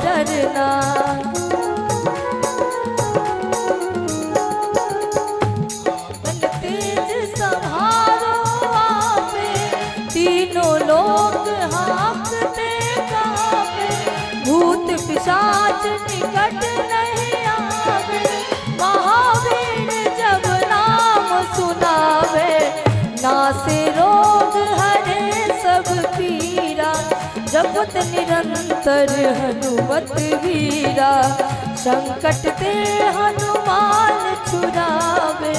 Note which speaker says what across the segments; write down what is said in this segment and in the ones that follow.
Speaker 1: डरना। बल तेज संहारो आपे, तीनों लोक हाँकते कांपे। भूत पिशाच निकट नहीं आवे, महावीर जब नाम सुनावे। नासे रोग हरे सब पीरा, जपत निरंतर हनुमत वीरा। संकट ते हनुमान छुड़ावे,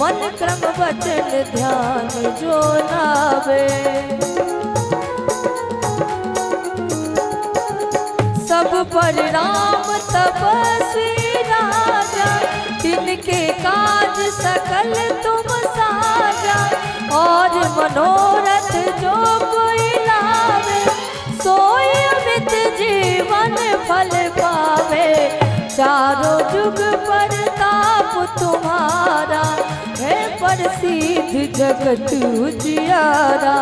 Speaker 1: मन क्रम वचन ध्यान जो लावे। सब पर राम तपस्वी राजा, तिनके काज सकल तुम साजा। और मनोरथ जो कोई लावे, सोई अमित जीवन फल पावे। चारों जुग परताप तुम्हारा है, प्रसिद्ध जगत उजियारा।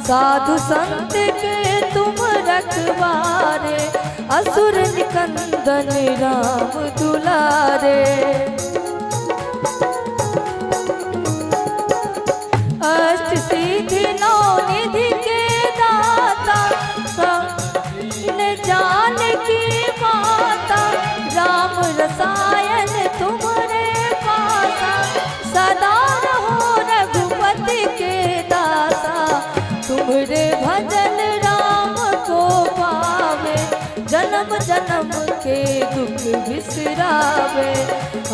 Speaker 1: साधु संत के तुम रखवारे, असुर निकंदन राम दुलारे। अष्ट सिद्धि नौ निधि के दाता, जानकी माता। राम रसायन तुम्हारे पासा, सदा रहो रघुपति के दासा। तुम्हारे भजन राम को पावे, जन्म जन्म के दुख बिसरावे।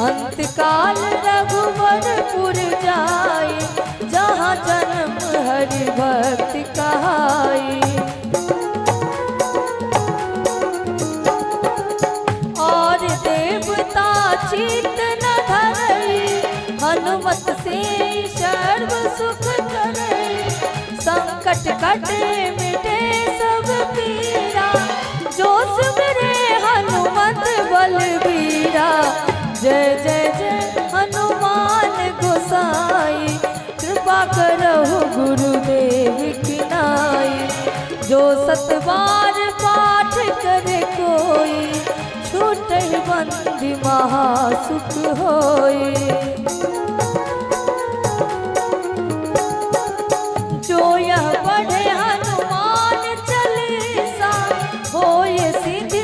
Speaker 1: अंत काल रघुवरपुर जाई, जहाँ जन्म हरि भक्ति कहाई। और देवता चित न धरई, हनुमत से सर्व सुख करई। संकट कटे मिटे सब पीरा, जो सुमिरे हनुमत बलबीरा। जय जय जय हनुमान गोसाई, कृपा करहु गुरुदेव की नाई। जो सतबार पाठ करे कोई, छूटहि बंदी महासुख होई। जो यह पढ़े हनुमान चालीसा, होय सिद्धि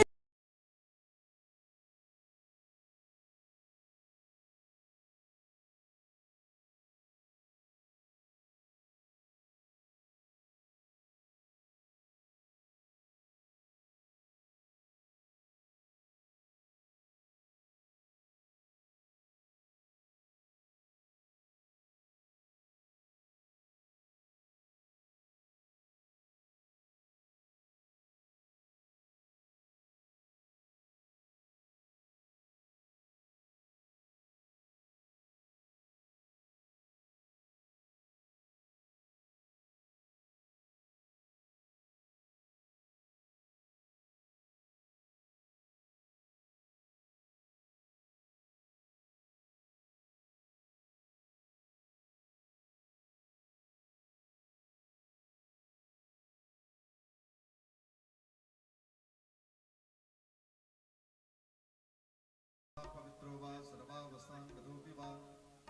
Speaker 2: पवित्रो वा सर्वावस्थां गतोऽपि वा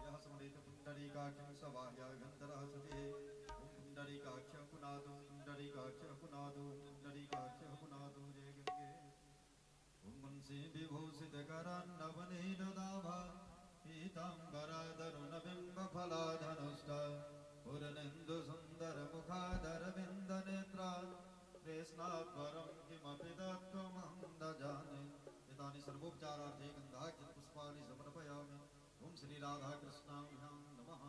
Speaker 2: यः स्मरेत पुण्डरीकाक्षं स बाह्याभ्यन्तरः शुचिः। ॐ पुण्डरीकाक्षः पुनातु, पुण्डरीकाक्षः पुनातु, पुण्डरीकाक्षः पुनातु। जय गङ्गे। ॐ वंशी विभूषितकरान्नवनीतदाभा पीताम्बरादरुणबिम्बफलाधनुष्टा पूर्णेन्दुसुन्दरमुखादरविन्दनेत्रा कृष्णात् परं किमपि तत्त्वमहं न जाने। एतानि सर्वोपचारार्थे गन्धाक्षत पुष्पाणि समर्पयामि। ॐ श्री राधाकृष्णाभ्यां नमः।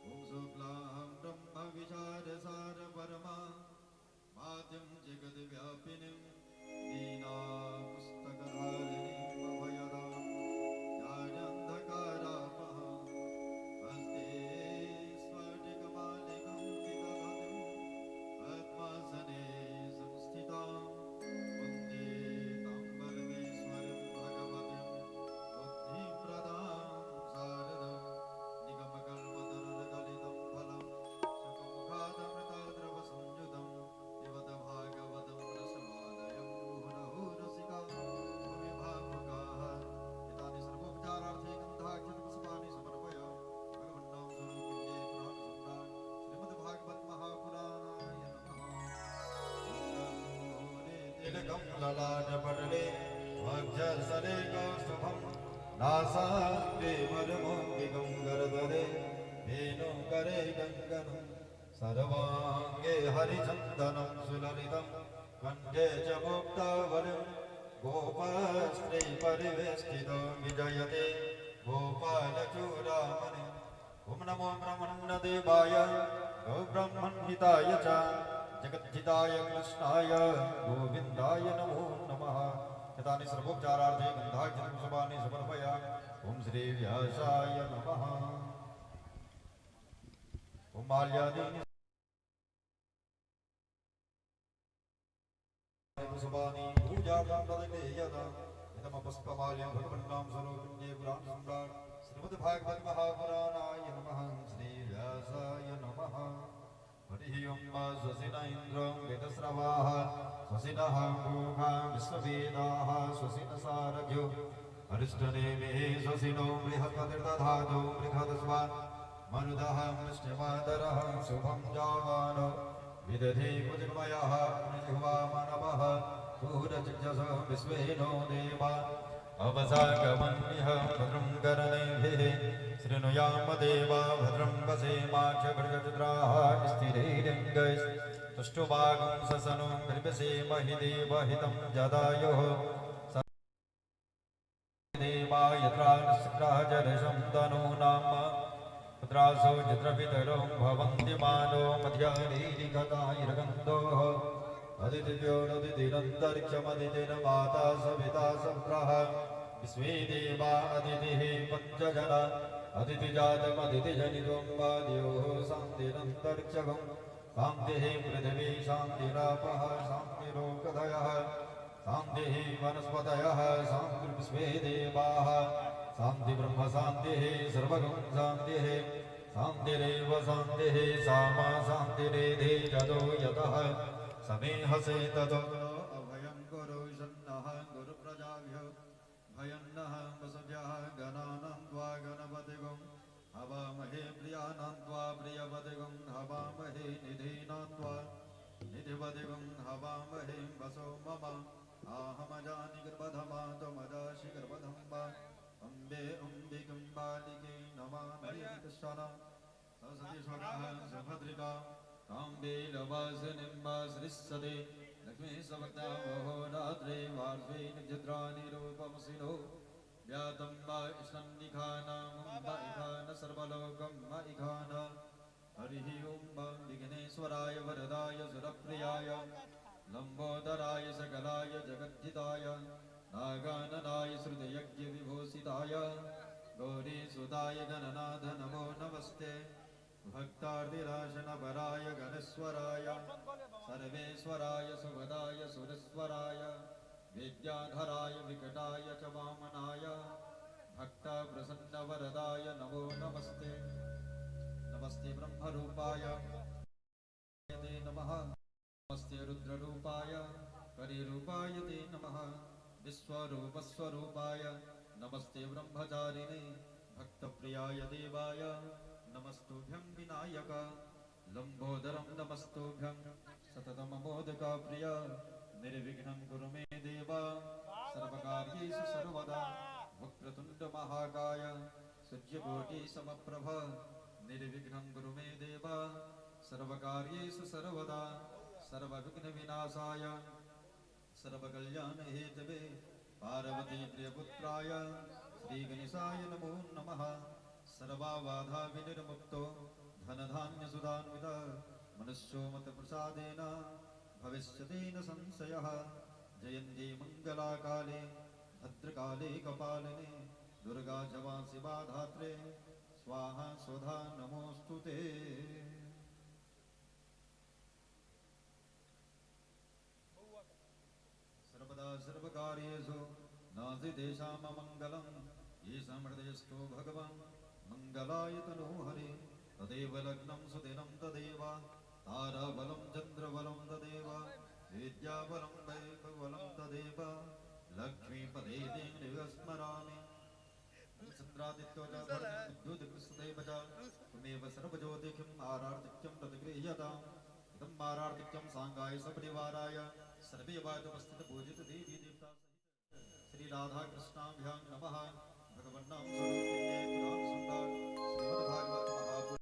Speaker 2: ॐ शुक्लां ब्रह्मविचारसार परमा मातिं जगद्व्यापिनीं वीणापुस्तकधारिणीं अभयदां ज्ञानान्धकारापहां हस्ते स्फटिकमालिकां विदधतीं पद्मासने संस्थितां वन्दे तां परमेश्वरीं भगवतीं बुद्धिप्रदां शारदां निगमकल्पतरुर्गलितं फलं शुकमुखादमृताद्रवसंयुतं पिबत भागवतं रसमालयम्। तिलकं ललाटपटले वक्षस्थले कौस्तुभं नासाग्रे वरमौक्तिकं करतले वेणुकरे कङ्कणं सर्वाङ्गे हरिचन्दनं सुललितं कण्ठे च मुक्तावलिं गोपस्त्री परिवेष्टितो विजयते गोपालचूडामणि। ॐ नमो ब्रह्मण्यदेवाय गोब्रह्मण्हिताय च जगद्धिताय कृष्णाय गोविन्दाय नमो नमः। यतानि सर्वोपचारार्थे गन्धाक्षतपुष्पाणि समर्पयामि। ॐ श्री व्यासाय नमः। ॐ माल्यादीनि पुष्पाणि पूजार्थं प्रदीयता। इदं पुष्पमाल्यं भगवन्नां स्वरूपिण्ये पुराण सम्राट् श्रीमद्भागवत महापुराणाय नमः। श्री व्यासाय नमः। हरिः ओं स्वसिन इन्द्रं वेदस्रवाः स्वसिनः पूषा विश्ववेदाः स्वसिन सारथ्यो अरिष्टनेमिः स्वसिनो बृहस्पतिर्दधातु बृहदस्वा मरुदः वृष्टिमातरः शुभं जावानो विदधे कुजमयः जिह्वा मानवः सूरचक्षसः विश्वे नो देवा अवसागमन्यः भद्रं कर्णेभिः शृणुयाम देवा भद्रं वसेमाक्षभृगचित्राः स्थिरैरङ्गैस्तुष्टुवागुं ससनुं भृपसेमहि देवहितं जदायुः देवा यत्रा निष्क्राजरसं तनूनाम पुत्रासो चित्रपितरो भवन्ति मानो मध्यानीरिगताैर्गन्धोः अदितिव्योरदितिरन्तरिक्षमदितिर्माता सविता सपुत्रः विश्वे देवा अदितिः पञ्चजना अदितिजातमदितिजनितं वाद्योः शान्तिरन्तरिक्षगं शान्तिः पृथिवी शान्तिरापः शान्तिरोकधयः शान्तिः वनस्पतयः शान्तिर्विश्वे देवाः शान्ति ब्रह्म शान्तिः सर्वगं शान्तिः शान्तिरेव शान्तिः सामा शान्तिरेधि ततो यतः समेहसे ततो अभयं कुरु सन्नः गुरुप्रजाभ्यो भयन्नः वसुभ्यः गणानां त्वा गणपतिगुं हवामहे प्रियाणां त्वा प्रियपतिगुं हवामहे निधीनां त्वा निधिपतिगुं हवामहे वसो मम आहमजानि गर्भधमा त्वमदासि गर्भधं वा अम्बे अम्बिकं बालिके नमामि कृष्णा सरस्वती स्वगः सुभद्रिका ताम्बेलवासनिम्बाश्रिष्यते लक्ष्मी सवक्ता महोरात्रे वार्ष्वे नक्षत्राणि रूपमसिनो व्यातं वा इष्णन्निखानां वा इखान सर्वलोकं वा इखान। हरिः ॐ विघ्नेश्वराय वरदाय सुरप्रियाय लम्बोदराय सकलाय जगद्धिताय नागाननाय श्रुतयज्ञविभूषिताय गौरीसुताय गणनाथ नमो नमस्ते। भक्तार्तिराशनपराय गणेश्वराय सर्वेश्वराय सुभदाय सुरेश्वराय विद्याधराय विकटाय च वामनाय भक्तप्रसन्नवरदाय नमो नमस्ते। नमस्ते ब्रह्मरूपाय ते नमः। नमस्ते रुद्ररूपाय करिरूपाय ते नमः। विश्वरूपस्वरूपाय नमस्ते ब्रह्मचारिणे भक्तप्रियाय देवाय नमस्तुभ्यं विनायक। लंबोदरं नमस्तुभ्यं सततमोदकाप्रिय निर्विघ्नं कुरु मे देव सर्वकार्येषु सर्वदा। वक्रतुण्ड महाकाय सूर्यकोटि समप्रभ निर्विघ्नं कुरु मे देव सर्वकार्येषु सर्वदा। सर्वविघ्न विनाशाय सर्वकल्याण हेतवे पार्वती प्रियपुत्राय श्रीगणेशाय नमो नमः। सर्वाबाधा विनिर्मुक्तो धनधान्यसुधान्वित मनुष्यो मतप्रसादेन भविष्यति न संशयः। जयन्ती मंगलाकाले भद्रकाले कपालिने दुर्गा जवा शिवा धात्रे स्वाहा स्वधा नमोऽस्तु ते। सर्वदा सर्वकार्येषु नास्ति तेषाममङ्गलं येषां हृदयस्थो भगवान् मंगलाय तनो हरि। तदेव लग्नं सुदिनं तदेव ताराबलं चन्द्रबलं तदेव विद्याबलं दैवबलं तदेव लक्ष्मीपदे ते स्मरामि। चन्द्रादित्यो च विद्युत्कृष्णदेव च त्वमेव सर्वज्योतिषम् आरार्तिक्यं प्रतिगृह्यताम्। इदम् आरार्तिक्यं साङ्गाय सपरिवाराय सर्वे वादुपस्थित पूजित देवी देवता श्री राधा कृष्णाभ्यां नमः। भगवन्नाम स्वरूपिण्ये पुराण सुंदर श्रीमद् भागवत महापुराण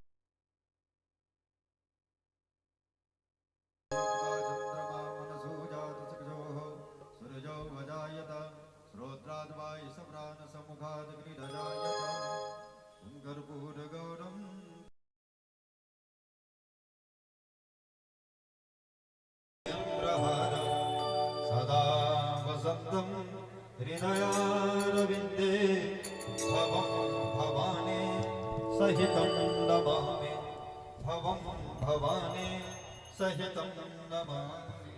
Speaker 2: चंद्रमा मनसो जात सखजोः सूरजो वजायत श्रोत्राद्वाय सम्रान समुखादग्निरजायत ॐ कर्पूरगौरं चन्द्रहारं सदा वसन्तं हृदयारविन्दे भवं भवानी सहितं नमामि, भवं भवानी सहितं नमामि।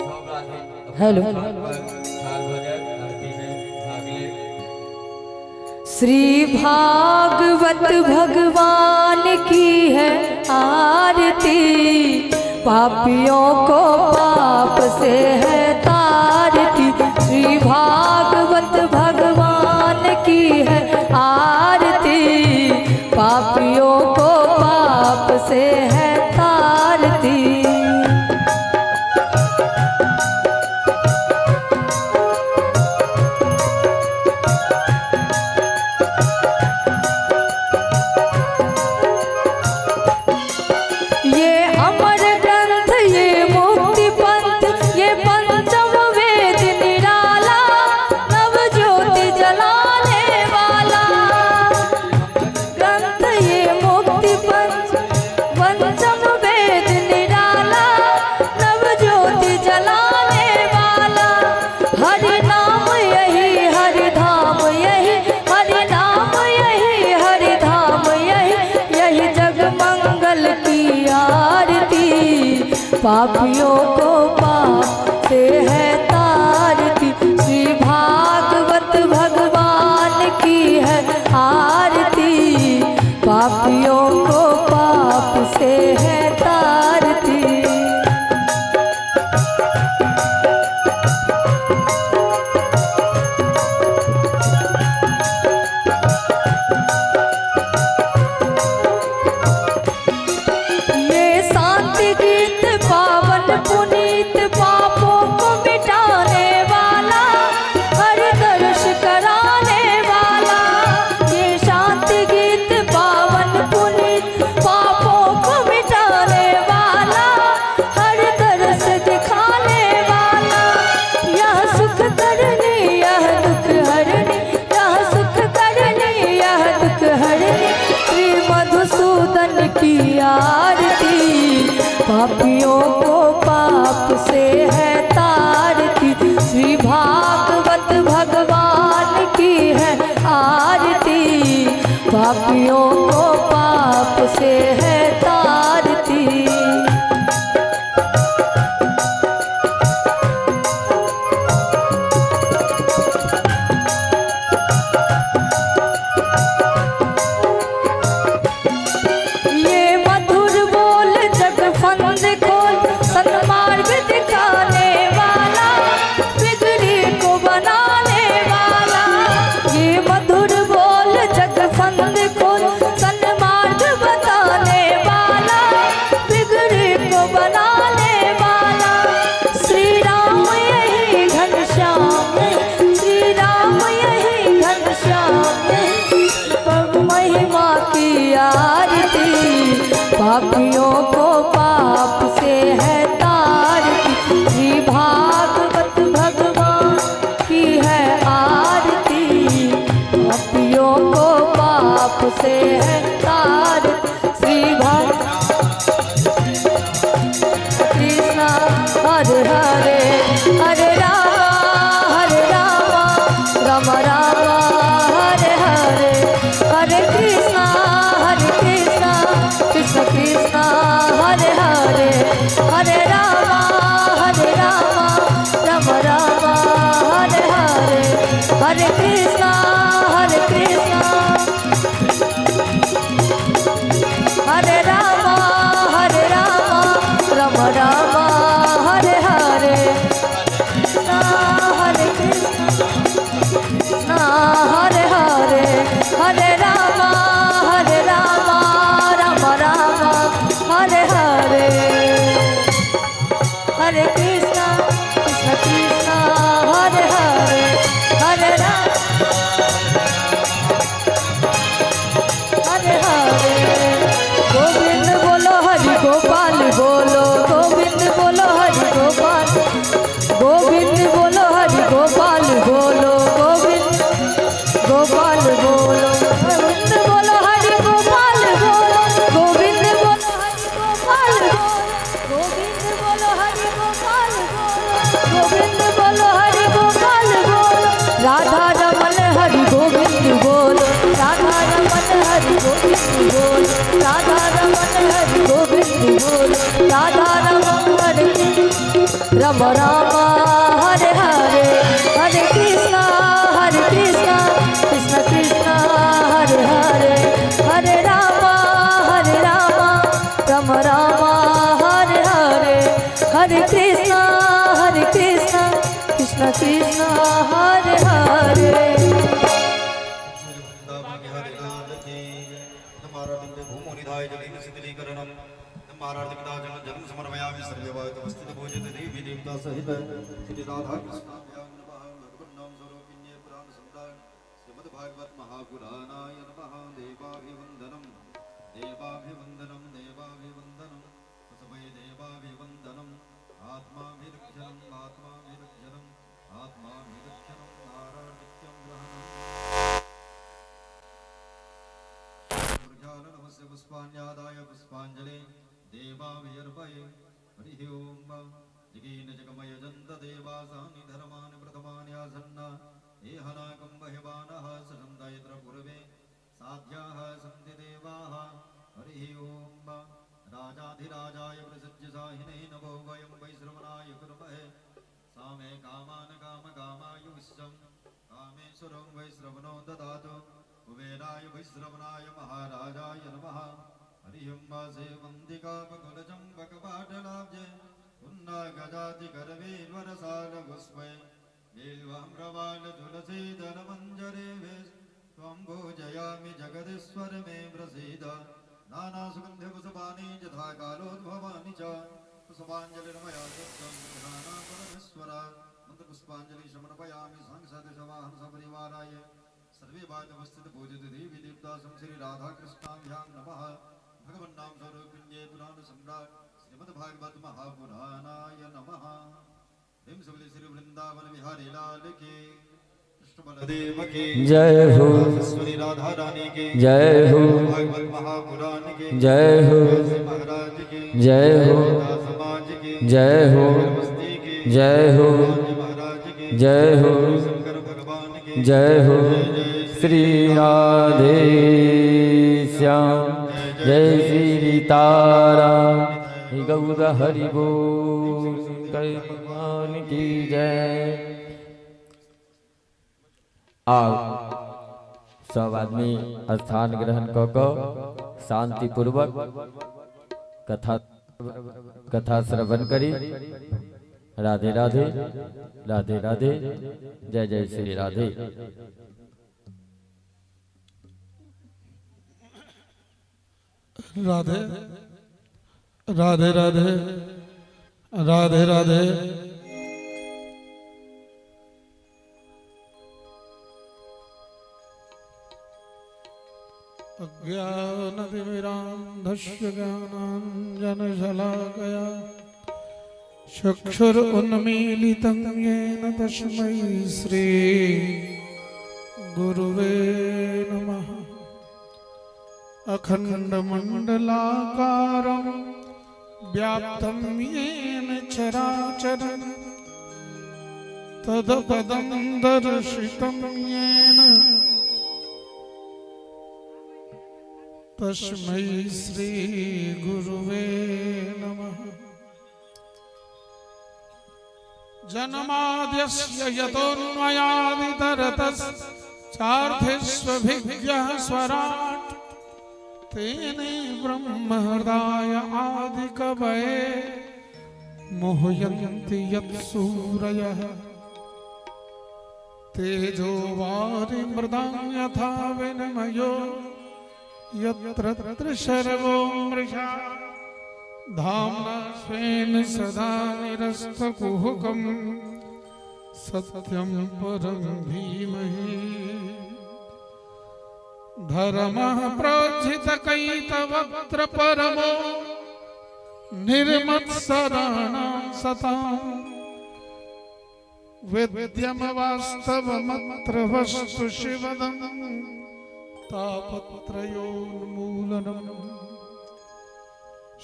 Speaker 3: सब राधे अपने
Speaker 1: हेलो।
Speaker 3: स्थान पर सार्वजनिक आरती में भाग ले।
Speaker 1: श्री भागवत भगवान की है आरती, पापियों को पाप से है तारती। श्री भागवत भगवान की है आरती, पापियों को पाप से है तारती। ये अमर ग्रंथ ये मुक्ति पंथ ये पंचम वेद निराला, नव ज्योति जलाने वाला। ग्रंथ ये मुक्ति पंथ पंचम वेद निराला, नव ज्योति जलाने वाला। हरि नाम यही हरि धाम यही, हरि नाम यही हरि धाम यही, यही जग मंगल की आरती, पापियों को पाप से है तारती। श्री भागवत भगवान की है आरती, पापियों को पाप से है तारती। ये शांति गीत पावन पुनीत पापों को मिटाने वाला, हर दर्श कराने वाला। ये शांति गीत पावन पुनीत पापों को मिटाने वाला, हर दर्श दिखाने वाला। यह सुख करनी यह दुख हरनी, यह सुख करनी यह दुख हरनी, श्री मधुसूदन की आरती, पापियों को पाप से है तारती। श्री भागवत भगवान की है आरती, पापियों को पाप से है तारती। ये मधुर बोल जग फंद खोल सन्मार्ग दिखाने वाला, बिगड़ी को बनाने वाला। ये मधुर बोल जग फंद खोल सन्मार्ग बताने वाला, बिगड़ी को बनाने वाला। श्री राम यही घनश्याम यही, श्री राम यही घनश्याम यही, प्रभु महिमा की आरती, पापियों को पाप से है तारती। श्री भागवत भगवान की है आरती, पापियों को पाप से है तारती। श्री भाग कृष्णा हरे हरे, हरे रामा राम राम हरे हरे, हरे कृष्णा कृष्ण कृष्ण हरे हरे, हरे रामा राम राम हरे हरे, हरे कृष्णा हरे रामा राम राम हरे हरे, कृष्णा हरे कृष्णा हरे हरे, हरे रामा राम राम हरे हरे, हरे कृष्ण कृष्ण हरे हरे, हरे राम हरे हरे। गोविंद बोलो हरि गोपाल बोलो, गोविंद बोलो हरि गोपाल, गोविंद बोलो हरि गोपाल बोलो, गोविंद गोपाल बोलो, गोविंद बोलो हरि गोपाल बोलो, गोविंद बोलो हरि गोपाल बोलो, गोविंद बोलो हरि गोपाल बोलो, गोविंद बोलो हरि गोपाल बोलो, राधा रमन हरि गोविंद बोलो, राधा रमन हरि गोविंद बोलो, राधा रमन हरि गोविंद बोलो, राधा रमन हरि रम राम हरे हरे, हरे कृष्णा हरे कृष्णा कृष्ण कृष्ण हरे हरे, हरे राम हरे राम राम राम हरे हरे, हरे कृष्णा हरे कृष्णा कृष्ण कृष्ण हरे हरे।
Speaker 2: श्री वृंदावन बिहारी लाल की। नमाराधिक भूमोनिधाय जलेन शीतलीकरणं नमाराधिकता जल जलम समर्पयामि। सर्वे वायुतवस्थित भोजित देवी देवता सहित श्री राधा कृष्णाभ्यां नमः। भगवन्नाम स्वरूपिण्ये पुराण सम्राट श्रीमद् भागवत महापुराणाय नमः। देवाभिवंदनं देवाभिवंदनं देवाभिवंदनं वसवै देवाभिवंदनं। आत्माभिरक्षणं आत्माभिरक्षणं आत्माभिरक्षणं नारायणं ग्रहणं प्रजाननमस्य पुष्पाण्यादाय पुष्पाञ्जलि देवाभिर्पये। हरिः ओम। जगेन जगमयजन्त देवासानि धर्माणि प्रथमानि आसन्न एहनाकं बहिवानः ससन्त यत्र पूर्वे साध्याः सन्ति देवाः। हरिः ओम। राजाधिराजाय प्रसज्जसाहिने नमो वयं वैश्रवणाय कुर्महे। सामे कामान् काम कामाय विश्वं कामेश्वरं वैश्रवणो ददातु। कुबेराय वैश्रवणाय महाराजाय नमः। हरिः ओम। वासे वन्दिकापकुलचम्बकपाटलाब्जे पुन्नागजातिकरवीर्वरसालपुष्पै बिल्वाम्रवालतुलसीदलमञ्जरे त्वं पूजयामि जगदीश्वर मे प्रसीद। नानासुगन्ध्यपुष्पाणि यथा कालोद्भवानि च पुष्पाञ्जलिर्मया दत्तं गृहाणा परमेश्वर। मन्त्रपुष्पाञ्जलि समर्पयामि सांसदशवाहन सपरिवाराय सर्वे वायुवस्थित पूजित देवी देवता श्री राधा कृष्णाभ्यां नमः। भगवन्नाम स्वरूपिण्ये पुराण सम्राट श्रीमद् भागवत महापुराणाय नमः। श्री वृंदावन बिहारी लाल की, कृष्ण बलदेव की
Speaker 3: जय हो।
Speaker 2: श्री राधा रानी की
Speaker 3: जय हो।
Speaker 2: भागवत महापुराण की
Speaker 3: जय हो।
Speaker 2: श्री महाराज की
Speaker 3: जय हो।
Speaker 2: समाज की
Speaker 3: जय हो।
Speaker 2: मस्ती की
Speaker 3: जय हो।
Speaker 2: महाराज की
Speaker 3: जय हो।
Speaker 2: शंकर भगवान की
Speaker 3: जय हो। श्री राधे श्याम जय श्री तारा गौर हरि बोल जय भगवान की जय। आब सब आदमी स्थान ग्रहण कऽ कऽ शांतिपूर्वक कथा कथा श्रवण करी। राधे राधे राधे राधे जय जय श्री राधे।
Speaker 4: राधे राधे राधे राधे राधे। अज्ञानतिमिरान्धस्य ज्ञानाञ्जनशलाकया चक्षुरुन्मीलितं येन तस्मै श्री गुरुवे नमः। अखण्डमण्डलाकारं व्याप्तं येन चराचरं तत्पदं दर्शितं येन तस्मै श्री गुरुवे नमः। जन्माद्यस्य यतोऽन्वयादितरतश्चार्थेष्वभिज्ञः स्वराट् तेने ब्रह्महृदाय आदिकवये मोहयन्ति यत्सूरयः। तेजो वारि मृदां यथा विनिमयो यत्र तत्र सर्वो मृषा धाम्ना स्वेन सदा निरस्तकुहकं सत्यं परं धीमहि। धर्मः प्रोज्झितकैतवत्र परमो निर्मत्सराणां सताम् वेद्यं वास्तवमत्र वस्तु शिवदं तापत्रयोन्मूलनम्।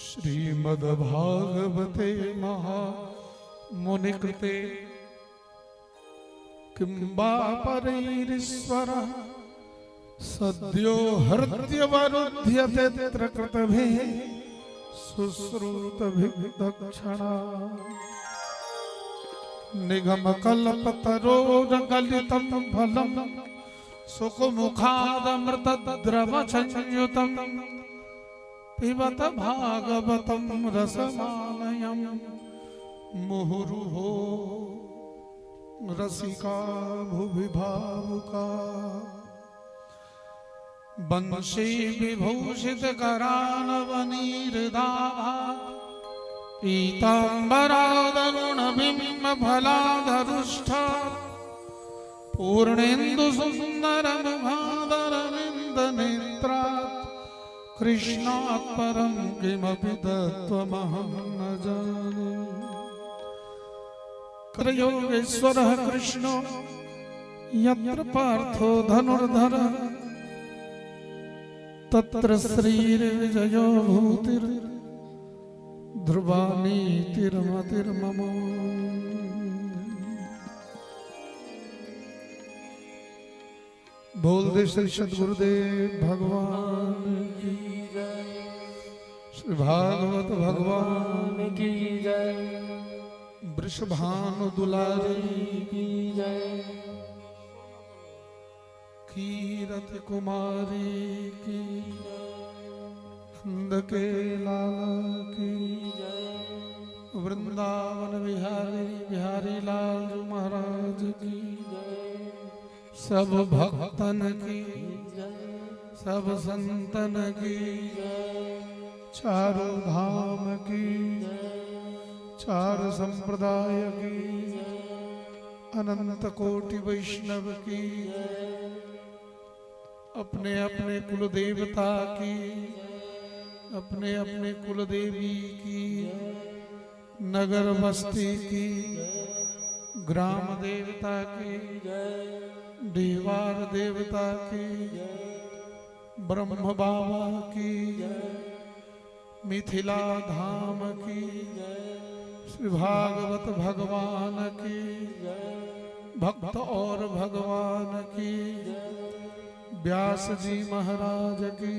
Speaker 4: श्रीमद्भागवते महामुनिकृते किं वा परैरीश्वरः सद्यो हृद्यवरुध्यतेऽत्र कृतभिः सुश्रुतभिदक्षणा। निगमकल्पतरोर्गलितं फलं सुखमुखादमृतद्रवसंयुतं पिबत भागवतं रसमालयं मुहुरुहो रसिका भुवि भावुका। वंशी विभूषित करानवनीरदाभा पीताम्बरादरुणबिम्ब फलाधरुष्ठा पूर्णेन्दु सुन्दर मुखादरविन्द नेत्रात् कृष्णात् परं किमपि तत्त्वमहं न जाने। योगेश्वरः कृष्णो यत्र पार्थो धनुर्धर तत्र श्रीर्विजयो भूतिर ध्रुवा नीतिर्मतिर्मम। बोल दे श्री सद्गुरुदेव भगवान की
Speaker 3: जय।
Speaker 4: श्री भागवत भगवान
Speaker 3: की जय।
Speaker 4: वृषभानु दुलारी
Speaker 3: की जय।
Speaker 4: कीरत कुमारी की, नंद के लाल की, वृंदावन बिहारी बिहारी लाल जी महाराज की, सब भक्तन की, सब संतन की, चारों धाम की, चार संप्रदाय की, अनंत कोटि वैष्णव की, अपने अपने कुल देवता की, अपने अपने कुल देवी की, नगर बस्ती की, ग्राम देवता की, दीवार देवता की, ब्रह्म बाबा की, मिथिला धाम की, श्री भागवत भगवान की, भक्त और भगवान की, व्यास जी महाराज की,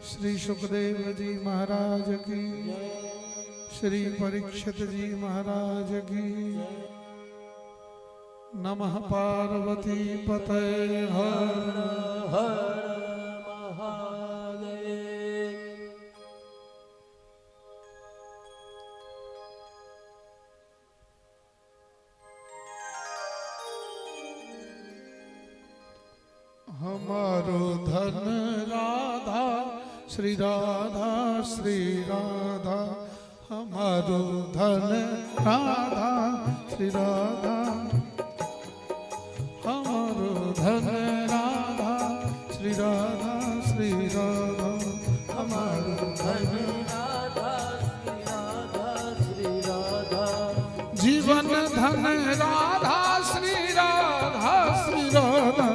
Speaker 4: श्री सुखदेव जी महाराज की, श्री परीक्षित जी महाराज की। नमः पार्वती पतये हर
Speaker 3: हर महादेव।
Speaker 4: हमारो धन राधा श्री राधा श्री राधा, हमारो धन राधा श्री राधा, हमारो धन राधा श्री राधा श्री राधा, हमारो धन
Speaker 3: राधा श्री राधा श्री राधा।
Speaker 4: जीवन धन राधा श्री राधा श्री राधा,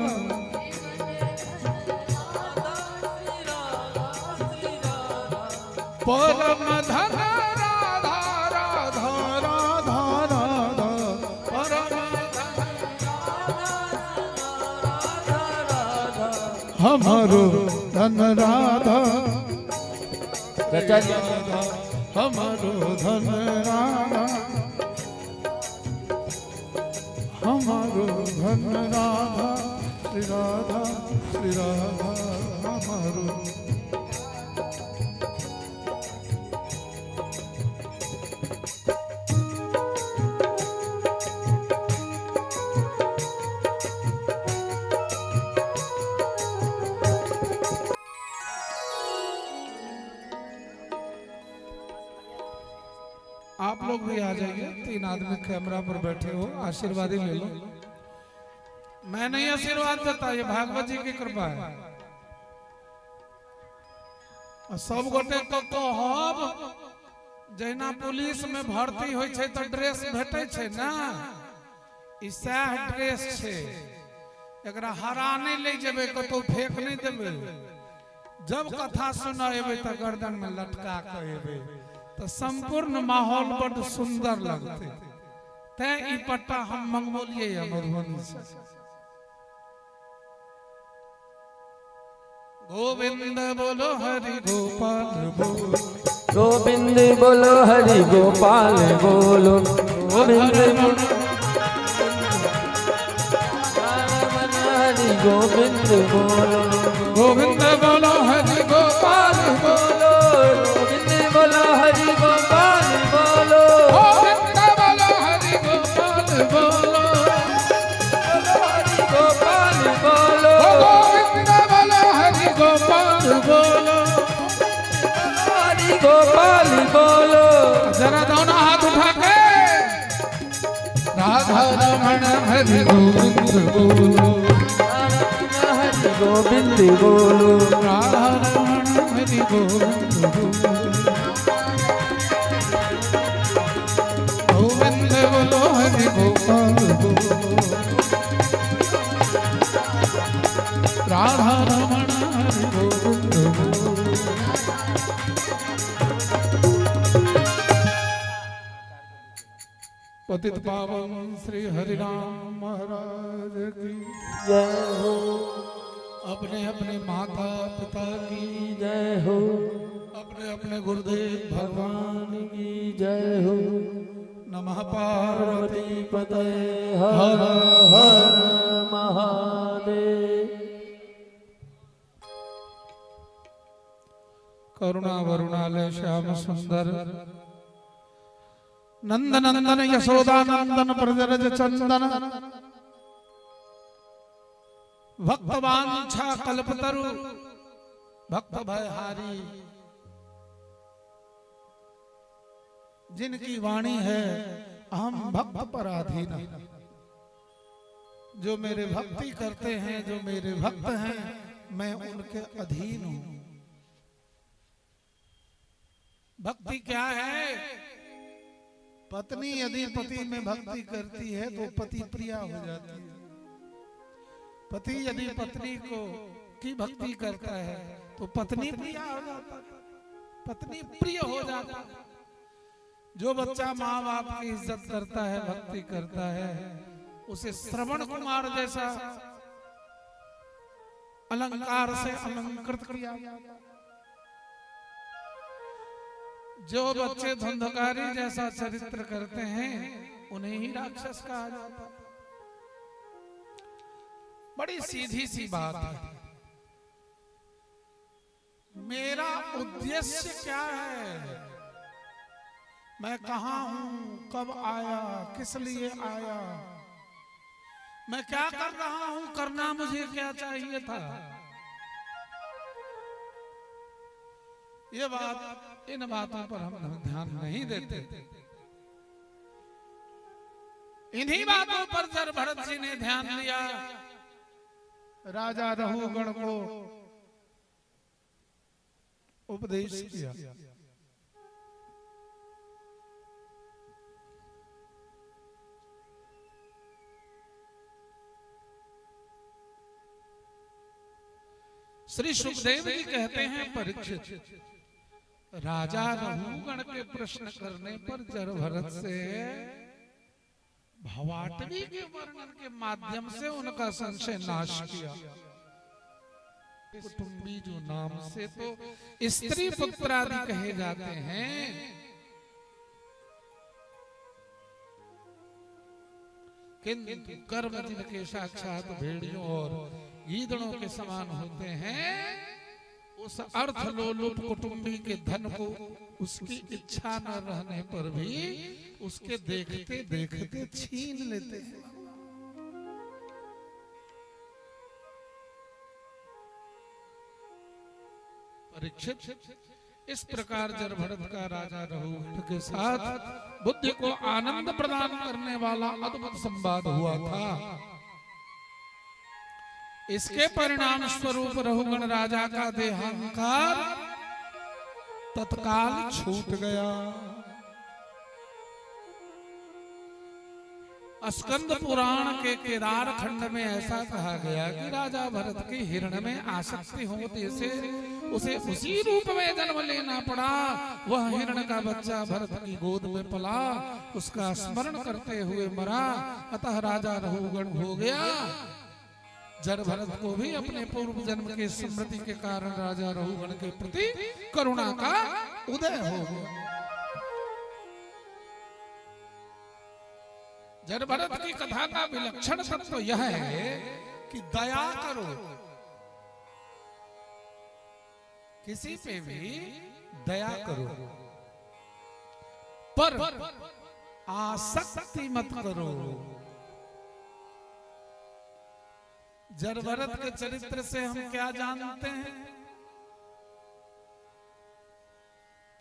Speaker 4: परम धन राधा राधा राधा राधा, परम धन हमारो धन राधा
Speaker 3: चाचा जी
Speaker 4: राधा, हमारो धन राधा, हमारो धन राधा श्री राधा श्री राधा, हमारो। आप लोग भी आ जाइए। तीन आदमी कैमरा पर बैठे हो, आशीर्वाद ही ले लो। मैं नहीं आशीर्वाद देता, ये भागवत जी की कृपा है। आ सब गोटे के कहब, जहिना पुलिस में भर्ती होइ छै तऽ ड्रेस भेटै छै ना, ई सएह ड्रेस छै। एकरा हरा नहि ले जेबै, कतौ फेंक नहि देबै। जब कथा सुनऽ एबै तऽ गर्दन में लटका के एबै तऽ संपूर्ण माहौल बड्ड सुंदर लगतै। तैं ई पट्टा हम मंगबौलियै यऽ मधुबनी से। गोविंद बोलो हरि गोपाल बोलो,
Speaker 3: गोविंद बोलो हरि गोपाल बोलो, गोविंद बोलो हरि गोविंद बोलो,
Speaker 4: गोविंद बोलो हरि गोपाल बोलो,
Speaker 3: गोविंद बोलो हरि गोपाल बोलो,
Speaker 4: गोविंद बोलो हरि गोपाल बोलो,
Speaker 3: हरि गोपाल बोलो,
Speaker 4: गोविंद बोलो हरि गोपाल बोलो,
Speaker 3: हरि गोपाल बोलो।
Speaker 4: जरा दोनों हाथ उठा के राधा रमण हरि गोविंद बोलो,
Speaker 3: हरि गोविंद बोलो,
Speaker 4: राधा रमण हरि गोविंद बोलो, गोविंद बोलो हरि गोपाल बोलो, राधा रमण हरि गोविंद बोलो। पतित पावन श्री हरिराम महाराज की
Speaker 3: जय हो।
Speaker 4: अपने अपने माता पिता की
Speaker 3: जय हो।
Speaker 4: अपने अपने गुरुदेव भगवान
Speaker 3: भगवान की जय हो।
Speaker 4: नमः पार्वती
Speaker 3: पार्वती पतये हर हर महादेव।
Speaker 4: करुणा वरुणालय श्याम सुंदर नंद नंदन यशोदा नंदन प्रजरज चंदन भक्त वांछा कल्पतरु भक्त भयहारी, जिनकी वाणी है हम भक्त पराधीन, जो मेरे भक्ति करते हैं, जो मेरे भक्त हैं, मैं उनके अधीन हूं। भक्ति क्या है? पत्नी यदि पति में भक्ति करती है तो पति प्रिया हो जाती है। पति यदि पत्नी को की भक्ति करता है तो पत्नी प्रिया हो जाता है, पत्नी प्रिय हो जाता है। जो बच्चा माँ बाप की इज्जत करता है, भक्ति करता है, उसे श्रवण कुमार जैसा अलंकार से अलंकृत किया। जो बच्चे धुंधकारी जैसा चरित्र करते हैं उन्हें ही राक्षस कहा जाता है। बड़ी सीधी सी बात है। मेरा उद्देश्य क्या है, मैं कहां हूं, कब आया, किस लिए आया, मैं क्या कर रहा हूं, करना मुझे क्या चाहिए था, ये बात, इन बातों पर हम ध्यान नहीं देते। इन्हीं बातों पर जर भरत जी ने ध्यान दिया, राजा रघुगण को उपदेश किया। श्री सुखदेव जी कहते हैं, परीक्षित, राजा रघुगण के प्रश्न करने पर जड़ भरत से भवाटवी के वर्णन के माध्यम से उनका संशय नाश किया। कुटुंबी जो नाम से तो स्त्री पुत्र आदि कहे जाते हैं, किंतु कर्म जिनके साक्षात भेड़ियों और गीदड़ों के समान होते हैं, उस अर्थ लोलुप कुटुंबी के धन को उसकी इच्छा न रहने पर भी उसके देखते देखते छीन लेते हैं। परीक्षित, इस प्रकार जड़भरत का राजा रघुगण के साथ बुद्धि को आनंद प्रदान करने वाला अद्भुत संवाद हुआ था। इसके परिणाम स्वरूप रघुगण राजा का देहांकार तत्काल छूट गया। स्कंद पुराण के केदार खंड में ऐसा कहा गया कि राजा भरत की हिरण में आसक्ति होने से उसे उसी रूप में जन्म लेना पड़ा। वह हिरण का बच्चा भरत की गोद में पला, उसका स्मरण करते हुए मरा, अतः राजा रघुगण हो गया। जड़ भरत को भी अपने पूर्व जन्म के स्मृति के कारण राजा रघुगण के प्रति करुणा का उदय हो गया। जड़ भरत की कथा का विलक्षण तत्व यह है कि दया करो, किसी पे भी दया करो, पर आसक्ति मत करो। जड़भरत के चरित्र से हम क्या जानते हैं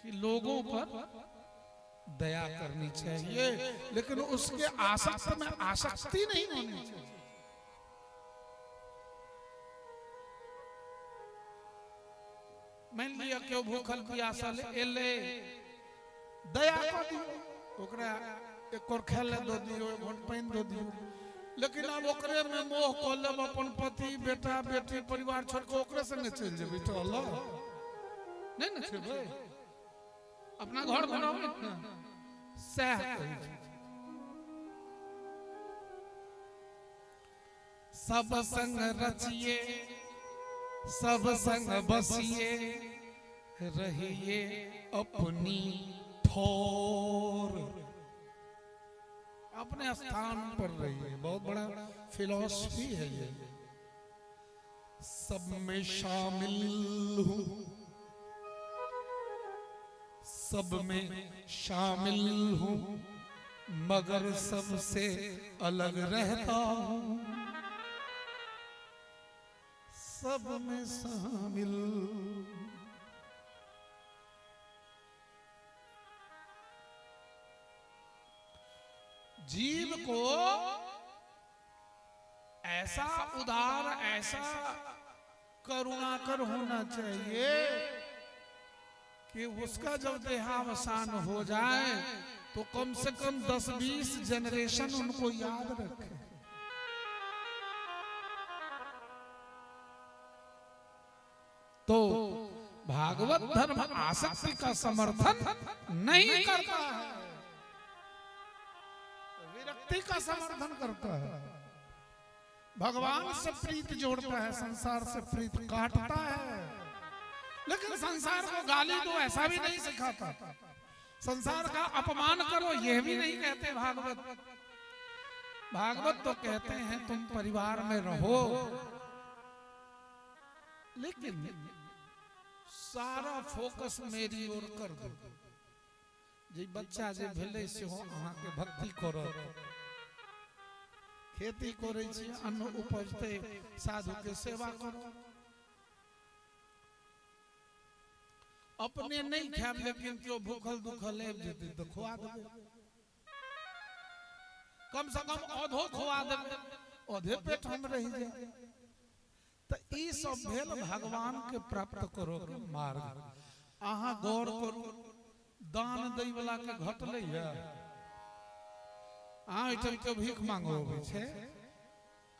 Speaker 4: कि लोगों पर दया करनी चाहिए, लेकिन उसके आसक्त में आसक्ति नहीं होनी चाहिए। मान लिया क्यों भूखल प्यासल एले, दया कर दियो, ओकरा एक और खाए ले दो दियो, एक घोट पानि दो दियो, लेकिन अब ओकरे में मोह क लेब, अपन पति बेटा बेटी परिवार छोड़ के ओकरे संगे चलि जेबै टहल नहीं ने छेबै, अपना घर बनाबै ने, सएह कहै छै। सब संग रचिए सब संग बसिए, रहिए अपनी ठोर, अपने स्थान पर रहिए। बहुत बड़ा फिलॉसफी है ये। सब में शामिल हूं, सब में शामिल हूं, मगर सबसे अलग रहता हूं, सब में शामिल। जीव को ऐसा उदार, ऐसा करुणाकर होना चाहिए कि उसका जब देहावसान हो जाए तो कम से कम 10-20 जनरेशन उनको याद रखे। तो भागवत धर्म आसक्ति का समर्थन नहीं करता है, विरक्ति का समर्थन करता है। भगवान से प्रीत जोड़ता है, संसार से प्रीत काटता है, लेकिन संसार को गाली दो ऐसा भी नहीं सिखाता, संसार का अपमान करो यह भी नहीं कहते भागवत। भागवत तो कहते हैं तुम परिवार में रहो, लेकिन सारा फोकस मेरी ओर कर दो। जे बच्चा जे भेलै सेहो अहाँके भक्ति करत, खेती करै छी, अन्न उपजतै, साधु के सेवा करो, अपने नहीं खायब लेकिन केओ भूखल दुखल आबि जेतै तऽ खुआ देबै, कम से कम आधो खुआ देबै, आधे पेट हम रहि जाए। तो ई सब भेल भगवान के प्राप्त करो के मार्ग। अहाँ गौर करू, दान दै वाला के घटलै है, अहाँ एहिठाम केओ भीख मांगो अबै छै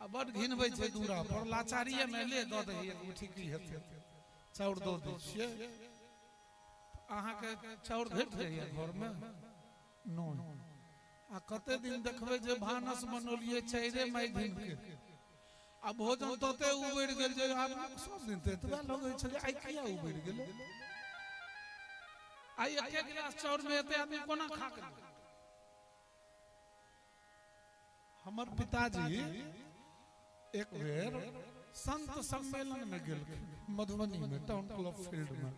Speaker 4: आ बड घिनबै छै दूरा पर, लाचारिये में ले दऽ दही एक मुट्ठी की हेतै, चाउर दऽ दै छियै, अहाँके चाउर भेट जाइए घरमे नहि। आ कते दिन देखबै जे भानस बनौलियै चाइरे माइ दिन के, आ भोजन तते उबरि गेल जे आब सब दिन तऽ एतबे लगै छलै, आइ किया उबरि गेलै, आइ एक गिलास चाउर में एते आदमी कोना खा के। हमर पिताजी एक बेर संत सम्मेलन में गेलखिन मधुबनी में, टाउन क्लब फील्ड में,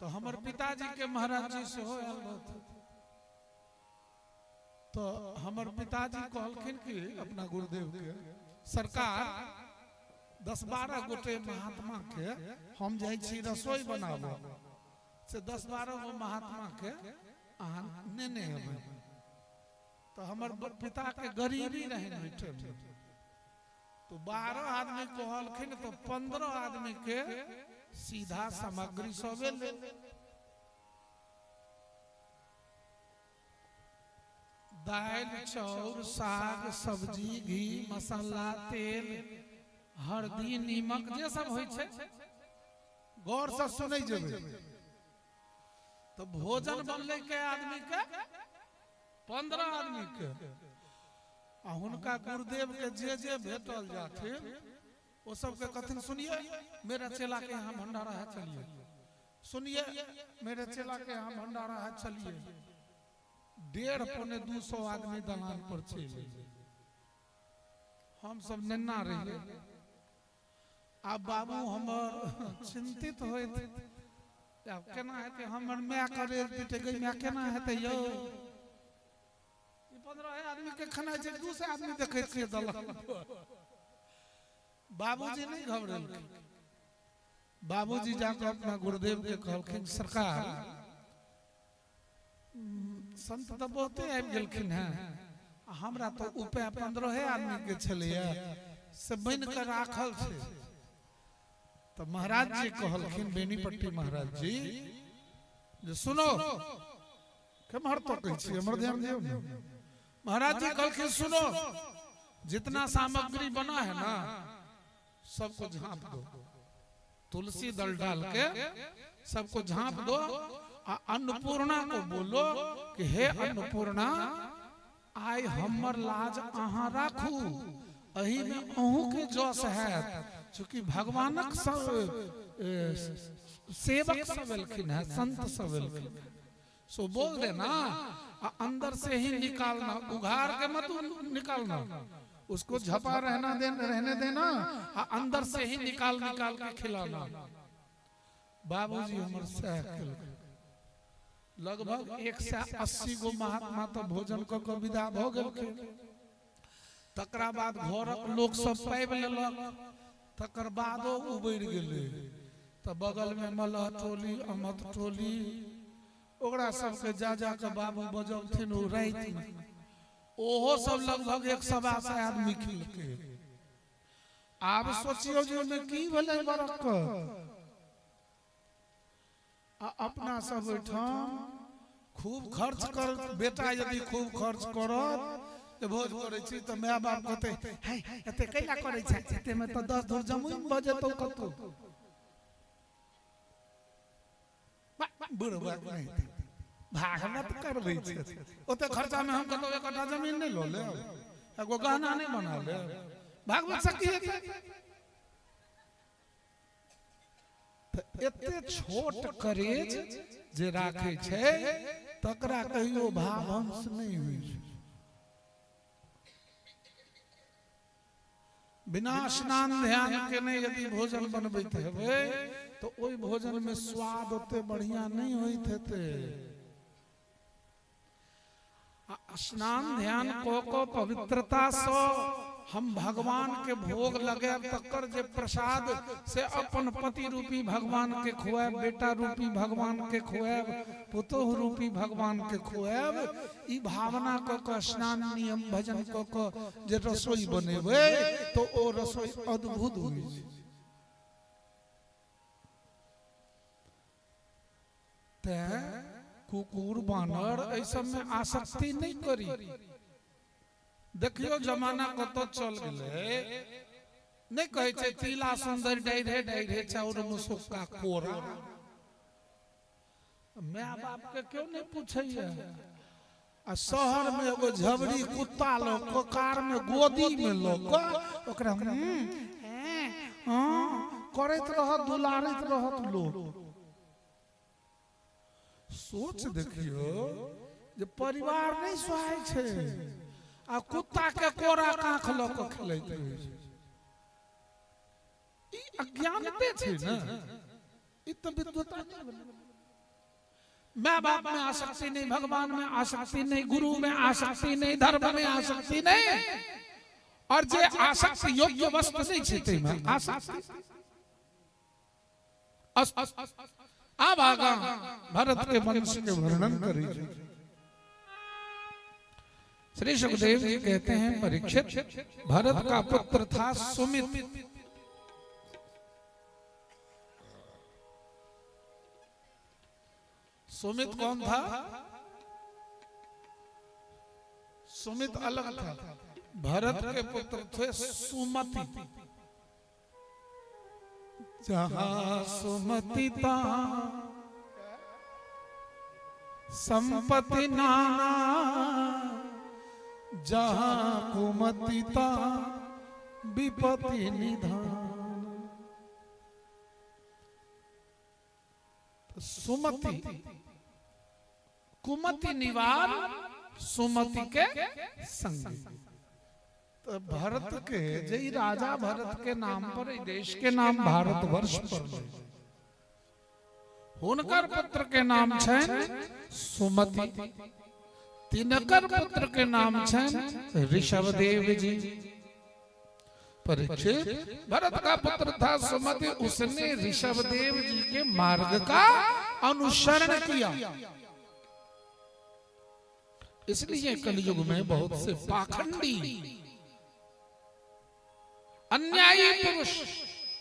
Speaker 4: तो हमर पिताजी के महाराज जी सेहो आयल रहथिन। तो हमर पिताजी कहलखिन कि अपना गुरुदेव के, सरकार 10-12 गोटे महात्मा के हम जाइ छी रसोई बनाबऽ, से 10-12 गो महात्मा के अहाँ नेने एबै। तऽ हमर पिता के गरीबी रहनि ओहि टाइम। तो 12 आदमी कहलखिन तो 15 आदमी के सीधा सामग्री सब एलै। दालि चाउर साग सब्जी घी मसाला तेल हरदी नीमक जे सब होइ छै, गौर से सुनै जेबै। तो भोजन बनलै के आदमी के? 15 आदमी के। आ हुनका गुरुदेव के जे जे भेटल जाथिन ओ सबके कहथिन, सुनिए मेरा चेला के यहाँ भंडारा है चलिए, सुनिए मेरे चेला के यहाँ भंडारा है चलिए। 150-175 आदमी दलान पर चलि। हम सब नेन्ना रहिए। आ बाबू हमर चिंतित होइत, आब केना हेतै, हमर माय करेज पीटे गई, माय केना हेतै यौ, ई 15 आदमी के खेनाइ छै, 200 आदमी देखै छियै दलान पर। बाबूजी नहि घबरेलखिन। बाबूजी जाकर अपना गुरुदेव के कहलखिन, सरकार संत तऽ बहुते आबि गेलखिन हेँ, आ हमरा तऽ उपाय 15 आदमी के छलैया से बनि कऽ राखल छै। तऽ महाराज जी कहलखिन, बेनीपट्टी महाराज जी, जे सुनो, केम्हर तकै छी, हमर ध्यान दियौ ने। महाराज जी कहलखिन, सुनो, जितना सामग्री बना है ना सबको झांप दो, तुलसी दल डाल के सबको झांप दो, आ अन्नपूर्णा को बोलो कि हे अन्नपूर्णा, आइ हमर लाज अहाँ राखू, एही में अहूँ के जस हैत, चूँकि भगवानक सब सेवक सब एलखिन है, संत सब एलखिन है। सो बोल देना, आ अंदर से ही निकालना, उघार के मत निकालना, उसको झपा रहना दे, रहने देना, आ अंदर से ही निकाल निकाल के खिलाना। बाबूजी हमर सह केलखिन। लगभग 180 गो महात्मा तो भोजन कऽ कऽ विदा भऽ गेलखिन। तकरा बाद घरक लोक सब पाबि लेलक, तकर बादो उबरि गेलै। तऽ बगल में मलह टोली, अमत टोली, ओकरा सबके जा जा कऽ बाबू बजौलथिन ओ रातिमे, ओहो सब लगभग 125 आदमी खेलकै। आब सोचियौ जे ओहिमे की भेलै बरकत। आ अपना सब ओहिठाम खूब खर्च कर, बेटा यदि खूब खर्च करत जे भोज करै छी तऽ माय बाप कहतै, है एते कैला करै छै, एते मे तऽ 10 धुर जमीन भऽ जेतौ कतौ। बुढ़बा नहि भागवत करबै छै, ओते खर्चा मे हम कतौ एक कट्ठा जमीन नहि लऽ लेब, एगो गहना नहि बना लेब, भागवत से की हेतै? तऽ एते छोट करेज जे राखै छै तकरा कहियो भावहंस नहि होइ छै। बिना स्नान ध्यान केने यदि भोजन बनबैत हेबै तऽ ओहि भोजन में स्वाद ओते बढ़िया नहि होइत हेतै। आ स्नान ध्यान कऽ कऽ पवित्रता सँ हम भगवान के भोग लगायब, तकर जे प्रसाद से अपन पति रूपी भगवान के खुआयब, बेटा रूपी भगवान के खुआयब, पुतोह रूपी भगवान के खुआयब, ई भावना कऽ कऽ स्नान नियम भजन कऽ कऽ जे रसोई बनेबै तऽ ओ रसोई अद्भुत होइ छै। तें कुकुर बानर एहि सबमे आसक्ति नहि करी। देखियौ जमाना कतऽ चल गेलै, नहि कहै छै तिला सुंदर डाढ़े डाढ़े चाउर मुसुक्का कोरा। माय बाप के क्यों नहि पूछैया। आ शहर में एगो झबरी कुत्ता लऽ कऽ कार में गोदी में लऽ कऽ ओकरा करैत रहत, दुलारैत रहत लोक। सोच देखियौ जे परिवार नहि सोहाय छै आ कुत्ता के कोरा कांख लऽ कऽ खेलैत रहै छै। ई अज्ञानते छै ने, ई तऽ विद्वता नहि भेलै। माय बाप में आसक्ति नहीं, भगवान में आसक्ति नहीं, गुरु में आसक्ति नहीं, धर्म में आसक्ति नहीं, और जे आसक्ति योग्य वस्तु नहीं छै तै में आसक्ति। आब आगाँ भरत के वंश के वर्णन करी। श्री सुखदेव जी कहते हैं, परीक्षित, भरत का पुत्र था सुमित। सुमित कौन था? सुमित अलग था, भरत के पुत्र थे सुमति। जहां सुमति ता संपत्ति नाना, जहां कुमति ता विपत्ति निधान। सुमति कुमति निवार सुमति के संग। तो भरत के जय राजा भरत के नाम पर देश के नाम भारतवर्ष पर हुनकर पुत्र के नाम छनि सुमति, तिनकर पुत्र के नाम छनि ऋषभदेव जी। परीक्षित, भरत का पुत्र था सुमति, उसने ऋषभदेव जी के मार्ग का अनुसरण किया। इसलिए कलयुग में बहुत से पाखंडी अन्यायी पुरुष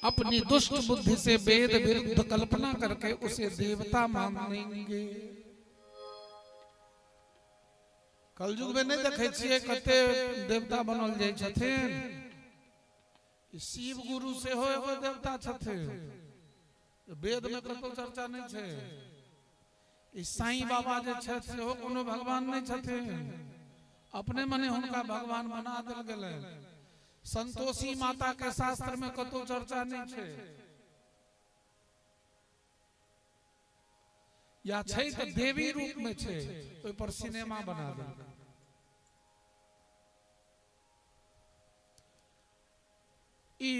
Speaker 4: अपनी दुष्ट बुद्धि से वेद विरुद्ध कल्पना करके उसे देवता मानेंगे। कलयुग में नहीं देखे छियै कते देवता बनल जाइ छथिन। शिव गुरु सेहो एगो देवता छथिन, वेद में कतौ चर्चा नहीं छै। साईं बाबा जे छथि सेहो कोनो भगवान नहीं छथिन, अपने मने हुनका भगवान बना देल गेलै। संतोषी माता के शास्त्र में कतौ चर्चा नहीं छै, या छै तऽ देवी रूप में छै, ओहि पर सिनेमा बना देलकै। ई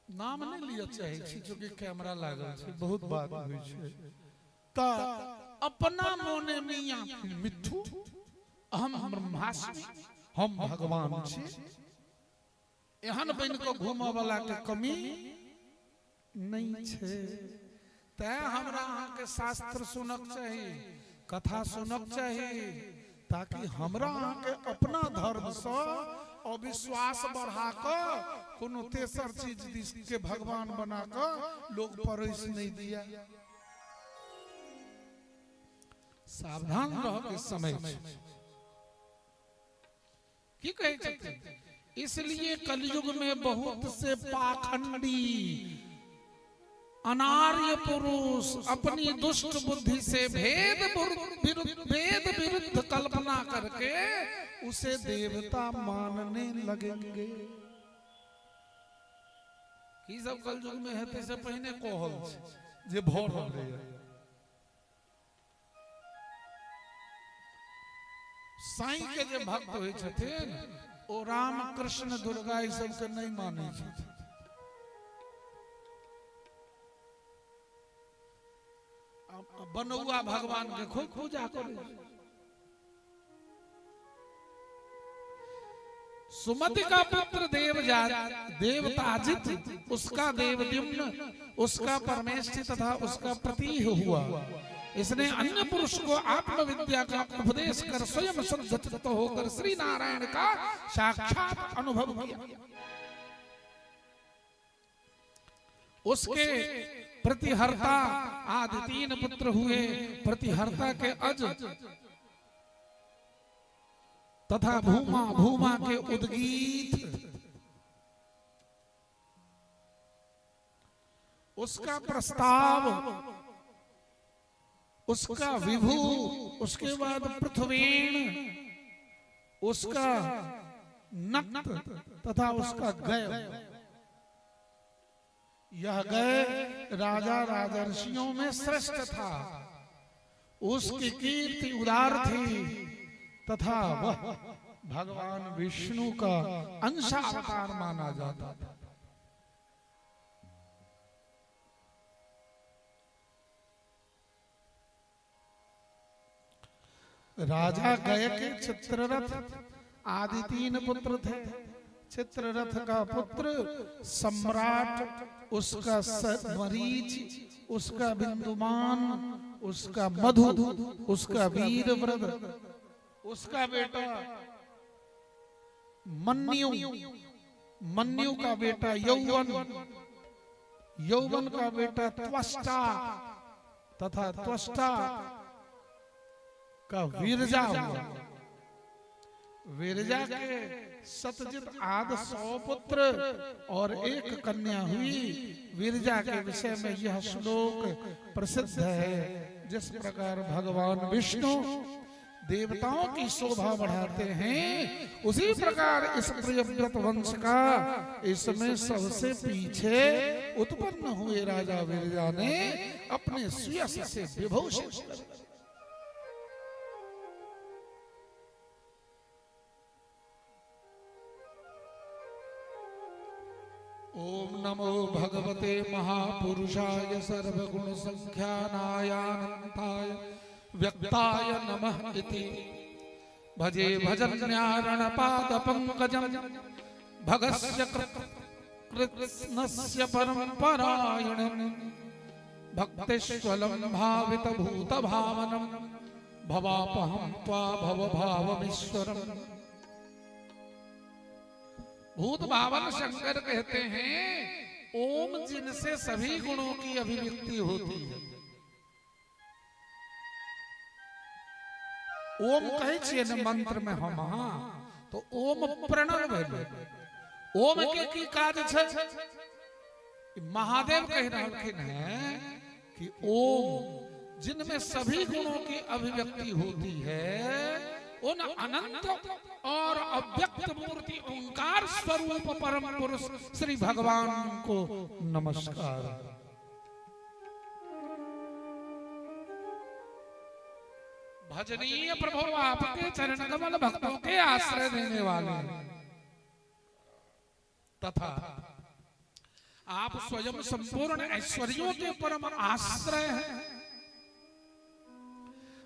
Speaker 4: नाम नहीं लिअ चाहै छी चूँकि कैमरा लागल छै, बहुत बात होइ छै। तऽ अपना मोने मियाँ मिट्ठू हम ब्रह्मास्मि, हम भगवान छी, एहन बनि कऽ घूमऽ वाला के कमी नहीं छै। तैं हमरा अहाँके शास्त्र सुनक चाही, कथा सुनक चाही, ताकि हमरा अहाँके अपना धर्मसँ अविश्वास बढ़ा कऽ कोनो तेसर चीज दिस के भगवान बना कऽ लोग परोसि नहीं दिया। सावधान रह के समय की कहै छथिन। इसलिए कलयुग में बहुत से पाखंडी अनार्य पुरुष अपनी दुष्ट बुद्धि से भेद विरुद्ध कल्पना करके उसे देवता मानने लगेंगे। की सब कलयुग में हेतै से पहिने कहल छै जे भऽ रहलै। साईं के जे भक्त होइ छथिन ओ राम कृष्ण दुर्गा ई सबके नहीं मानै छथिन। बनौआ भगवान के खूब पूजा करै। सुमति का पुत्र देवताजित, उसका देवद्युम्न, उसका परमेष्टि तथा उसका प्रतीह हुआ। इसने अन्य पुरुष को आत्मविद्या का उपदेश कर स्वयं शुद्ध चित्त होकर श्री नारायण का साक्षात अनुभव किया। उसके प्रतिहर्ता आदि 3 पुत्र हुए। प्रतिहर्ता के अज तथा भूमा, भूमा के उद्गीत। उसका प्रस्ताव, उसका विभू, उसके बाद पृथ्वीण, उसका नक्त तथा उसका गय। यह गय राजा राजर्षियों में श्रेष्ठ था। उसकी कीर्ति उदार थी तथा वह भगवान विष्णु का अंशावतार माना जाता था। राजा गय के चित्ररथ आदि 3 पुत्र थे। चित्ररथ का पुत्र सम्राट, उसका मरीच, उसका बिंदुमान, उसका मधु, उसका वीरव्रत, उसका बेटा मन्यु, मन्यु का बेटा यौवन, यौवन का बेटा त्वष्टा तथा त्वष्टा का वीरजा हुआ। वीरजा के सतजित आदि 100 पुत्र और एक कन्या हुई। वीरजा के विषय में यह श्लोक प्रसिद्ध है। जिस प्रकार भगवान विष्णु देवताओं की शोभा बढ़ाते हैं, उसी प्रकार इस प्रियव्रत वंश का इसमें सबसे पीछे उत्पन्न हुए राजा वीरजा ने अपने सुयश से विभूषित कर। ओम नमो भगवते महापुरुषाय सर्वगुण संख्यानायानंताय व्यक्ताय नमः इति। भजे भजन्यारण पाद पंकजं भगस्य कृष्णस्य परंपरायणं भक्तिश्वलं भावित भूत भावनं भवापहं त्वा भव भावमीश्वरम्। भूत भावन शंकर कहते हैं ओम जिनसे सभी गुणों की अभिव्यक्ति होती है। ओम कहै छियै ने मंत्र में हम, हाँ तो ओम प्रणव भेलै। ओम के की काज छै? महादेव कह रहलखिन हैं कि ओम जिनमें सभी गुणों की अभिव्यक्ति होती है, उन अनंत और अव्यक्त मूर्ति ओंकार स्वरूप परम पुरुष श्री भगवान को नमस्कार। भजनीय प्रभु आपके चरण कमल भक्तों के आश्रय देने वाले तथा आप स्वयं संपूर्ण ऐश्वर्यों के परम आश्रय हैं।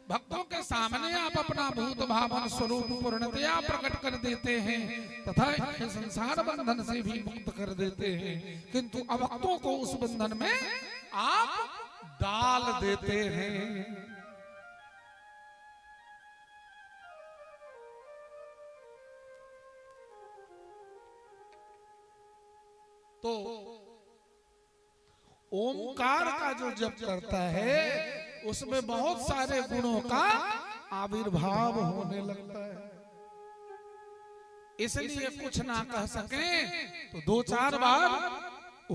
Speaker 4: भक्तों के सामने आप अपना भूत भावन स्वरूप पूर्णतया प्रकट कर देते हैं तथा संसार बंधन से भी मुक्त कर देते हैं, किंतु अभक्तों को उस बंधन में आप डाल देते हैं। तो ओमकार का जो जप करता है उसमें बहुत सारे गुणों का आविर्भाव होने लगता है। इसलिए कुछ ना कह सके तो 2-4 बार ओ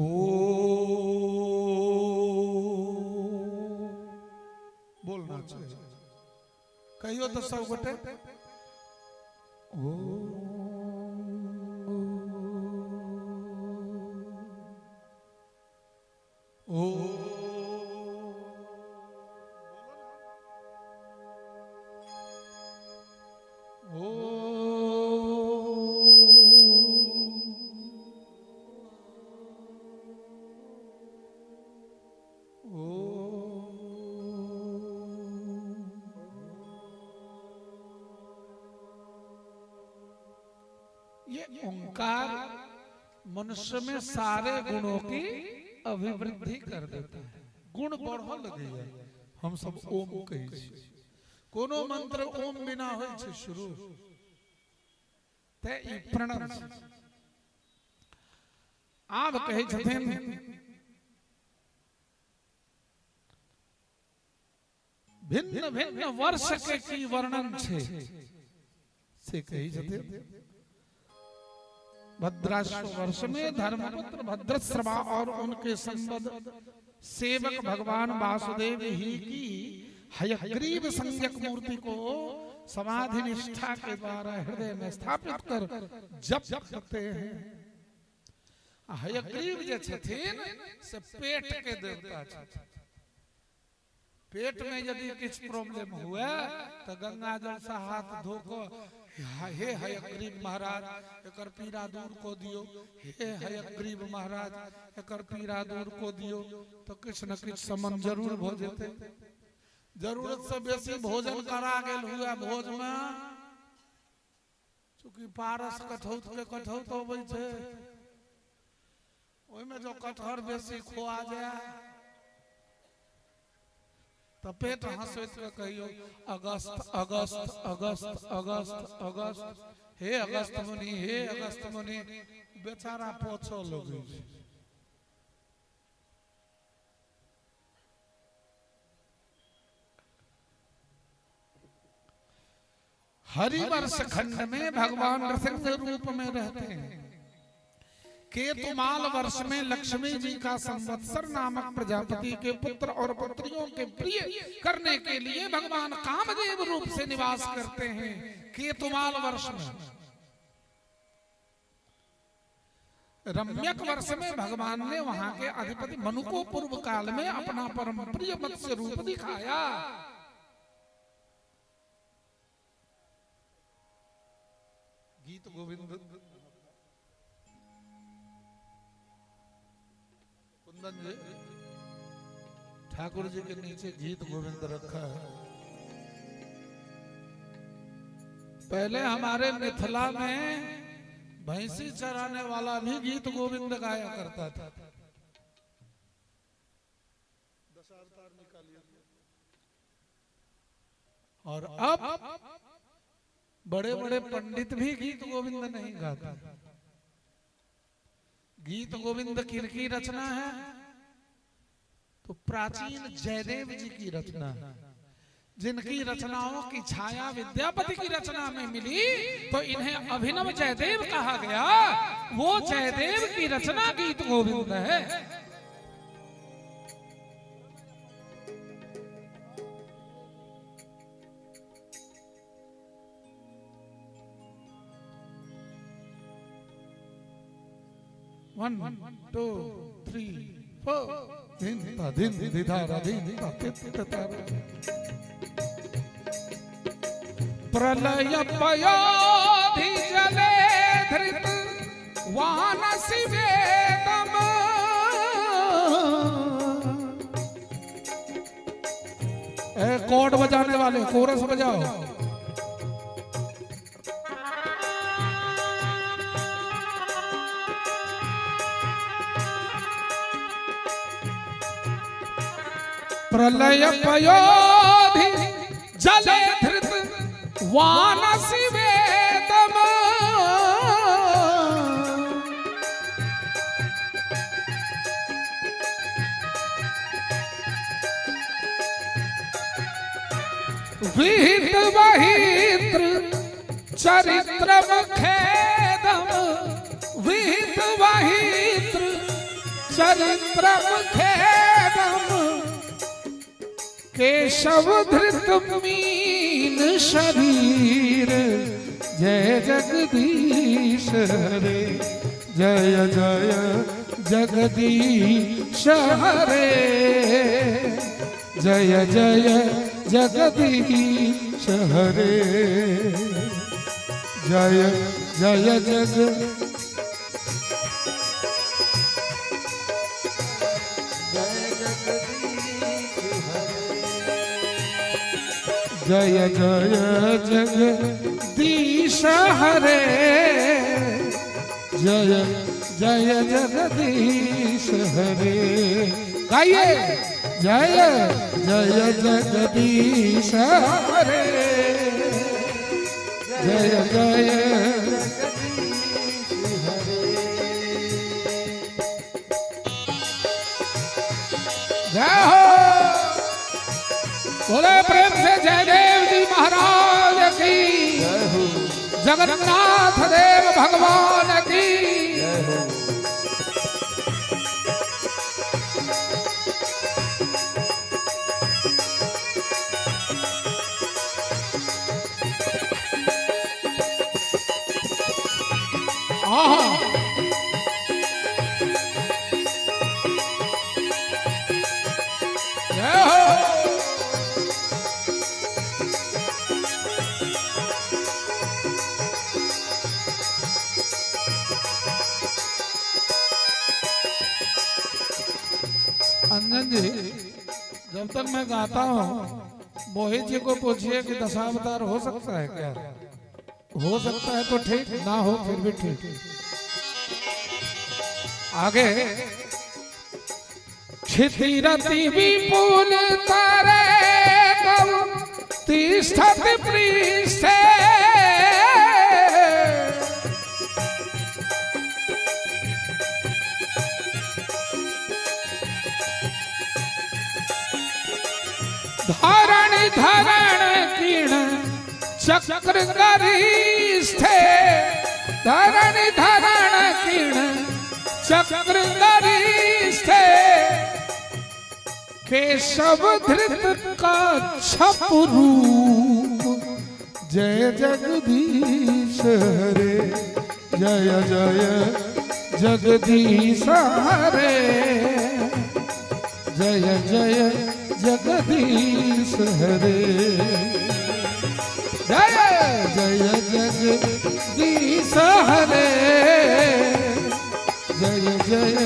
Speaker 4: बोलना चाहिए। कहियो तो सब गोटे ओ ओ ये ओंकार मनुष्य में सारे गुणों की अभिवृद्धि कर देता है। गुण बढ़ लगे है। हम सब ओम कहै छी। कोनो मंत्र ओम बिना होइ छै शुरू ते ई प्रणव छै। आब कहै छथिन भिन्न भिन्न वर्ष के की वर्णन छै से कहै छथिन। भद्राश्व वर्ष में धर्मपुत्र भद्रश्रवा और उनके संबद्ध सेवक भगवान वासुदेव ही की हयग्रीव संज्ञक मूर्ति को समाधि निष्ठा के द्वारा हृदय में स्थापित कर जप करते हैं। हयग्रीव जे छथिन से पेट के देवता छथिन। पेट में यदि किछ प्रॉब्लम हुए तो गंगा जल से हाथ धो के हे हयग्रीव महाराज एकर पीड़ा दूर को दियो, हे हयग्रीव महाराज एकर पीड़ा दूर को दियो, तो किछ न किछ समन जरूर भ जेतै। जरूरत से बेसी भोजन करा गेल हुए भोज में चूँकि पारस कठौत के कठौत अबै छै, ओहिमे जो कटहर बेसी खुआ जाय तऽ पेट हंसैत के कहियो अगस्त अगस्त अगस्त अगस्त अगस्त, हे अगस्त मुनि, हे अगस्त मुनि, बेचारा पोछऽ लगै छै। हरिवर्ष खंड में भगवान नृसिंह रूप में रहते हैं। केतुमाल वर्ष में लक्ष्मी जी का संवत्सर नामक प्रजापति के पुत्र और पुत्रियों के प्रिय करने के लिए भगवान कामदेव रूप से निवास करते हैं। केतुमाल वर्ष में रम्यक वर्ष में भगवान ने वहां के अधिपति मनु को पूर्व काल में अपना परम प्रिय मत्स्य रूप दिखाया। गीत गोविंद कुंदन जी ठाकुर जी के नीचे गीत गोविंद रखा है। पहले हमारे मिथिला में भैंसी चराने वाला भी गीत गोविंद गाया करता था। और अब बड़े बड़े पंडित भी गीत गोविंद नहीं गाते। गीत गोविंद किनकी रचना है? तो प्राचीन जयदेव जी की रचना है, जिनकी रचनाओं की छाया विद्यापति की रचना में मिली तो इन्हें अभिनव जयदेव कहा गया। वो जयदेव की रचना गीत गोविंद है। One two three four धिन ता धिन धिधारा धिन ता तित तारा। प्रलय पयोधि जले धृत वानसि वेदम, ए कॉर्ड बजाने वाले कोरस बजाओ। प्रलय पयोधि जले धृत वानसि वेदम, विहित वहित्र चरित्रम खेदम, विहित वहित्र चरित्रम खेदम, केशव धृत मीन शरीर, जय जगदीश हरे, जय जय जगदीश हरे, जय जय जगदीश हरे, जय जय जग जय जय जगदीश हरे, जय जय जगदीश हरे। गाइए जय जय जगदीश हरे, जय जय जय हो। बोले प्रेम से जयदेव जी महाराज की, जगन्नाथ देव भगवान की। आहा जय हो। अंजन जी, जब तक मैं गाता हूँ मोहित जी को पूछिए कि दशावतार हो सकता है क्या? हो सकता है तो ठीक, ना हो फिर भी ठीक। आगे क्षितिरति विपुल तारे गौ तिष्ठत पृष्ठे, धारण धरण किण चक्र गरिष्ठे, धरण धरण किण चक्र गरिष्ठे, केशव धृत का छप रूप, जय जगदीश हरे, जय जय जगदीश हरे, जय जय जगदीश हरे, जय जय जगदीश हरे, जय जय।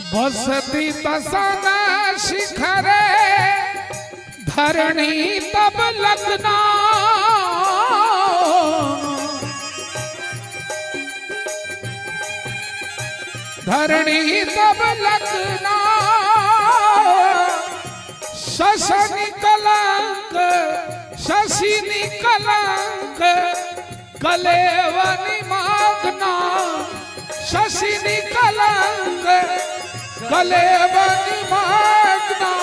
Speaker 4: बसती तसन शिखरे धरणी तब लगना, धरणी तब लगना, शशि कलंक शशि कलंक कलेवनी मागना, शशि कलंक कलेवनी मागना।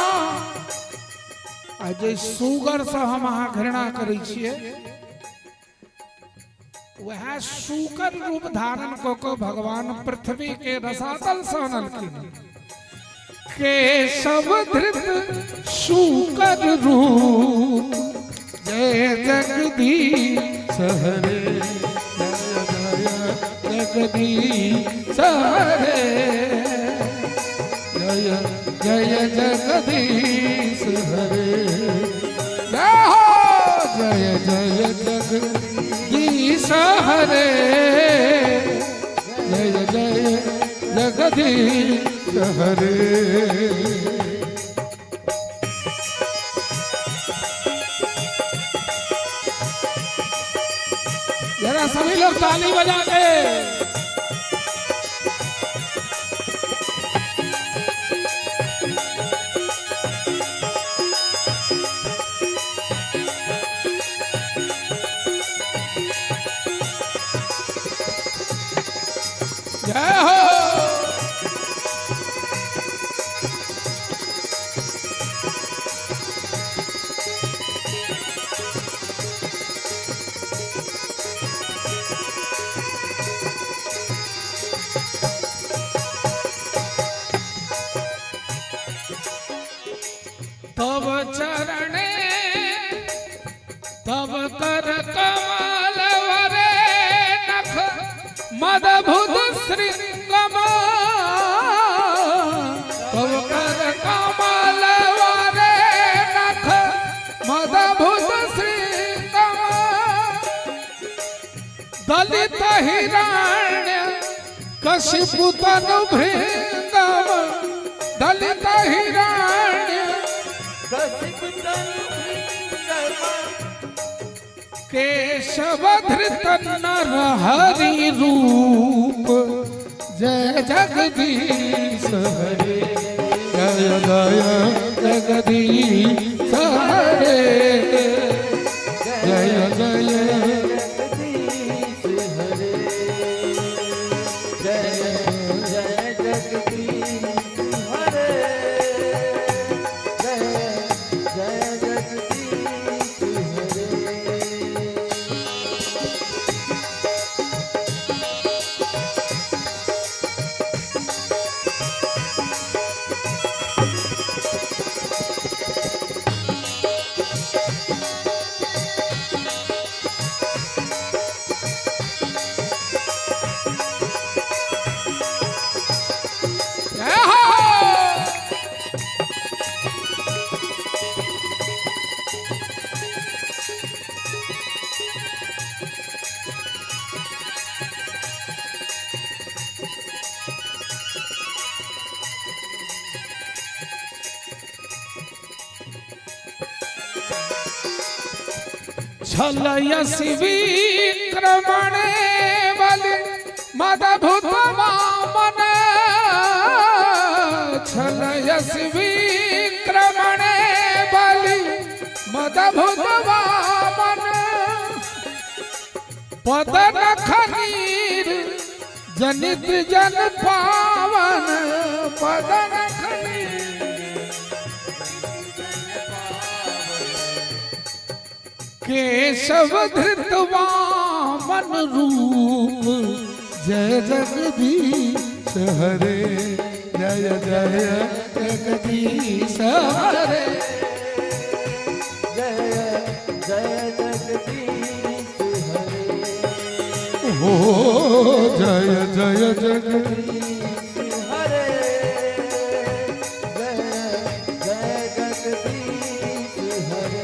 Speaker 4: आ जे सुगर से हम अहाँ घृणा करै छियै, वएह सुकर रूप धारण कऽ कऽ भगवान पृथ्वी के रसातल से अनलखिन। केशव धृत सुकर रूप, जय जगदीश हरे, जय जय जगदीश हरे, जय जय जगदीश हरे, जय हो जय जय जगदीश हरे, जय जय जगदीश हरे। जरा सभी लोग ताली बजा के। जय हो। तब चरणे तब कर कमल वरे नख मदभुत श्रृंगम, तब कर कमल वरे नख मदभुत श्रृंगम, दलित हिरण्य कशिपु तनु भृंगम, दलित हिरण्य केशव धृत नर हरि रूप, जय जगदीश हरे, जय जय जगदीश हरे, जय जय
Speaker 3: जगदीश हरे, जय जय जगदीश हरे, जय
Speaker 4: जय हो। छलयसि विक्रमण बलि मदभूत वामन। छलयसि विक्रमण बलि मदभूत वामन। पदन खनीर जनित जन पावन। पदन खनीर केशव धृत वामन रूप। जय जगदीश हरे, जय जय जगदीश हरे।
Speaker 5: जय जय जगदीश हरे।
Speaker 4: हो जय जय जगदीश
Speaker 5: हरे, जय जय जगदीश हरे।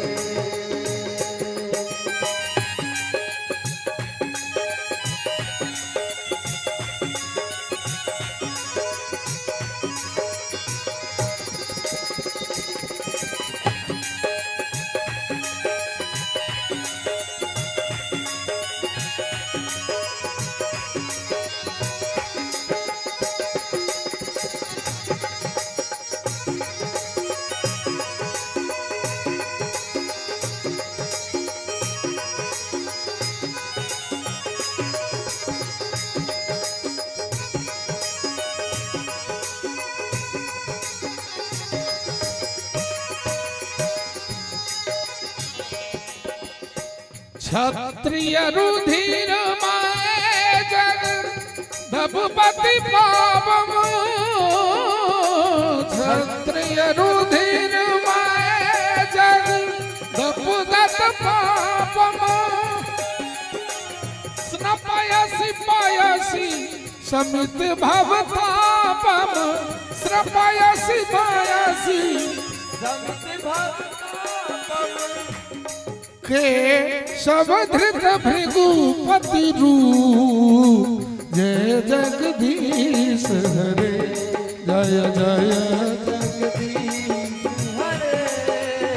Speaker 4: क्षत्रिय रुधिर my जग दबपति पावम। क्षत्रिय रुधिर my जग दपुदत पापम। स्नपयसि पयसि समित भवतापम। स्रपयसि पयसि
Speaker 5: समित भवतापम।
Speaker 4: के धृत भृगुपति रूप। जय जगदीश हरे, जय जय
Speaker 5: जगदीश हरे।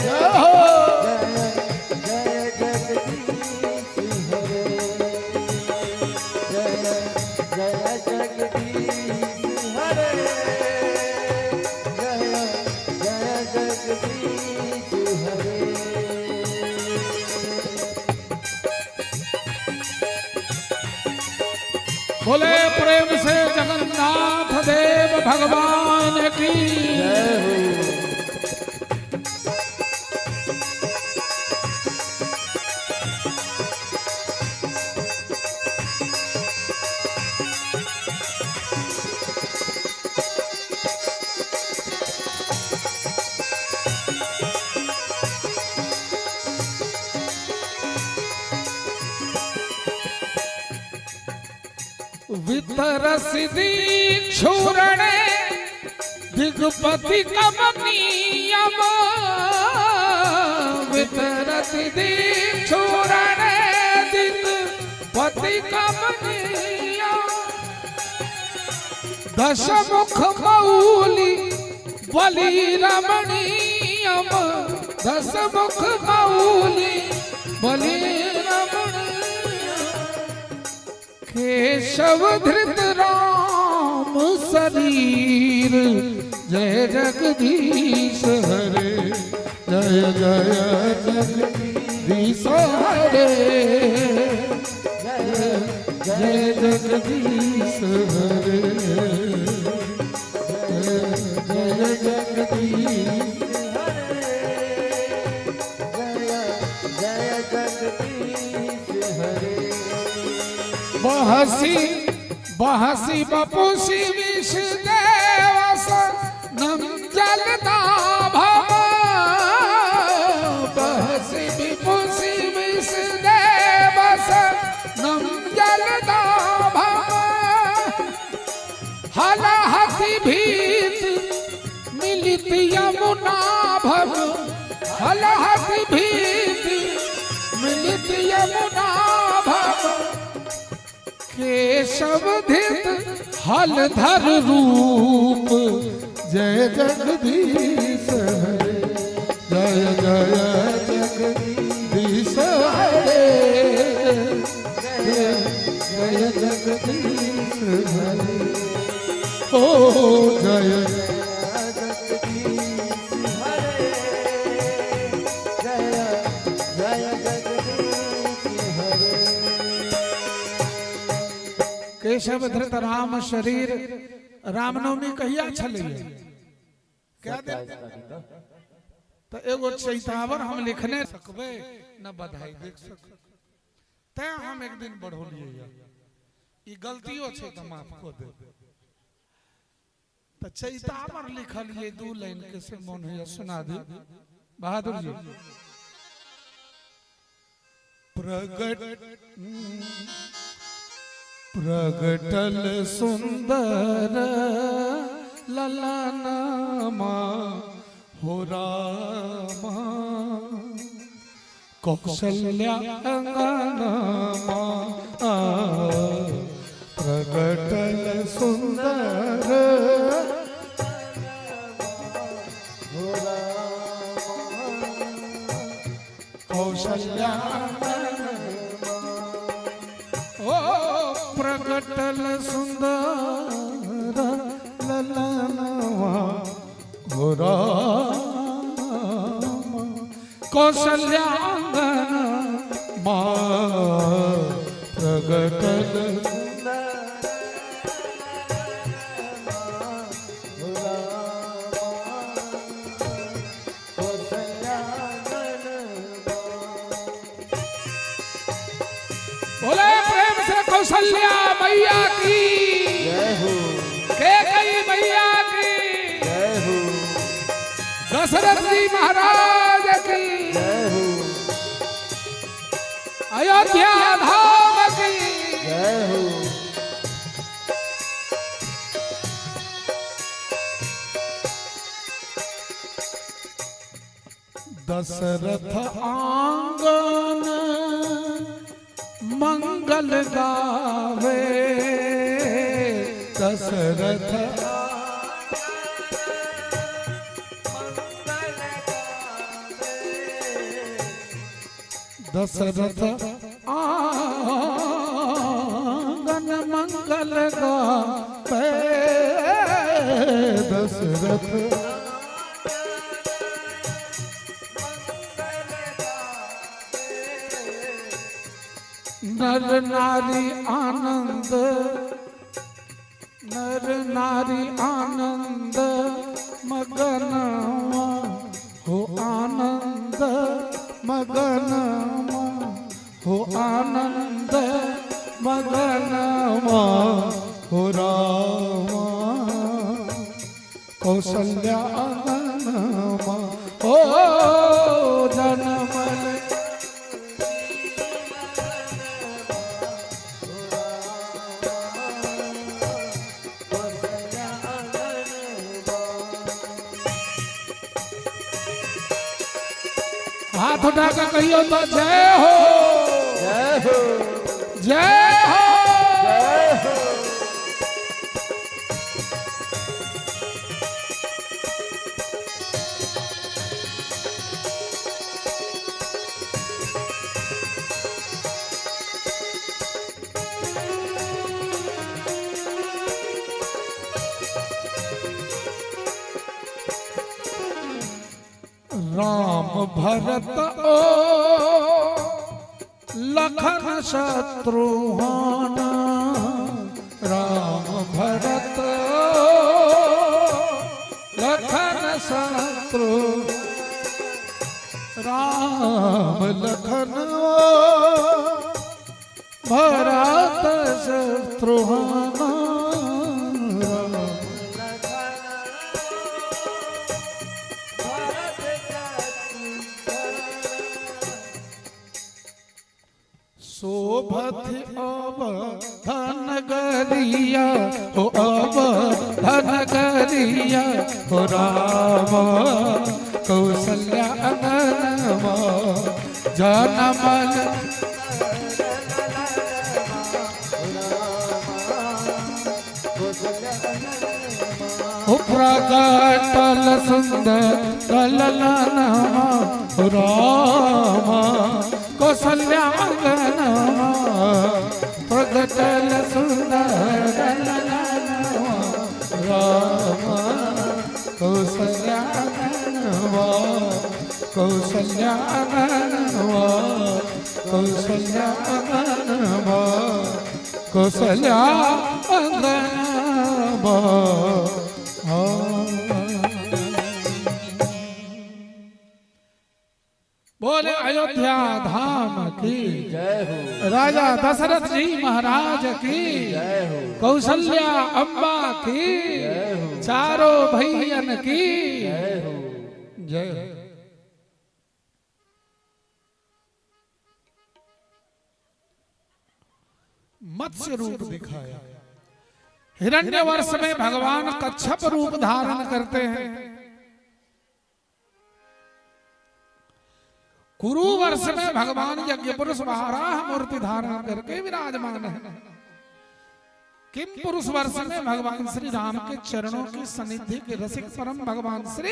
Speaker 4: जय हो।
Speaker 5: जय जय जगदीश हरे, जय जय जगदीश हरे, जय जय जगदीश हरे।
Speaker 4: बोले प्रेम से जगन्नाथ देव भगवान की।
Speaker 5: जय हो।
Speaker 4: वितरसि दीक्षुरणे दिगपति कमनीयम। वितरसि दीक्षुरणे दिगपति कमनीयम। दशमुख मौली बलि रमणीयम। दशमुख मौली बलि रमणीयम। केशव धृत राम शरीर। जय जगदीश हरे, जय जय जगदीश हरे, जय जगदीश हरे, जय जय जगदीश
Speaker 5: हरे, जय जय जगदीश हरे।
Speaker 4: बहसी बहसी बपुषि विष देवस नम जलदा भव। बहसी मिलित यमुना भव हलहति भीति, मिलित यमुना भव केशव धित हलधर रूप। जय जगदीश हरे, जय जय जगदीश हरे, जय जय जगदीश हरे, ओ जय
Speaker 5: जगदीश हरे, जय जय जगदीश हरे।
Speaker 4: केशव धृत राम शरीर। रामनवमी कहिया छलैया? क्या दिन? तऽ एगो चैतावर हम लिखने सकबै न, बधाई देख सकबै, तैं हम एक दिन बढ़ौलियै। ई गलतियो छै तऽ माफ कऽ देब। तऽ चैतावर लिखलियै दू लाइन के, से मोन होइया सुना दी बहादुर जी। प्रगट प्रगटल सुंदर ललनमा हो रामा, कौशल्या अंगनमा। प्रगटल सुंदर
Speaker 5: हो रामा,
Speaker 4: कौशल्या, ओ प्रगटल सुंदर ललनवा हो रामा, कौशल्यांगन मा। प्रगटल
Speaker 5: हो रामा, कौशल्यांगन।
Speaker 4: बोले प्रेम से कौशल्या मैया की
Speaker 5: जय हो।
Speaker 4: के कई मैया की
Speaker 5: जय हो।
Speaker 4: दशरथ जी महाराज की
Speaker 5: जय हो।
Speaker 4: अयोध्या धाम की
Speaker 5: जय हो।
Speaker 4: दशरथ आंगन मंगल गावे, दशरथ दशरथ आंगन मंगल गावे, दशरथ नर नारी आनंद, नर नारी आनंद मगन हो, आनंद मगन हो, आनंद मगन हो रामा, कौशल्या ओ जनमल। हाथ उठा कर कहियो तो जय हो।
Speaker 5: जय हो।
Speaker 4: जय हो।
Speaker 5: जय हो।
Speaker 4: राम भरत ओ लखन शत्रुघ्न, राम भरत ओ लखन शत्रु, राम लखन ओ भरत शत्रुघ्न। राम शोभत अब धन गरिया हो, अब धन गरिया हो राम। जनमल प्रगटल सुंदर ललनमा राम कौशल्यांगनमा। प्रगटल सुंदर ललनमा राम कौशल्यांगनमा, कौशल्यांगनमा, कौशल्यांगनमा, कौशल्यांगनमा। बोले अयोध्या धाम की
Speaker 5: जय हो।
Speaker 4: राजा दशरथ जी महाराज की
Speaker 5: जय हो।
Speaker 4: कौशल्या अम्बा की, चारों भैयन की
Speaker 5: जय हो।
Speaker 4: जय हो। मत्स्य रूप दिखाया। हिरण्य वर्ष में भगवान कच्छप रूप धारण करते हैं। कुरु वर्ष में भगवान यज्ञ पुरुष वाराह मूर्ति धारण करके विराजमान है। किम पुरुष वर्ष में भगवान श्री राम के चरणों की सन्निधि के रसिक परम भगवान श्री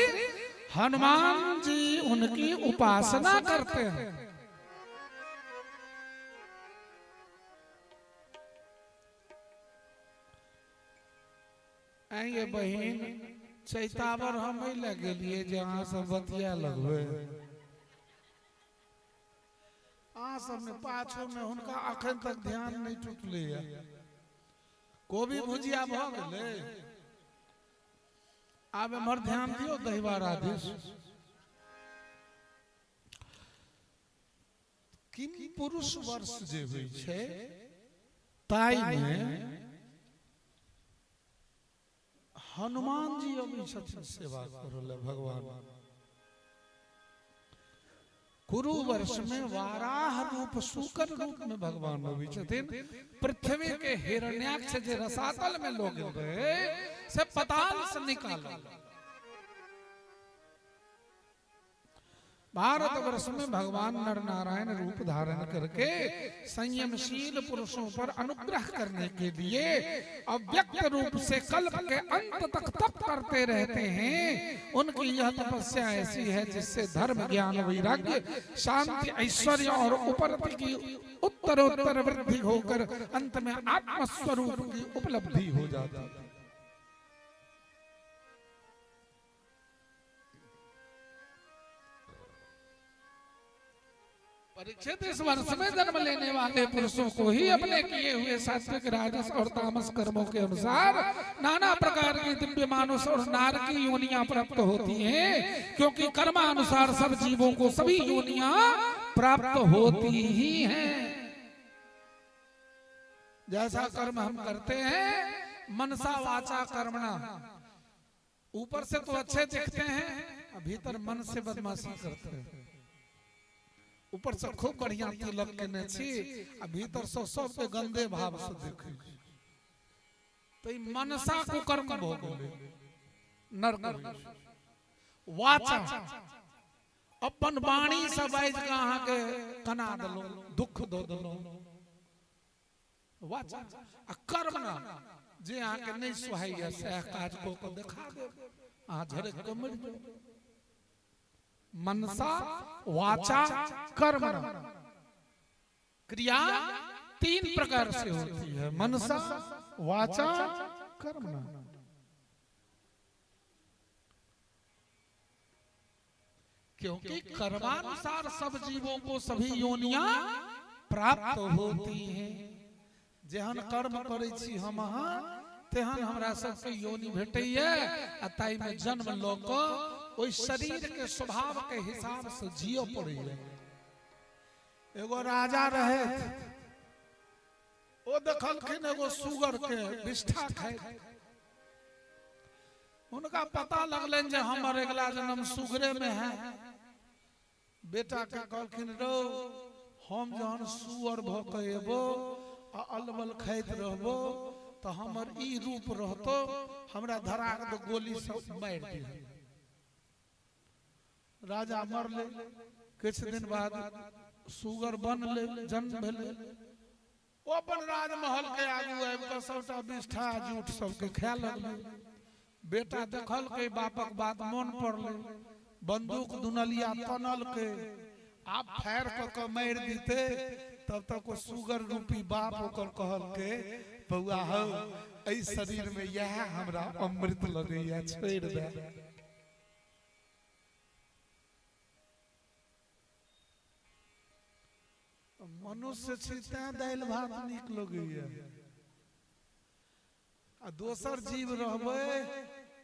Speaker 4: हनुमान जी उनकी उपासना करते हैं। आइए बहिन चैतावर हम एहि गेलिए जे अहाँ सब बतिया लगबै। अहाँ सबमे पाछू में हुनका अखन तक ध्यान नहीं टूटलैया। कोबी भुजिया भऽ गेलै, आब एम्हर ध्यान दियौ दहीबाड़ा दिस। किम पुरुष वर्ष जे होइ छै ताहिमे हनुमान जी अबै छथिन सेवा करऽ लए भगवान। कुरु वर्ष में वाराह रूप सुकर रूप में भगवान अबै छथिन। पृथ्वी के हिरण्याक्ष जे रसातल में लोग रहे से पताल से निकालल। भारत वर्ष में भगवान नर नारायण रूप धारण करके संयमशील पुरुषों पर अनुग्रह करने के लिए अव्यक्त रूप से कल्प के अंत तक तप करते रहते हैं। उनकी यह तपस्या ऐसी है जिससे धर्म, ज्ञान, वैराग्य, शांति, ऐश्वर्य और उपरति की उत्तरोत्तर वृद्धि होकर अंत में आत्मस्वरूप की उपलब्धि हो जाती है। परीक्षित इस वर्ष में जन्म लेने वाले पुरुषों को ही अपने किए हुए सात्विक, राजस और तामस कर्मों के अनुसार नाना प्रकार की दिव्य मानुष और नारकी योनियां प्राप्त होती हैं, क्योंकि कर्मानुसार सब जीवों को सभी योनियां प्राप्त होती ही हैं। जैसा कर्म हम करते हैं मनसा वाचा कर्मणा, ऊपर से तो अच्छे दिखते हैं, भीतर मन से बदमाशी करते हैं। ऊपर से खूब बढ़िया तिलक केने छी आ भीतर से सबके गंदे भाव से देखै छी, तो ई मनसा कुकर्म भऽ गेलै, नर्क होइ छै। वाचा अपन वाणी से बाजि कऽ अहाँके कना देलहुँ, दुख दऽ देलहुँ, वाचा। आ कर्म ना जे अहाँके नहि सोहाइए सएह काज कऽ कऽ देखा देब, अहाँ झरकि कऽ मरि जाउ। मनसा वाचा कर्म क्रिया तीन प्रकार से होती है, मनसा वाचा कर्म। क्योंकि कर्मानुसार सब जीवों को सभी योनियां प्राप्त होती हैं। जेहन कर्म करै छी हम अहाँ तेहन हमरा सबके योनि भेटैया आ ताहिमे जन्म लऽ कऽ ओहि शरीर के स्वभाव के हिसाब से जिय पड़ैया। एगो राजा रहे, ओ देखलखिन एगो सुगर के विष्ठा खाइत। हुनका पता लगलनि जे हमर अगिला जन्म सुगरे में है। बेटा के कहलखिन रौ हम जहन सुअर भऽ के एबो आ अलबल खाइत रहबो तऽ हमर ई रूप रहतो, हमरा धरा के गोली से मारि दिहन। राजा मरले, किछु दिन बाद सुगर बनलै, जन्म भेलै, ओ अपन राजमहल के आगू आबि कऽ सबटा विष्ठा जूठ सबके खाय लगलै। बेटा देखलकै, बापक बात मोन पड़लै, बंदूक दुनलिया तनलकै, आब फायर कऽ कऽ मारि दितै। तब तक ओ सुगर रूपी बाप ओकर कहलकै, बौआ हौ, एहि शरीर में इएह हमरा अमृत लगैया, छोड़ि दे। मनुष्य छी तैं दालि भात नीक लगैया, आ दोसर जीव रहबै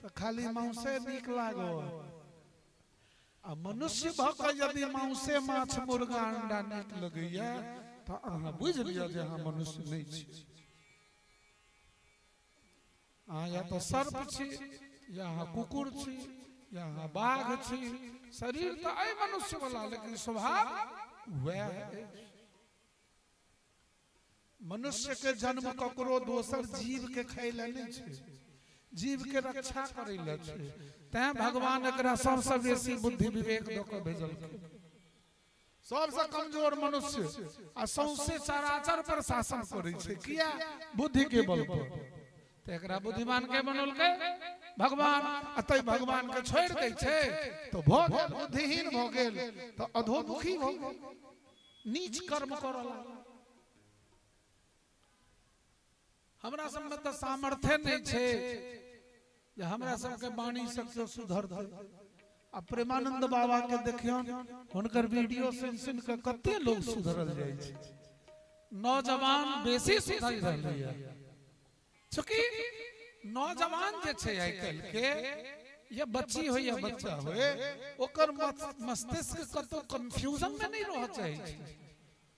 Speaker 4: तऽ खाली मांसे नीक लागत। आ मनुष्य भऽ कऽ यदि मांसे माछ मुर्गा अंडा नीक लगैया तऽ अहाँ बुझि लिअ जे अहाँ मनुष्य नहि छी। अहाँ या तऽ सर्प छी, या अहाँ कुकुर छी, या अहाँ बाघ छी। शरीर तऽ अइ मनुष्य वाला, लेकिन स्वभाव वएह अछि। मनुष्य के जन्म ककरो दोसर जीव के खाय लए नहि छै, जीव के रक्षा करै लए छै। तैं भगवान एकरा सबसँ बेसी बुद्धि विवेक दऽ कऽ भेजलखिन। सबसँ कमजोर मनुष्य आ सौंसे चराचर पर शासन करै छै, किया? बुद्धि के बल पर। तऽ एकरा बुद्धिमान के बनौलकै? भगवान। आ तै भगवान के छोड़ि दै छै तऽ भऽ गेल बुद्धिहीन, भऽ गेल तऽ अधोमुखी भऽ गेल, नीच कर्म करऽ लागल। हमरा सबमे तऽ सामर्थ्य नहि छै जे हमरा सबके वाणी से केओ सुधरतै। आ प्रेमानंद बाबा के देखियौन, हुनकर वीडियो सुनि सुनि कऽ कते लोग सुधरल जाइ छै। नौजवान बेसी सुधरि रहलैए, चूँकि नौजवान जे छै आइ काल्हि के, या बच्ची हो या बच्चा होए, ओकर मस्तिष्क कतौ कंफ्यूजन में नहि रहऽ चाहै छै,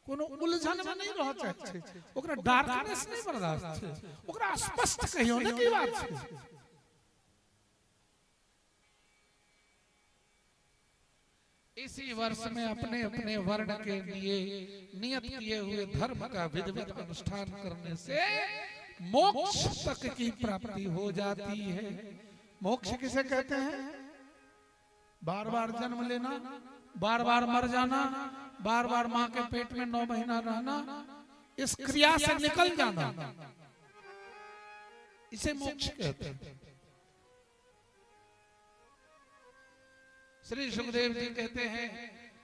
Speaker 4: कोनो उलझन में नहि रहऽ चाहै छै, ओकरा डार्कनेस नहि बर्दाश्त छै, ओकरा स्पष्ट कहियौ ने की बात छै। इसी वर्ष में अपने अपने वर्ण के लिए नियत किए हुए धर्म का विधिवत अनुष्ठान करने से मोक्ष तक की प्राप्ति हो जाती है। मोक्ष किसे कहते हैं? बार बार जन्म लेना, बार बार मर जाना, बार बार माँ के पेट में 9 महीना रहना, इस क्रिया से निकल जाना, इसे मोक्ष कहते हैं। श्री सुखदेव जी कहते हैं,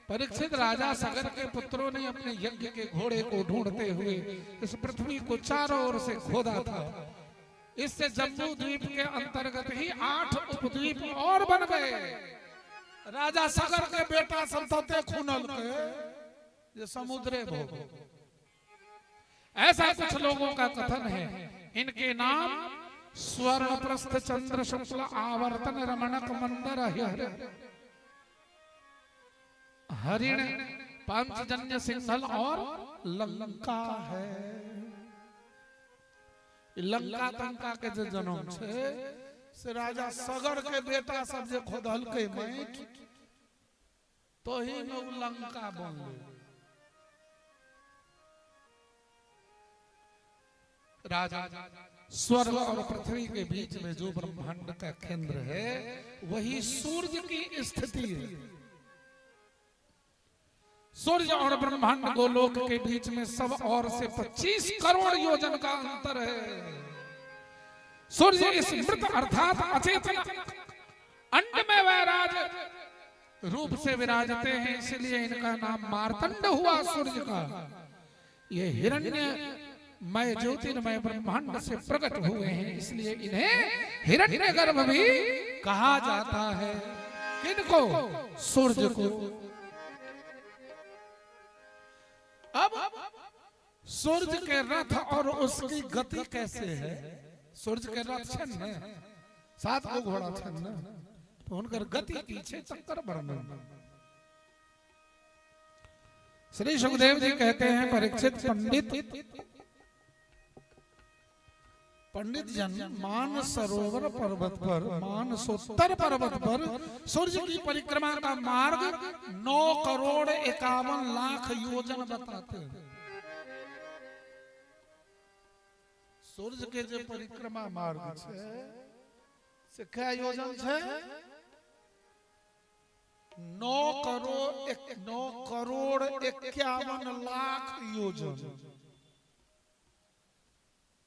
Speaker 4: परीक्षित राजा सगर के पुत्रों ने अपने यज्ञ के घोड़े को ढूंढते हुए इस पृथ्वी को चारों ओर से खोदा था। इससे जम्बू द्वीप के अंतर्गत ही 8 उपद्वीप और बन गए। राजा सगर के बेटा सब तते खुनल के जे समुद्रे भोग। ऐसा कुछ लोगों का कथन है। इनके नाम स्वर्णप्रस्थ, चंद्र शुक्ल, आवर्तन, रमणक, मंदर, हरिण, पांचजन्य, सिंहल और लंका है। लंका तंका के जे जन्म छै से राजा सगर के बेटा सब जे खोदलकै माटि, तोही में उ लंका बनलै। राजा, स्वर्ग और पृथ्वी के बीच में जो ब्रह्मांड का केंद्र है वही सूर्य की स्थिति है। सूर्य और ब्रह्मांड गोलोक के बीच में सब और से 25 करोड़ योजन का अंतर है। सूर्य इस मृत अर्थात अचेतन अंड में वैराज रूप से विराजते हैं, इसलिए इनका नाम मार्तंड हुआ सूर्य का। ये हिरण्यमय ज्योतिर्मय ब्रह्मांड से प्रकट हुए हैं, इसलिए इन्हें हिरण्यगर्भ भी कहा जाता है। किनको? सूर्य को। अब सूर्य के रथ और उसकी गति कैसे है? सूर्य के रथ छन ने, 7 गो घोड़ा छन ने, तो उनकर गति की छै तकर वर्णन। श्री सुखदेव जी कहते हैं, परीक्षित पंडित पंडित जन मान सरोवर पर्वत पर, मानसोत्तर पर्वत पर सूर्य की परिक्रमा का मार्ग 9 करोड़ 51 लाख योजन बताते हैं। सूर्य के जो परिक्रमा मार्ग छै से क्या योजन छै? 9 करोड़ 9 करोड़ करोड़ 51 लाख योजन।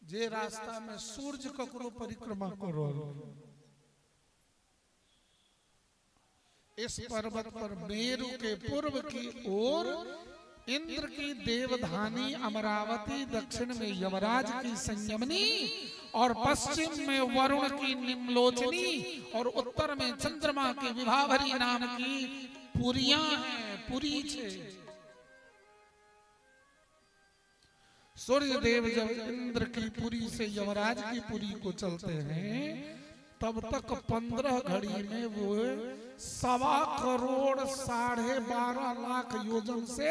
Speaker 4: जे रास्ता में सूर्य ककरो परिक्रमा करो। इस पर्वत पर मेरु के पूर्व की ओर इंद्र की देवधानी अमरावती, दक्षिण में यमराज की संयमनी और पश्चिम में वरुण की निम्लोचनी और उत्तर में चंद्रमा की विभावरी नाम की पुरियां हैं, पुरी छे। सूर्य देव जब इंद्र की पुरी से यमराज की पुरी को चलते हैं तब तक 15 घड़ी में वो 1.25 करोड़ 12.5 लाख योजन से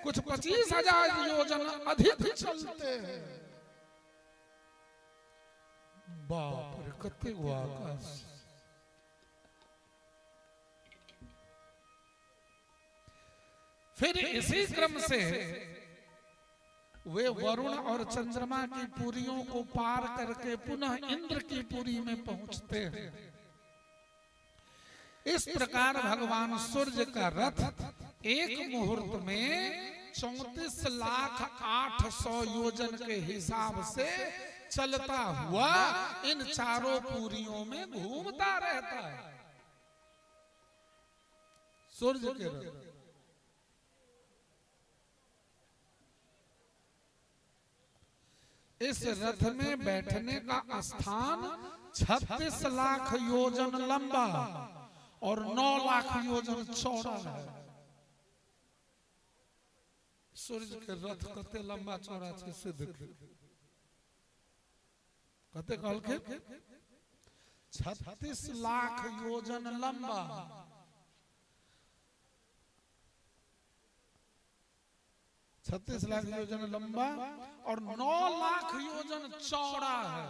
Speaker 4: कुछ 25,000 योजन अधिक चलते हैं। बाप रे, कते गो आकाश। फिर इसी क्रम से वे वरुण और चंद्रमा की पुरियों को पार करके पुनः इंद्र की पुरी में पहुंचते हैं। इस प्रकार भगवान सूर्य का रथ एक मुहूर्त में 34,00,800 योजन के हिसाब से चलता हुआ इन चारों पुरियों में घूमता रहता है। सूर्य के रथ इस रथ में बैठने का स्थान 36 लाख योजन लंबा और 9 लाख योजन चौड़ा है। सूर्य के रथ कते लंबा चौड़ा छै से देखियौ। कते कहलखिन? 36 लाख योजन लंबा। 36 लाख योजन लंबा और 9 लाख योजन चौड़ा है।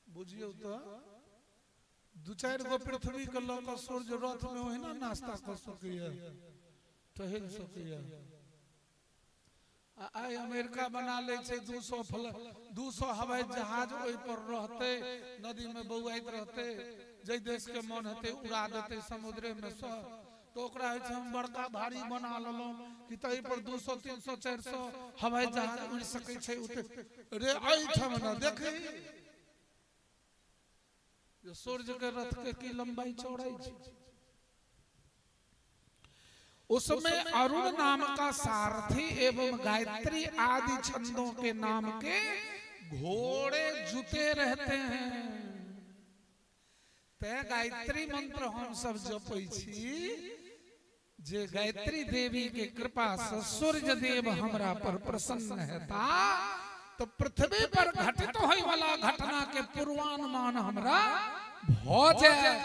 Speaker 4: बुझियौ तो 2-4 गो पृथ्वी के लऽ कऽ सूर्य रथ में ओहिना नाश्ता कऽ सकैया, टहल सकैया। आइ अमेरिका बना लै छै 200 हवाई जहाज ओहि पर रहतै, नदी में बौआइत रहतै, जाहि देश के मन हेतै उड़ा देतै समुद्रे में सब। तो ओकरा होइ छै हम बड़का भारी बना लेलहुँ कि ताहि पर 200, 300, 400 हवाई जहाज उड़ि सकै छै। रे एहिठाम ने देखी जे सूर्य के रथ के की लंबाई चौड़ाई छै। उसमें अरुण नाम का सारथी एवं गायत्री आदि छंदों के नाम के घोड़े जुते रहते हैं। ते गायत्री मंत्र हम सब जपै छी जे गायत्री देवी के कृपा से सूर्य देव हमरा पर प्रसन्न हेता तो पृथ्वी पर घटित होय वाला घटना के पूर्वानुमान हमरा भ जायत।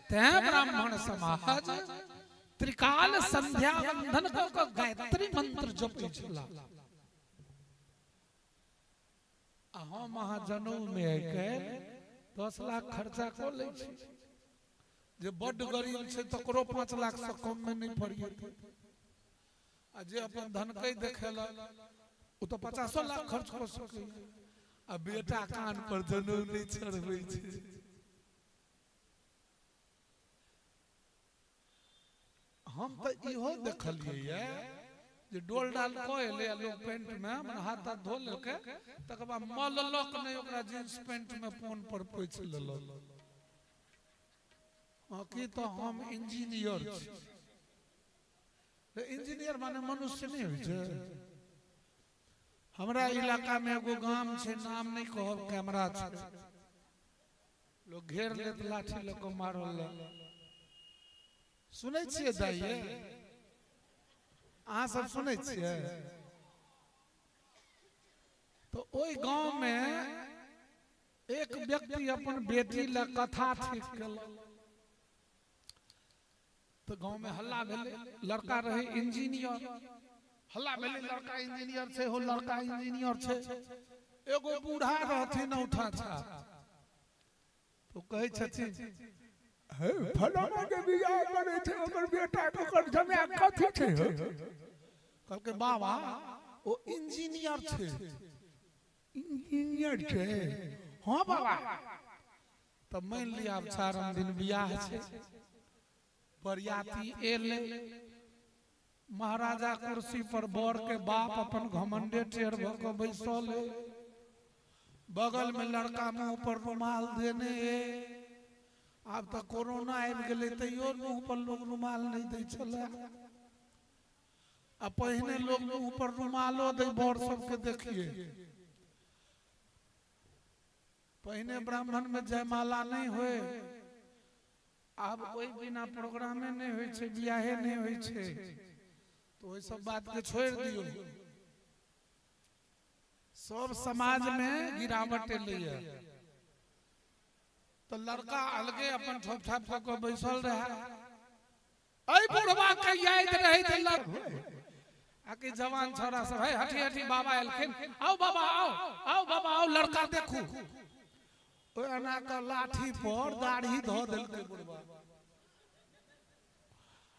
Speaker 4: तें ब्राह्मण समाज त्रिकाल संध्या बंधन क गायत्री मंत्र जपै छला। आ हम अहाँ जनऊ में आइ 10 लाख खर्चा कऽ लै छी। जे बड्ड गरीब छै तकरो 5 लाख से कम में नहीं फरिएतै। आ जे अपन धनकै देखेलक ओ तऽ 50 लाख खर्च कऽ सकैए। आ बेटा कान पर जनऊ नहि चढ़बै छै। हम तऽ इहो देखलियै जे डोल डाल कऽ एलै आ लोग पेंट में मने हाथ हाथ धो लेलकै, तकर बाद मललक नहि, ओकरा जींस पेंट में फोन पर पोछि लेलक। की तऽ हम इंजीनियर छी। इंजीनियर माने मनुष्य नहि होइ छै। हमरा इलाका में एगो गाम छै, नाम नहि कहब, कैमरा छै, लोग घेर लेत लाठी लऽ कऽ मारल। सुनै छियै दाइ? अहाँ सब सुनै छियै? तो ओहि गांव में एक व्यक्ति अपन बेटी लए कथा ठीक केलक। तो गांव में हल्ला भेलै, लड़का रहे इंजीनियर, हल्ला भेलै लड़का इंजीनियर छै, हो लड़का इंजीनियर छै। एगो बूढ़ा रहथिन औठा छाप, तो कहै छथिन हे फलाना के बियाह करै छै, ओकर बेटा के ओकर जमाय कथी छै? कहलकै बाबा ओ इंजीनियर छै। इंजीनियर छै? हाँ बाबा। तब मान लिया आब 4 दिन बियाह छै, बरियाती एलै, महाराजा कुर्सी पर बर के बाप अपन घमंडे टेढ़ भऽ कऽ बैसल है, बगल में लड़का मुंह पर रुमाल देने है। आब तऽ कोरोना आबि गेलै तैयो मुंह पर लोग रुमाल नहि दै छलै, आ पहिने लोग मुंह पर रुमालो दै बर सबके देखिए। पहिने ब्राह्मण में जयमाला नहीं होए, आब ओहि बिना प्रोग्रामे नहीं होइ छै, बियाहे नहीं होइ छै, तो ओहि सब बात के छोड़ि दियौ। सब समाज में गिरावट एलैया, तो लड़का अलगे अपन ठोप ठाप कऽ कऽ बैसल रहे। एहि बुढ़वा के याद रहे जे आ कि जवान छौड़ा सब है, हटी हटी बाबा एलखिन, आओ बाबा आओ, आओ बाबा आओ, लड़का देखू। ओहि एना कऽ लाठी पर दाढ़ी धऽ देलकै बुढ़वा,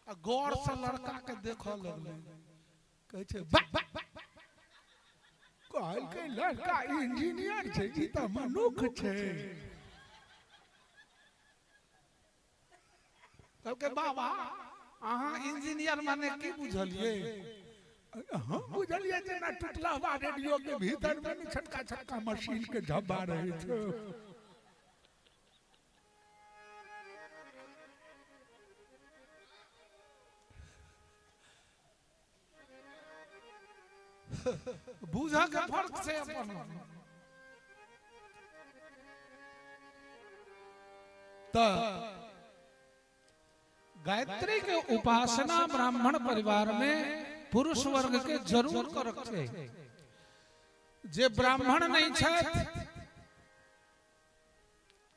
Speaker 4: आ गौर से लड़का के देखऽ लगलै, कहै छै
Speaker 6: कहलकै लड़का इंजीनियर छै, ई तऽ मनुख छै।
Speaker 4: कहलकै बाबा अहाँ इंजीनियर माने की बुझलियै?
Speaker 6: हम बुझलियै जेना टूटला हुआ रेडियो के भीतर में ने छोटका छोटका मशीन के झब्बा रहै छै।
Speaker 4: बुझऽ के फर्क छै अपन। तऽ गायत्री के उपासना ब्राह्मण परिवार में पुरुष वर्ग के जरूर करक छै। जे ब्राह्मण नहीं छथि,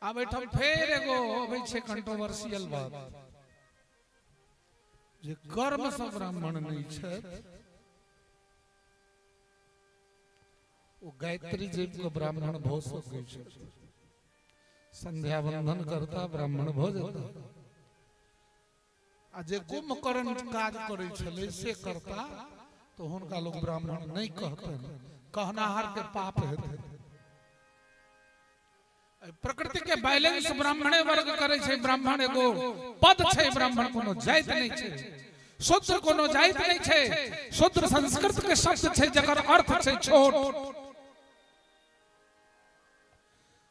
Speaker 4: आब एहिठाम फेर एगो अबै छै कंट्रोवर्सियल बात, जे कर्म से ब्राह्मण नहीं छथि ओ गायत्री जप के ब्राह्मण भऽ सकै छै, संध्या बंधन करता ब्राह्मण भऽ जेता, आ जे कुंभकर्ण काज करै छलै से करता तो हुनका लोग ब्राह्मण नहीं कहतनि, कहनाहर के पाप हेतै। प्रकृति के बैलेंस ब्राह्मणे वर्ग करै छै। ब्राह्मण एगो पद छै, ब्राह्मण कोनो जाति नहीं छै, शूद्र कोनो जाति नहीं छै। शूद्र संस्कृत के शब्द छै जकर अर्थ छै छोट।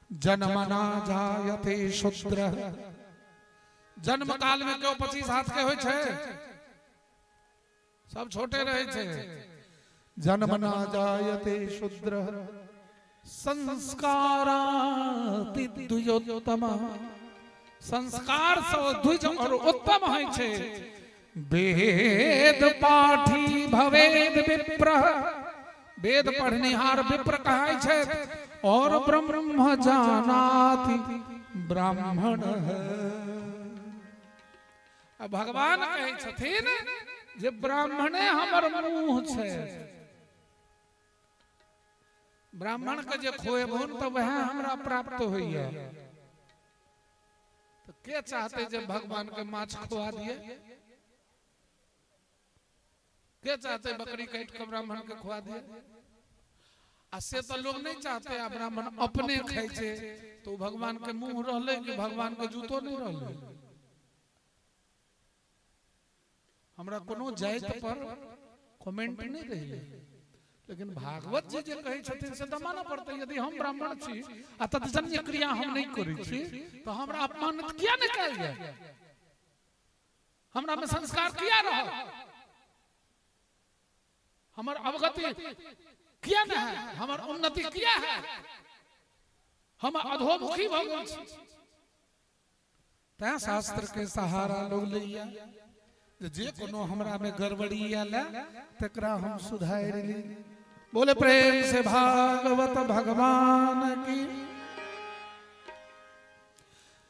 Speaker 4: जन्मना जायते शूद्र, जन्म काल में केओ 25 हाथ के होइ छै, सब छोटे रहै छै। जन्मना जायते शूद्र संस्काराति द्विजोत्तम, संस्कार से द्विज और उत्तम होइ छै। वेद पाठी भवेद विप्र, वेद पढ़निहार विप्र कहाय छै, और ब्रह्म जानाति ब्राह्मण है। आ भगवान कहै छथिन जे ब्राह्मणे हमर मुँह छै, ब्राह्मण के जे खोएबहुन तऽ वएह हमरा प्राप्त होइया। तो के चाहते जे भगवान के माछ खुआ दिए? के चाहते बकरी काटि के ब्राह्मण के खुआ दिए? आ से तो लोग नहीं चाहते, आ ब्राह्मण अपने खाइ छै तो भगवान के मुंह रहलै कि भगवान के जूतो नहीं रहलै? हमरा कोनो जाति पर कमेंट नहीं रही, लेकिन भागवत जी जे कहै छथिन से तऽ मानऽ पड़तै। यदि हम ब्राह्मण छी आ तत्जन्य क्रिया हम नहीं करै छी तऽ हमरा अपमानित किया नहि कयल जाय? हमरा में संस्कार किया रहल? हमर अवगति किया नहीं है? हमर उन्नति किया है? हम अधोमुखी भऽ गेल छी। तैं शास्त्र के सहारा लोग लैया जे कोनो हमरा में गड़बड़ी आयल तकरा हम सुधारि ली। बोले प्रेम से भागवत भगवान की।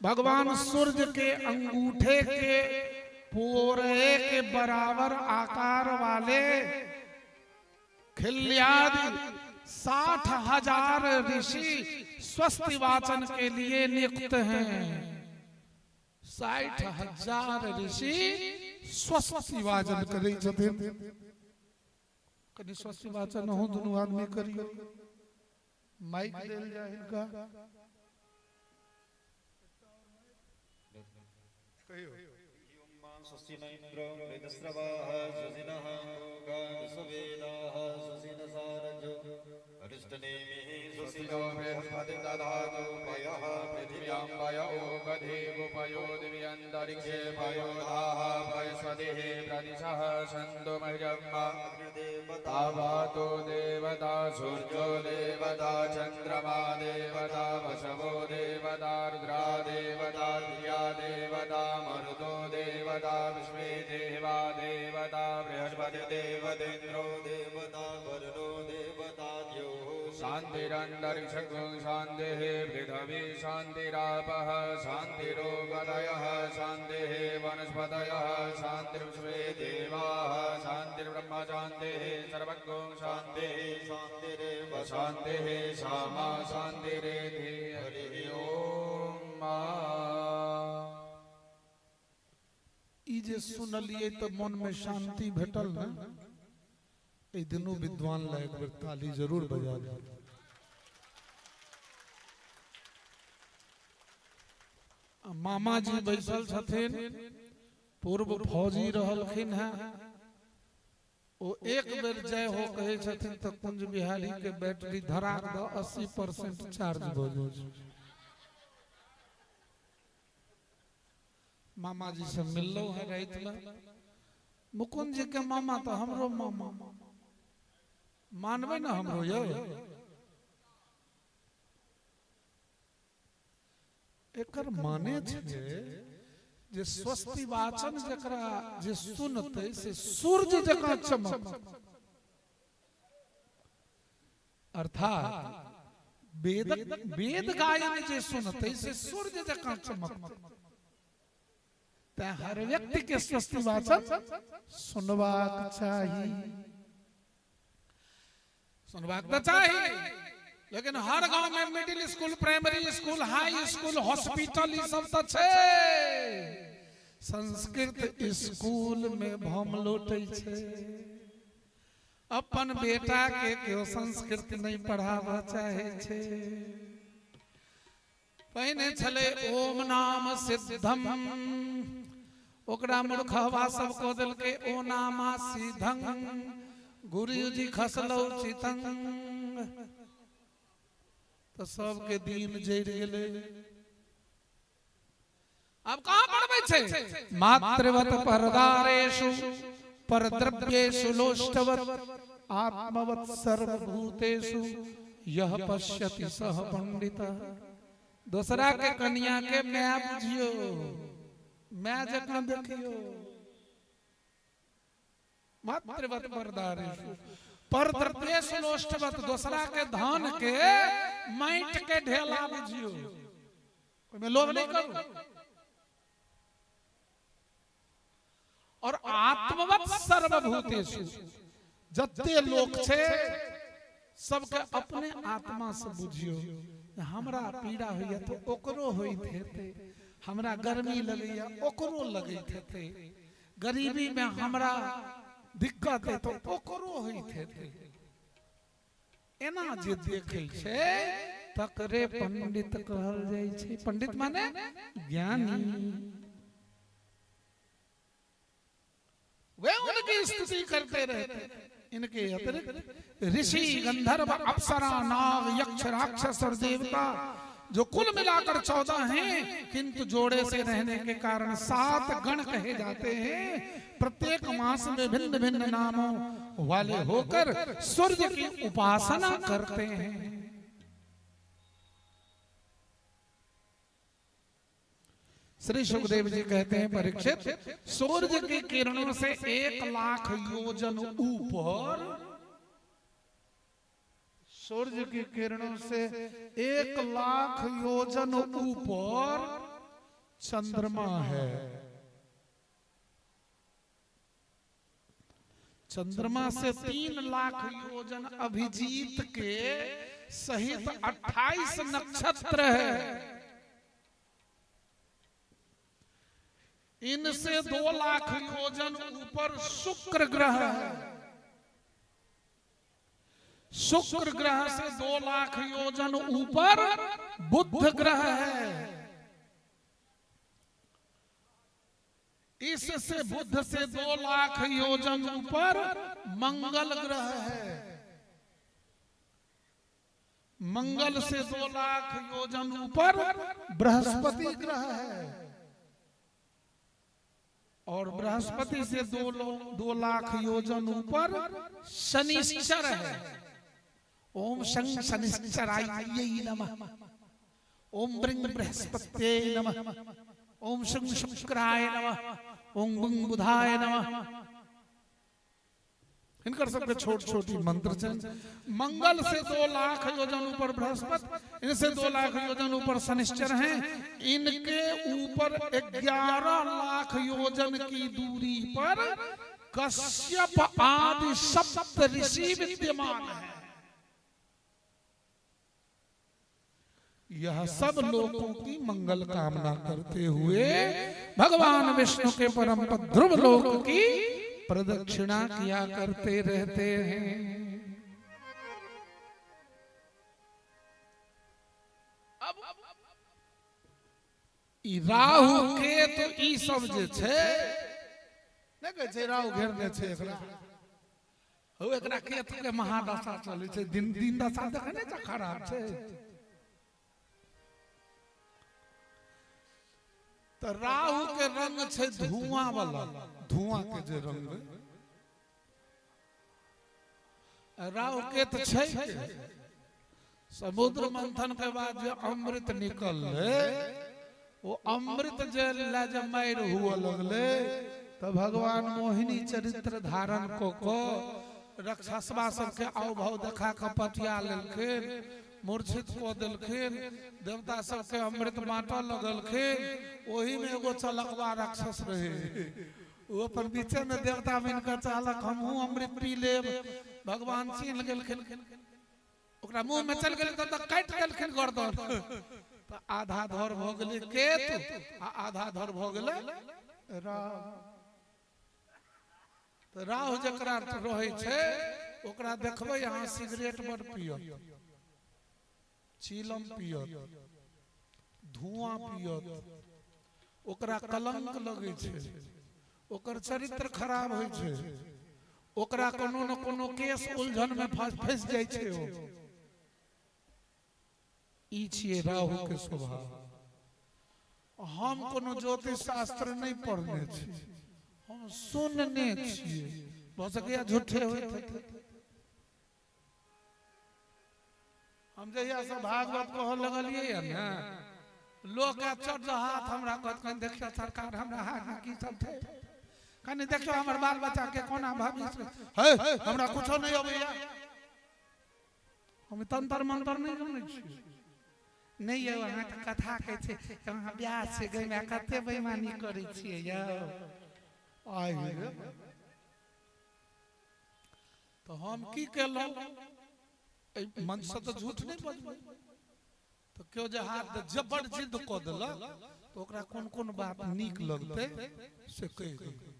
Speaker 4: भगवान सूर्य के अंगूठे के पोरे के बराबर आकार वाले खिल्यादि 60,000 ऋषि स्वस्ति वाचन के लिए नियुक्त हैं। 60,000 ऋषि स्वस्ति वाचन करै छथिन। कनि स्वस्ति वाचन अहूँ दुनू आदमी करियौ, माइक देल जाय हिनका।
Speaker 2: स्वस्ति न इन्द्रो वृद्धस्रवाः स्वस्ति नः पूषा विश्ववेदाः स्वस्ति न सारथ्यो अरिष्टनेमिः स्वस्ति
Speaker 3: नो बृहस्पतिर्दधातु पयः पृथिव्यां पय ओषधीगुपयो दिव्यन्तरिक्षे पयोधाः पयस्वतिः प्रदिशः सन्तु मह्यम्
Speaker 2: अग्निर्देवता
Speaker 3: तावातो देवता सूर्यो देवता चन्द्रमा देवता वसवो देवता रुद्रा देवता धिया देवता मरुतो देवता विश्वे देवा देवता बृहस्पतिर्देवतेन्द्रो
Speaker 2: देवता वरुणो देवता द्योः
Speaker 3: शान्तिरन्तरिक्षगुं शान्तिः पृथिवी शान्तिरापः शान्तिरोगदयः शान्तिः वनस्पतयः शान्तिर्विश्वे देवाः शान्तिर्ब्रह्म शान्तिः सर्वगुं शान्तिः
Speaker 2: शान्तिरेव
Speaker 3: शान्तिः सामा शान्तिरेधि। हरिः ओम मा।
Speaker 4: ई जे सुनलियै तऽ मन में शांति भेटल ने। एहि दुनू विद्वान ला एक बेर ताली जरूर बजा दियौ। आ मामा जी बैसल छथिन, पूर्व फौजी रहलखिन हैं। ओ एक बेर जय हो कहै छथिन तऽ कुंज बिहारी के बैटरी धरा दऽ 80% चार्ज भऽ जाइ छै। मामा जी से मिललहुँ है राति में। मुकुंद जी के मामा तऽ हमरो मामा मानबै ने हमरो यौ। एकर माने छै जे स्वस्ति वाचन जकरा जे सुनतै से सूर्य जकाँ चमक, अर्थात वेद वेद गायन जे सुनतै से सूर्य जकाँ चमकतै। तें हर व्यक्ति के स्वस्ति वाचन सुनबाक चाही, सुनबाक तऽ चाही, लेकिन हर गांव में middle school, primary school, high school, hospital ई सब तऽ छै। संस्कृत स्कूल में भम लोटै छै। अपन बेटा के केओ संस्कृत नहीं पढ़ाबऽ चाहे छै। पहिने छलै ओम नाम सिद्धम, ओकरा मूर्खवा सब कऽ देलकै ओ नामा सिद्धं, गुरुजी खसलौ चितंग, तऽ सबके दिन जरि गेलै। आब कहाँ पढ़बै छै? मातृवत परदारेषु परद्रव्येषु लोष्टवत आत्मवत सर्वभूतेषु यह पश्यति सह पंडितः। दोसरा के कन्या के my बुझियो, my जकाँ देखियो। मातृवत परदारेषु परद्रव्येषु लोष्टवत, दोसरा के धन के माटि के ढेला बुझियो, ओहिमे लोभ नहीं करू। और आत्मवत सर्वभूतेषु, जते लोक छै सबके अपने आत्मा से बुझियो। हमरा पीड़ा होइया तो ओकरो होइत हेतै, हमरा गर्मी लगैया ओकरो लगैत हेतै, गरीबी में हमरा दिक्कत है तो ओकरो होइत हेतै। एना जे देखै छै तकरे पंडित कहल जाइ छै। पंडित माने ज्ञानी। वे उनकी स्तुति करते रहते। इनके अतिरिक्त ऋषि, गंधर्व, अप्सरा, नाग, यक्ष, राक्षस और देवता जो कुल मिलाकर 14 हैं, किंतु जोड़े से रहने के कारण 7 गण कहे जाते हैं। प्रत्येक मास में भिन्न भिन्न नामों वाले होकर सूर्य की उपासना करते हैं। श्री सुखदेव जी कहते हैं, परीक्षित, सूर्य की किरणों से 1 लाख योजन ऊपर, सूर्य की किरणों से 1 लाख योजन ऊपर चंद्रमा है। चंद्रमा से 3 लाख योजन अभिजीत के सहित 28 नक्षत्र है। इनसे 2 लाख योजन ऊपर शुक्र ग्रह है। शुक्र ग्रह से 2 लाख योजन ऊपर बुध ग्रह है। इससे बुध से 2 लाख योजन ऊपर मंगल ग्रह है। मंगल से 2 लाख योजन ऊपर बृहस्पति ग्रह है और बृहस्पति से 2 लाख योजन ऊपर शनिश्चर है। ओम शं शनिश्चराय नमः, ओम बृंग बृहस्पत्ये नमः, ओम शं शुक्राय नमः, ओम बुंग बुधाय नमः। हिनकर सबके छोट छोटी मंत्र छनि। मंगल से 2 लाख योजन ऊपर बृहस्पति, इनसे 2 लाख योजन ऊपर शनिश्चर हैं, इनके ऊपर 11 लाख योजन की दूरी पर कश्यप आदि सप्त ऋषि विद्यमान हैं। यह सब लोगों की मंगल कामना करते हुए भगवान विष्णु के परम पद ध्रुव लोक की प्रदक्षिणा किया करते रहते हैं। अब ई राहु के तो ई सब जे छै नै कहै छै राहु घेरने छै एकरा, हौ एकरा केतु के महादशा चलै छै, दिन दिन दशा देखै नै छै खराब छै। तो राहु के रंग छै धुआं वाला, धुआं के जे रंग राहु के तो छै। समुद्र मंथन के बाद जे अमृत निकलले वो अमृत जे लए जे मारि हुआ लगले तो भगवान मोहिनी चरित्र धारण क क राक्षसवा सबके आव भाव देखा के पटिया लेलखिन, मूर्छित कऽ देलखिन, देवता सबके अमृत बाँटऽ लगलखिन। ओही में एगो चलकवा राक्षस रहे, ओ अपन बीचे में देवता बनि कऽ चाहलक हमहूँ अमृत पी लेब। भगवान चिन्ह गेलखिन, ओकरा मुँह में चलि गेलै तब तक काटि देलखिन गर्दन, तऽ आधा धर भऽ गेलै केतु आ आधा धर भऽ गेलै राहु। तऽ राहु जकरा रहै छै ओकरा देखबै अहाँ सिगरेट बड़ पियत, चिलम पियत, धुआं पियत, ओकरा कलंक लगै छै, ओकर चरित्र खराब होइ छै, ओकरा कोनो न कोनो केस उलझन में फंसि जाइ छै। ओ ई छियै राहु के स्वभाव। हम कोनो ज्योतिष शास्त्र नहि पढ़ने छी, हम सुनने छियै, भऽ सकैए झूठे होइत हेतै। हम जहिया से भागवत कहऽ लगलियै ने, लोक चढ़ हाथ हमरा कहत कनि देखियौ सरकार हमरा हाथ में की सब छै, कनि देखियौ हमर बाल बच्चा के कोना भविष्य है, हमरा कुछो नहि अबैया, हम तंत्र मंत्र नहि जानै छी। नहि यौ अहाँ तऽ कथा कहै छै, अहाँ ब्याह छै गै माय कते बेईमानी करै छियै यौ। आइ रे तऽ हम की केलहुँ, एहि मंच से तऽ झूठ नहि बजबै, तऽ केओ जे हाथ जबर जिद्द कऽ देलक तऽ ओकरा कोन कोन बात नीक लगतै से कहि देबै।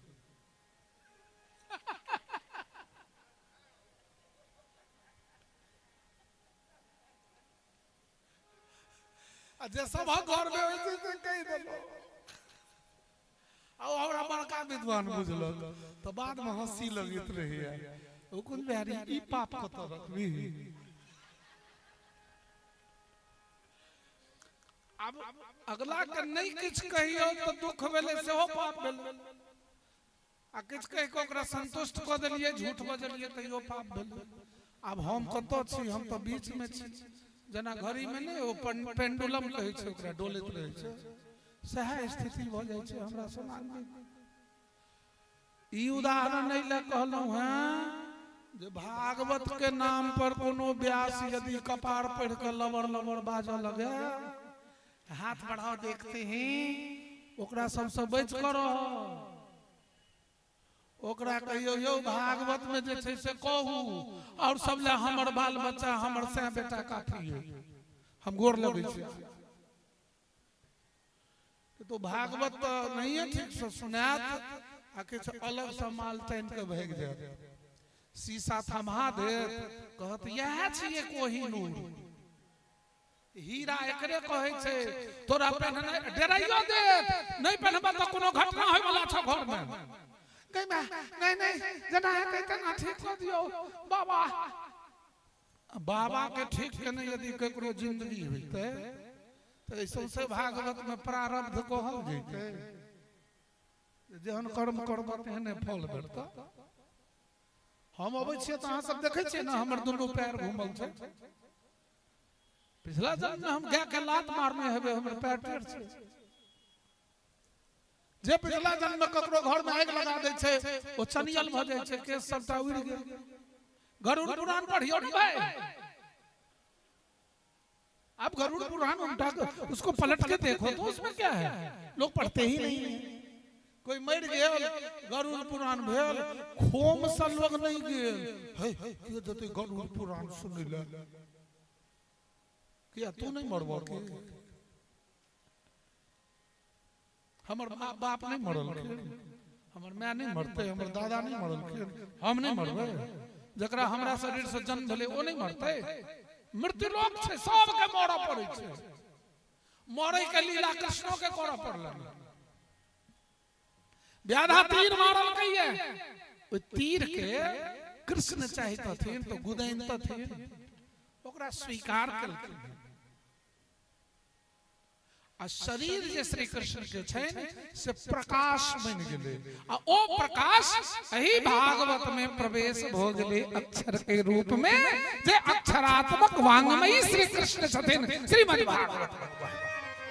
Speaker 4: आ जे सभक घरमे होइ छै से कहि देलहुँ, आ ओ हमरा बड़का विद्वान बुझलक, तऽ बादमे हँसी लगैत रहैया, ओ कोन बिहारी ई पाप कतऽ रखबी। आब अगला के नहि किछु कहियौ तऽ दुख भेलै सेहो पाप भेलै, आ किछु कहि कऽ ओकरा संतुष्ट कऽ देलियै, झूठ बजलियै तैयो पाप भेलै। आब हम कतऽ छी, हम तऽ बीचमे छी। जेना घड़ीमे नहि ओ पेंडुलम कहै छै ओकरा, डोलैत रहै छै, सएह स्थिति भऽ जाइ छै हमरा समाजमे। ई उदाहरण एहि लए कहलहुँ हेँ जे भागवत के नाम पर कोनो व्यास यदि कपार पढ़ि कऽ लबर लबर बाजऽ लगे, हाथ बढ़ाओ देखते हैं, ओकरा सबसँ बचि कऽ रह। ओकरा कहियौ यौ भागवत में जे छै से कहू, और सब ले हमर बाल बच्चा हमर सैं बेटा काफी है, हम गोर लगै छी। तो भागवत तऽ नहिये ठीक से सुनायत आ किछु अलग से माल तानि के भागि जायत, शीशा थमा देत, कहत इएह छियै कोहिनूर। हीरा एकरे कहै छै। तोरा पहिनने डेराइयो देत, नहि पहिनबा तऽ कोनो घटना होय वाला छौ घर में। गई माय, नहीं नहीं, जेना हेतै तेना ठीक कऽ दियौ बाबा। बाबा के ठीक केने यदि ककरो जिंदगी होइतै तऽ एहि सौंसे भागवत में प्रारब्ध कहल जैतै। जेहन कर्म करबऽ तेहने फल भेटतऽ। हम अबै छियै तऽ अहाँ सब देखै छियै ने, हमर दुनू पैर घूमल छै। पिछला जन्म में हम गाय के लात मारने हेबै, हमर पैर टेढ़ छै। जे पिछला जन्म में ककरो घर में आगि लगा दै छै ओ चनियल भऽ जाइ छै, केस सबटा उड़ि गेल। गरुड़ पुराण पढ़ियौ ने भाई। आप गरुड़ पुराण उल्टा उसको पलट के देखो तो उसमें क्या है, लोग पढ़ते ही नहीं है। कोई मर गेल, गरुड़ पुराण भेल, खोम से लोग नहीं गेल। हे के जते गरुड़ पुराण सुनै ले, किया तू नहीं मरबो के? हमर बाप नहीं मरलखिन, हमर माय नहीं मरते, हमर दादा नहीं मरलखिन, हम नहीं मरबै। जकरा हमरा शरीर से जन्म भेलै ओ नहीं मरतै। मृत्यु लोक छै, सबके मरऽ पड़ै छै। मरै के लीला कृष्णो के करऽ पड़लनि। व्याधा तीर मारलकै, ओहि तीर के कृष्ण चाहितथिन तऽ गुदैनतथिन, ओकरा स्वीकार केलखिन। आ शरीर जे श्री कृष्ण के छनि से प्रकाश बनि गेलै, आ ओ प्रकाश एहि भागवत में प्रवेश भऽ गेलै अक्षर के रूप में, जे अक्षरात्मक वांग्मयी श्री कृष्ण छथिन श्रीमद् भागवत।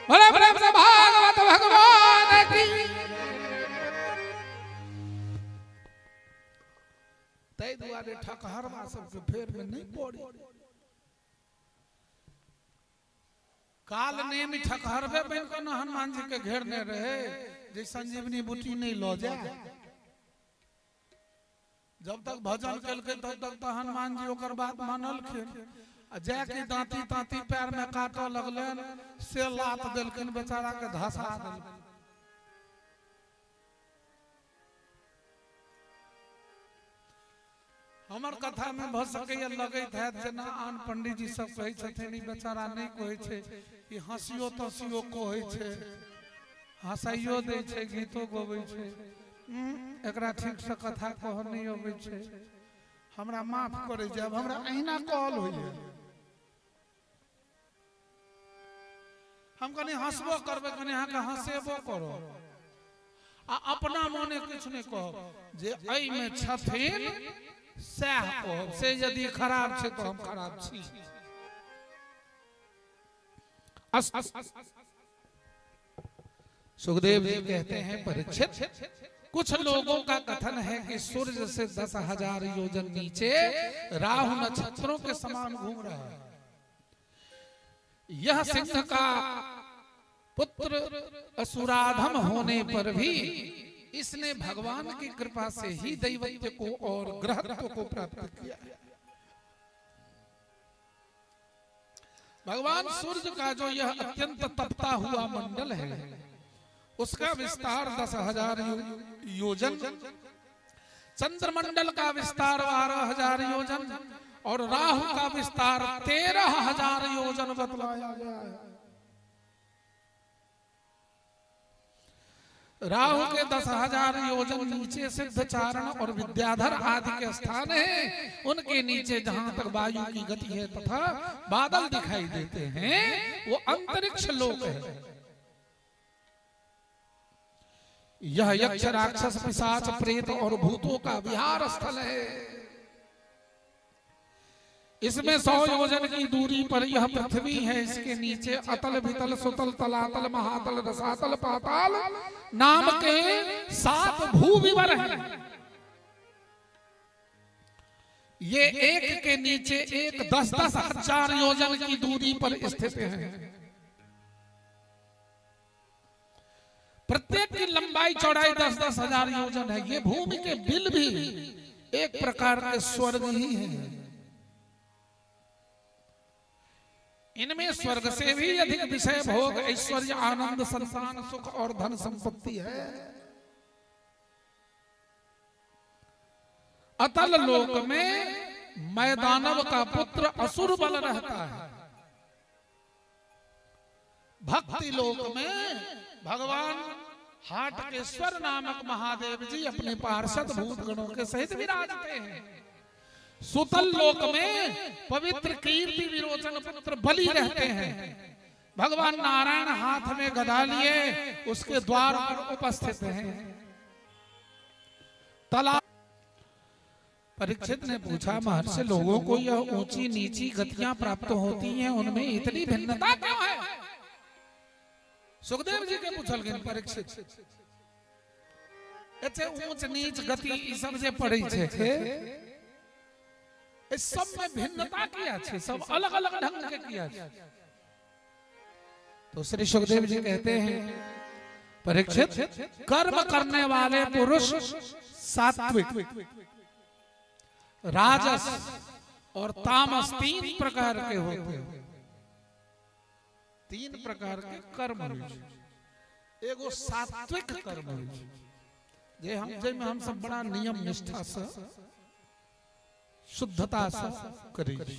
Speaker 4: बोले प्रेम से भागवत भगवान की। ताहि दुआरे ठकहरवा सबके फेर में नहीं पड़ी। काल नेमि ठकहरबे बनि कऽ ने हनुमान जी के घेरने रहे जे संजीवनी बूटी नहीं लऽ जाए। जब तक भजन केलकै तब तक तऽ हनुमान जी ओकर बात मानलखिन। आ जाके दांती तांती पैर में काटऽ लगलनि, से लात देलखिन, बेचारा के धसा देलखिन। हमर कथा में भऽ सकैए लगैत हैत जेना आन पंडीजी सब कहै छथिन ई बेचारा नहि कहै छै, ई हँसियो तहसियो कहै छै, हँसाइयो दै छै, गीतो गबै छै, एकरा ठीक से कथा कहऽ नहि अबै छै। हमरा माफ करै जायब, हमरा अहिना कहल होइए। हम कनि हँसबो करबै, कनि अहाँके हँसेबो करब, आ अपना मोने किछु नहि कहब, जे एहिमे छथिन सएह कहब। से यदि खराब छै तऽ हम खराब छी। सुखदेव जी कहते हैं परीक्षित, कुछ लोगों का कथन है कि सूर्य से 10,000 योजन नीचे राहु नक्षत्रों के समान घूम रहा है। यह सिंह का पुत्र असुराधम होने पर भी इसने भगवान की कृपा से ही दैवत्व को और ग्रहत्व को प्राप्त किया। भगवान सूर्य का जो यह अत्यंत तपता हुआ मंडल है उसका विस्तार 10,000 योजन, चंद्रमंडल का विस्तार 12,000 योजन और राहु का विस्तार 13,000 योजन बतलाया गया है। राहु के 10,000 योजन नीचे सिद्धचारण और विद्याधर आदि के स्थान हैं, उनके नीचे जहां तक वायु की गति है तथा बादल दिखाई देते हैं वो अंतरिक्ष लोक है। यह यक्ष राक्षस पिशाच प्रेत और भूतों का विहार स्थल है। इसमें 100 योजन की दूरी पर यह पृथ्वी है। इसके नीचे अतल वितल सुतल तलातल महातल रसातल पाताल नाम के 7 भूविवर हैं। ये एक के नीचे एक 10-10 हजार योजन की दूरी पर स्थित है। प्रत्येक की लंबाई चौड़ाई 10-10 हजार योजन है। ये भूमि के बिल भी एक प्रकार के स्वर्ग ही हैं। इनमें स्वर्ग से भी अधिक विषय भोग ऐश्वर्य आनंद संतान सुख और धन संपत्ति है। अतल लोक में मैदानव का पुत्र असुर बल रहता है। भक्ति लोक में भगवान हाटकेश्वर नामक महादेव जी अपने पार्षद भूतगणों के सहित विराजते हैं। सुतल लोक में पवित्र कीर्ति विरोचन पुत्र बलि रहते हैं। भगवान नारायण हाथ में गदा लिए उसके द्वार पर उपस्थित हैं। तला परीक्षित ने पूछा, महर्षि लोगों को यह ऊंची नीची गतियां प्राप्त होती हैं, उनमें इतनी भिन्नता क्यों है? सुखदेव जी के पूछल गेल परीक्षित, एते ऊंच नीच गति ई सब जे पड़ै छै, ए सब में भिन्नता किया छै, सब अलग अलग ढंग के किया छै? तो श्री सुखदेव जी कहते हैं, परीक्षित, कर्म करने वाले पुरुष सात्विक, राजस और तामस तीन प्रकार के होते हैं। तीन प्रकार के कर्म होइ छै। एगो सात्विक कर्म होइ छै जे हम जाहिमे हम सब बड़ा नियम निष्ठा से शुद्धता से करै छी।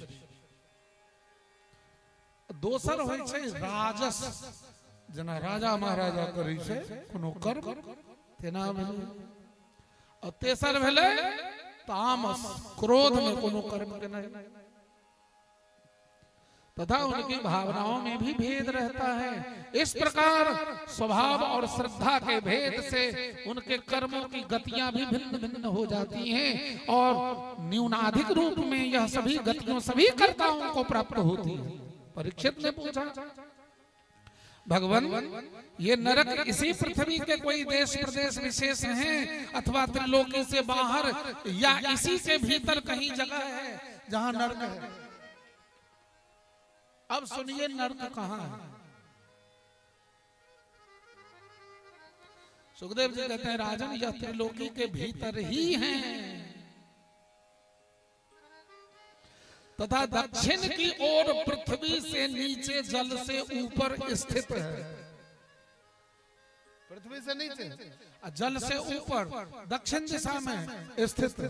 Speaker 4: दोसर होइ छै राजस, जेना राजा महाराजा करै छै कोनो कर्म तेना भेलै। आ तेसर भेलै तामस, क्रोध में कोनो कर्म केनाइ। तथा उनकी भावनाओं में भी भेद रहता है। इस प्रकार स्वभाव और श्रद्धा के भेद से उनके कर्मों की गतियां भी भिन्न भिन्न हो जाती हैं और न्यूनाधिक रूप में यह सभी गतियों सभी कर्ताओं को प्राप्त होती है। परीक्षित ने पूछा, भगवान, ये नरक इसी पृथ्वी के कोई देश प्रदेश विशेष हैं अथवा त्रिलोकी से बाहर या इसी के भीतर कहीं जगह है जहां नरक है? अब सुनिए, नरक कहाँ है? सुखदेव जी कहते हैं, राजन, यह त्रिलोकी के भीतर ही है तथा दक्षिण की ओर पृथ्वी से नीचे जल से ऊपर स्थित है।
Speaker 5: पृथ्वी से नीचे
Speaker 4: जल से ऊपर दक्षिण दिशा में स्थित है।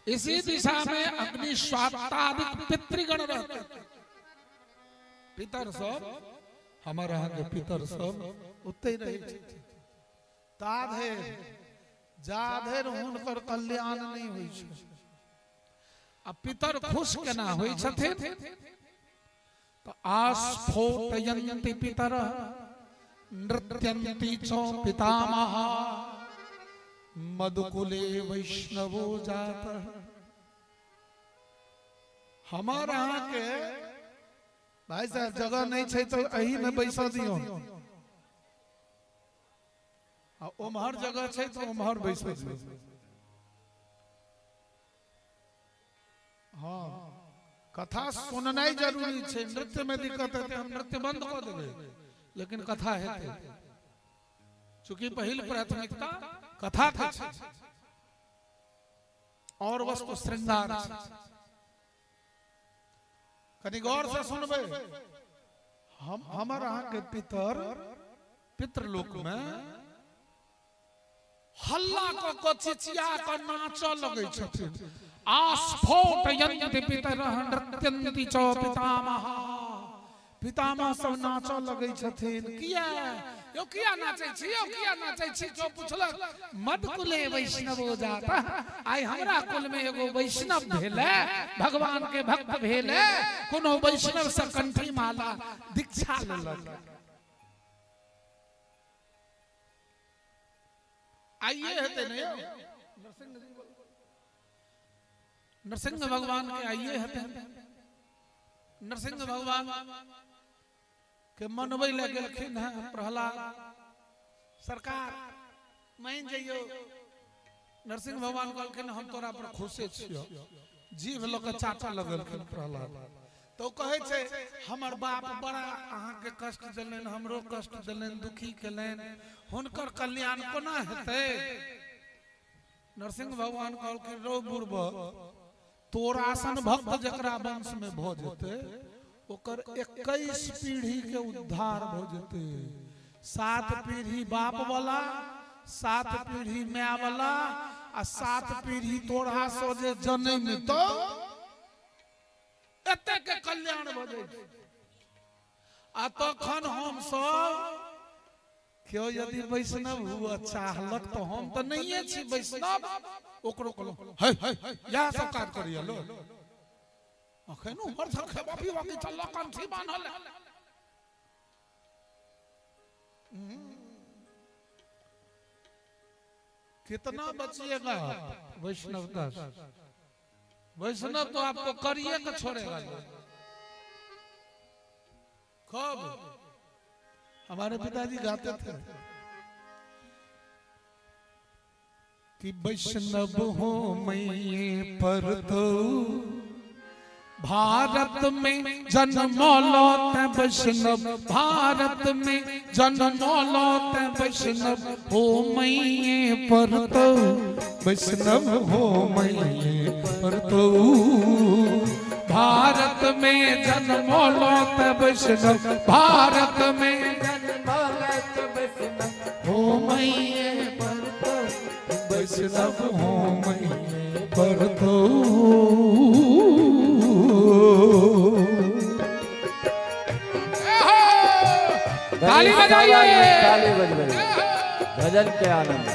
Speaker 4: इसी दिशा में अग्निश्वातादिक पितृगण रहते हैं। पितर सब, हमर अहाँके पितर सब ओतहि रहै छथिन ता धरि जा धरि हुनकर कल्याण नहि होइ छै। आ पितर खुश केना होइ छथिन? तऽ आस्फोटयन्ति पितर नृत्यन्ति च पितामह मधुकुले वैष्णवो जात।
Speaker 6: हमर अहाँके भाई साहब जगह नहीं छै तऽ एही में बैसा दियौ, आ ओम्हर जगह छै तऽ ओम्हर बैसा दियौ। हाँ, कथा सुननाइ जरूरी छै।
Speaker 4: नृत्य में दिक्कत हेतै, हम नृत्य बंद कऽ देबै, लेकिन कथा हेतै, चूँकि पहिल प्राथमिकता कथा के छै और वस्तु श्रृंगार छै।
Speaker 6: कनि गौर से सुनबै, हम हमर अहाँके पितर
Speaker 4: पितृलोक में हल्ला कऽ कऽ चिचिया कऽ नाचऽ लगै छथिन। आस्फोटयन्ति पितरः नृत्यन्ति च पितामह।
Speaker 6: पितामह सब नाचऽ लगै छथिन।
Speaker 4: किया यौ, किया नाचै छी यौ, किया नाचै छी? क्यों पुछलक, मदकुले वैष्णवो जाता। आइ हमरा कुल में एगो वैष्णव भेलै, भगवान के भक्त भेलै, कोनो वैष्णव से कंठी माला दीक्षा लेलक।
Speaker 6: आइए हेतै ने यौ?
Speaker 4: नरसिंह भगवान के आइए हेतै। नरसिंह भगवान के मनबै लए गेलखिन हैं प्रहलाद, सरकार मान जइयो। नरसिंह भगवान कहलखिन, हम तोरा पर खुशे छियो। जीभ लऽ कऽ चाटऽ लगलखिन प्रहलाद।
Speaker 6: तऽ ओ कहै छै,
Speaker 4: हमर बाप बड़ा अहाँके कष्ट देलनि, हमरो कष्ट देलनि, दुखी केलनि, हुनकर कल्याण कोना हेतै? नरसिंह भगवान कहलखिन, रौ बुड़बक, तोरा सन भक्त जकरा वंश में भऽ जेतै ओकर 21 पीढ़ी के उद्धार भऽ जेतै। 7 पीढ़ी बाप वाला, 7 पीढ़ी माय वाला आ 7 पीढ़ी तोरा से जे जन्म तो एते के कल्याण भऽ जाइ छै। आ तखन हम सब केओ यदि वैष्णव हुआ चाहलक तऽ हम तऽ नहिए छी वैष्णव, ओकरो कहलहुँ है इएह सब काज करिए लो। अखन उमर सब खेबा पीबा के चलल कंठी बान्हल। कितना बचिएगा वैष्णव दास? वैष्णव तो आपको करिए के छोड़ेगा। कब हमारे पिताजी गाते थे कि वैष्णव हो मैं पर तो भारत में जन्म लो वैष्णव, भारत में जन्म लो वैष्णव हो मैं पर तो, वैष्णव हो मैं पर तो, भारत में जन्म लो वैष्णव, भारत में
Speaker 3: जन्म लत वैष्णव
Speaker 4: हो मैं
Speaker 3: पर तो,
Speaker 4: वैष्णव हो मैं पर तो। ताली बजाइए,
Speaker 5: ताली बज रही, भजन के आनंद।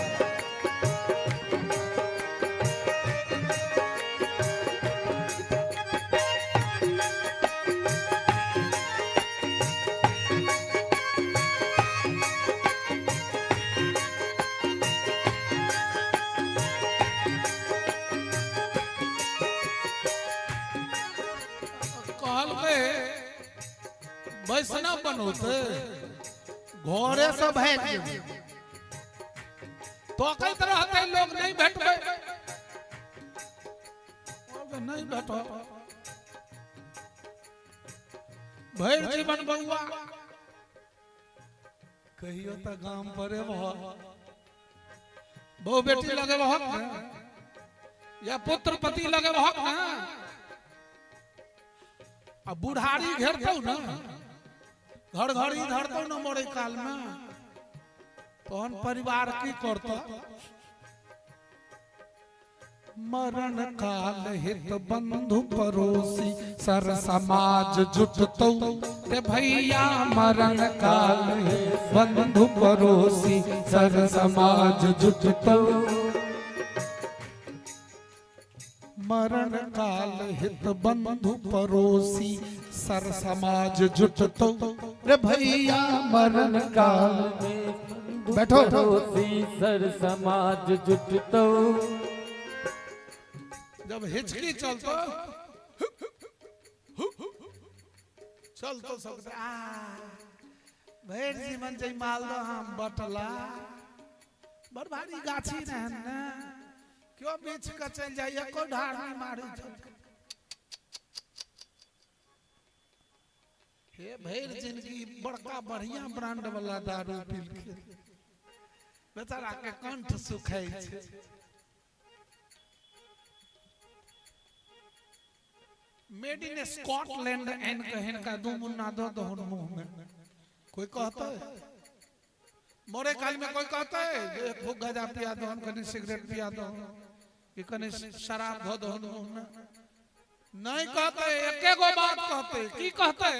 Speaker 4: कहलकै वैष्णव बनौते घरे से भागि जेबै, तकैत रहतै लोग नहीं भेटबै, नहीं भेटत भरि जीवन बौआ। कहियो तऽ गाम पर एबह, बहु बेटी लगेबहक ने, या पुत्र पति लगेबहक ने, आ बुढ़ारी घेरतौ ने, घर घड़ी धरतौ ने मरे काल में, तहन परिवार की करतौ? मरण काल हित बंधु पड़ोसी सर समाज जुटतौ ते भैया, मरण काल हित बंधु पड़ोसी सर समाज जुटतौ, मरण काल हित बंधु पड़ोसी सर समाज जुटतौ रे भैया, मरण काल बैठो।
Speaker 3: पड़ोसी सर समाज जुटतो।
Speaker 4: जब हिचकी चलतो चलतो सब आ भरि जीवन जे मालदह आम बटला, बड़ भारी गाछी रहन ने, क्यों बेच के चलि जाइए, एको ढार नहीं मारै छै। हे भरि जिंदगी बड़का बढ़िया ब्रांड वाला दारू पीलके बेचारा के कंठ सुखै छै। मेड इन स्कॉटलैंड एन के हिनका दू मुन्ना दो दहुन मुंह में, कोई कहता है मोरे काल में? कोई कहता है जे एक फूक गजा पिया दहुन, कनी सिगरेट पिया दहुन, कि कनी शराब धो दहुन मुंह में? नहीं कहते। एके गो बात कहते, की कहते?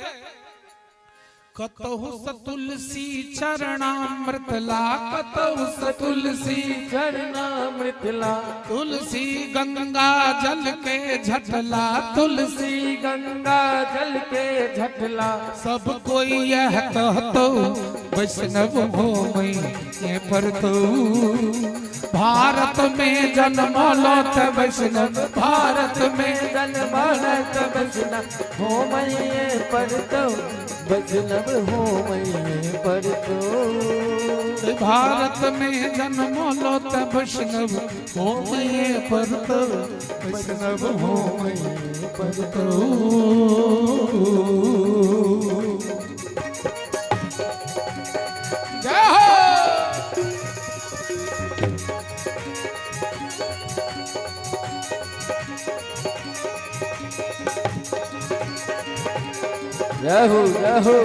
Speaker 4: कतहु स तुलसी चरणामृत ला, कतहु स तुलसी
Speaker 3: चरणामृतला,
Speaker 4: तुलसी गंगा जल के झटला, तुलसी
Speaker 3: गंगा जल के झटला,
Speaker 4: सब कोई यह कहतो वैष्णव हो मैं ये पर तो, भारत में जन्म लो त वैष्णव, भारत में
Speaker 3: जन्म लत वैष्णव हो मैं पर तो, वैष्णव हो मैं पर तो,
Speaker 4: भारत में जन्म लो त वैष्णव हो मैं पर तो, वैष्णव हो मैं पर तो। जय हो।
Speaker 5: जय हो, जय हो।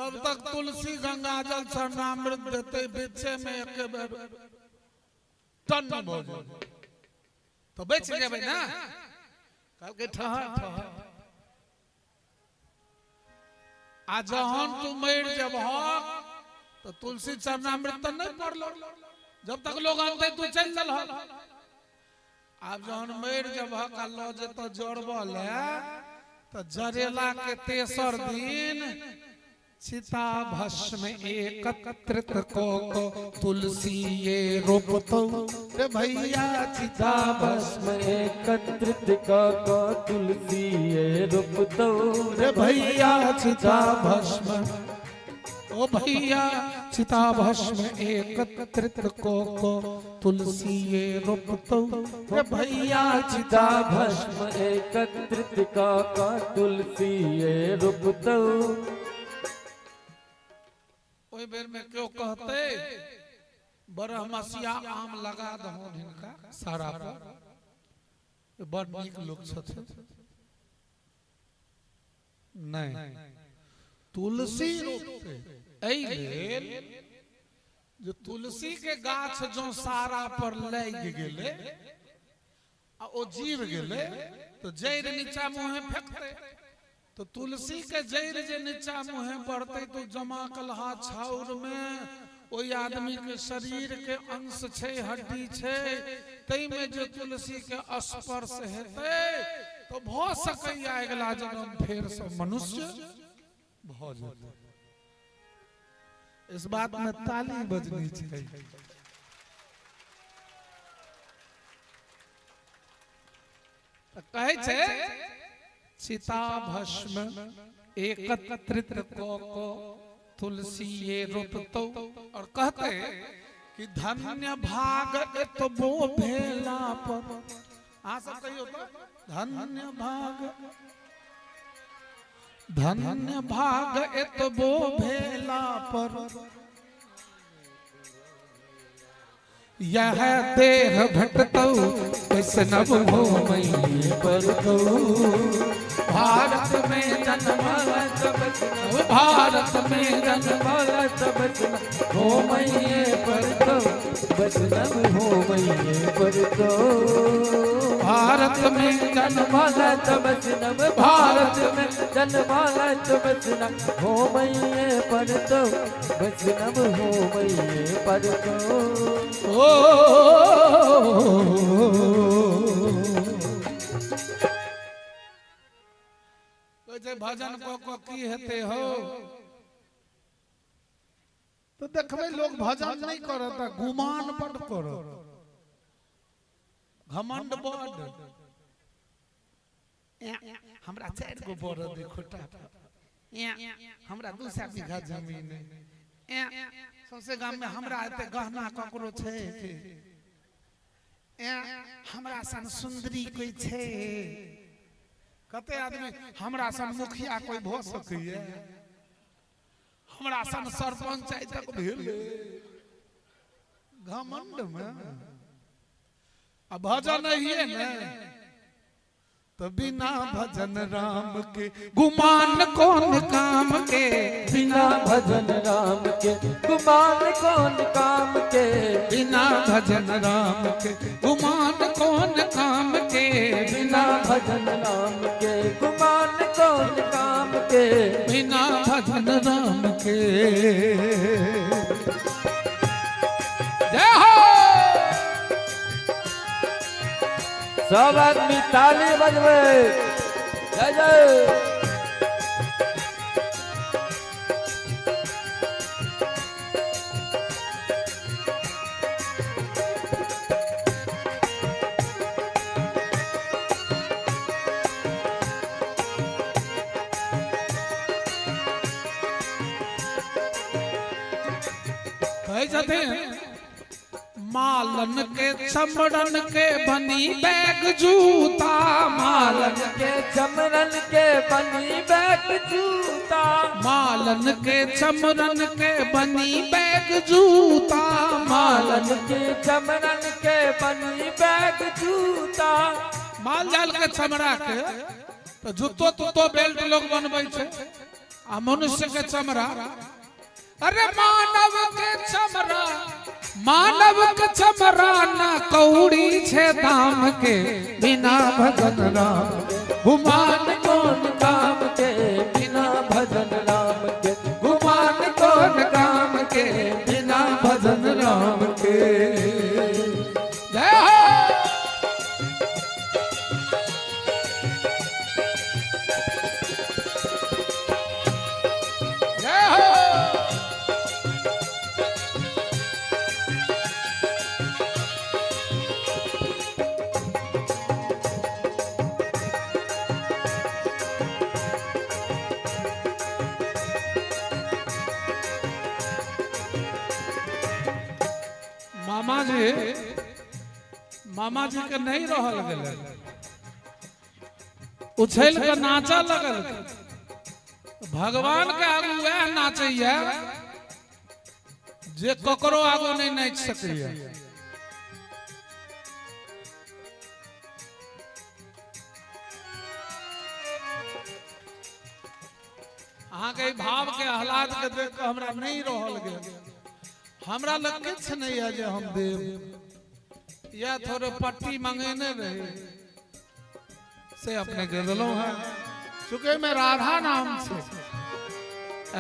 Speaker 4: जब तक तुलसी गंगा जल चरणामृत देते, बीचे में एक बेर टन भऽ जेतै तऽ बचि जेबै ने। कहलकै ठहर ठहर। आ जहन तू मरि जेबहक तऽ तुलसी चरणामृत तऽ नहि पड़लो, जब तक लोग अनतै तू चलि देलहक। आब जहन मरि जेबहक आ लऽ जेतऽ जरबऽ लए, तऽ जरेला के तेसर दिन चिता भस्म एकत्रित को तुलसी ये रोपतौ रे भैया, चिता
Speaker 3: भस्म एकत्रित क तुलसी ये रोपतौ
Speaker 4: रे भैया, चिता भस्म, ओ भैया, चिता भस्म एकत्रित को तुलसी ये रोपतौ रे भैया, चिता
Speaker 3: भस्म एकत्रित क तुलसी ये रोपतौ।
Speaker 4: ओहि बेर में क्यों कहते बरहमसिया आम लगा दहुन हिनका सारा पर, बड़ नीक लोक छथिन। नहीं, तुलसी रोपते एहि लेल जे तुलसी के गाछ जो सारा पर लागि गेलै आ ओ जीव गेलै तऽ जड़ि नीचा मुँहे फेकतै, तो तुलसी के जड़ि जे नीचा मुँहे बढ़तै तो जमा कलहा छाउर में ओहि आदमी के शरीर के अंश छै, हड्डी छै, ताहिमे जे तुलसी के स्पर्श हेतै तो भऽ सकैया अगिला जन्म फेर से मनुष्य भऽ जेतै। इस बात में ताली बजनी चाहिए। तऽ कहै छै चिता भस्म एकत्रित क तुलसी ये रोपतौ, और कहते कि धन्य भाग एतबो भेला पर। अहाँ सब कहियौ तऽ, धन्य भाग, धन्य भाग एतबो भेला पर यह देह भेटतौ वैष्णव हो
Speaker 3: पर
Speaker 4: भारत में जन्म, भारत में जन्म
Speaker 3: हो मैये पर तो वैष्णव हो मैये पर तो
Speaker 4: भारत में जन्म
Speaker 3: वैष्णव, भारत में जन्म वैष्णव हो मैये पर तो वैष्णव हो मैये पर तो।
Speaker 4: ओ कहै छै भजन कऽ कऽ की हेतै हो? तऽ देखबै लोग भजन नहि करत आ गुमान बड करत, घमंड बड। हमरा 4 गो बरद अइ खोटा पर, हमरा 200 बीघा जमीन अइ, सौंसे गाम में हमरा एते गहना ककरो छै? हमरा सन सुंदरी कोई छै? कते आदमी हमरा सन मुखिया कोई भऽ सकैया? हमरा सन सरपंच आइ तक भेल? घमंड में। आ भजन अहिए ने तो बिना भजन राम के गुमान कौन काम के,
Speaker 3: बिना भजन राम के गुमान कौन काम के,
Speaker 4: बिना भजन राम के गुमान कौन काम के,
Speaker 3: बिना भजन राम के गुमान कौन काम के,
Speaker 4: बिना भजन राम के। जय हो।
Speaker 3: सब आदमी ताली बजबे, जय जय।
Speaker 4: कहै छथिन मालन के चमड़न के बनी बैग जूता, मालन
Speaker 3: के चमरन के बनी बैग जूता,
Speaker 4: मालन के चमड़न के बनी बैग जूता,
Speaker 3: मालन के चमरन के बनी बैग जूता।
Speaker 4: माल जाल के चमड़ा के तो जूतो तूतो बेल्ट लोग बनबै छै। आ मनुष्य के चमड़ा, अरे मानव के चमड़ा, मानव के चमड़ा ना कौड़ी छे दाम के, बिना भजन राम गुमान
Speaker 3: कौन काम के, बिना भजन राम के, गुमान कौन काम के, बिना भजन राम के।
Speaker 4: जय हो। जय हो। मामा जी, मामा जी के नहीं रहल गेलै, उछल के नाचा लगल। भगवान के आगू वएह नाचैया जे ककरो आगू नहीं नाचि सकैया। अहाँके ई भाव के आह्लाद के देख के हमरा नहीं रहल गेल। हमरा लग किछु नहीं है जे हम देब, या थोड़े पट्टी मंगेने रही से अपने के देलहुं है। चूंकि में राधा नाम से,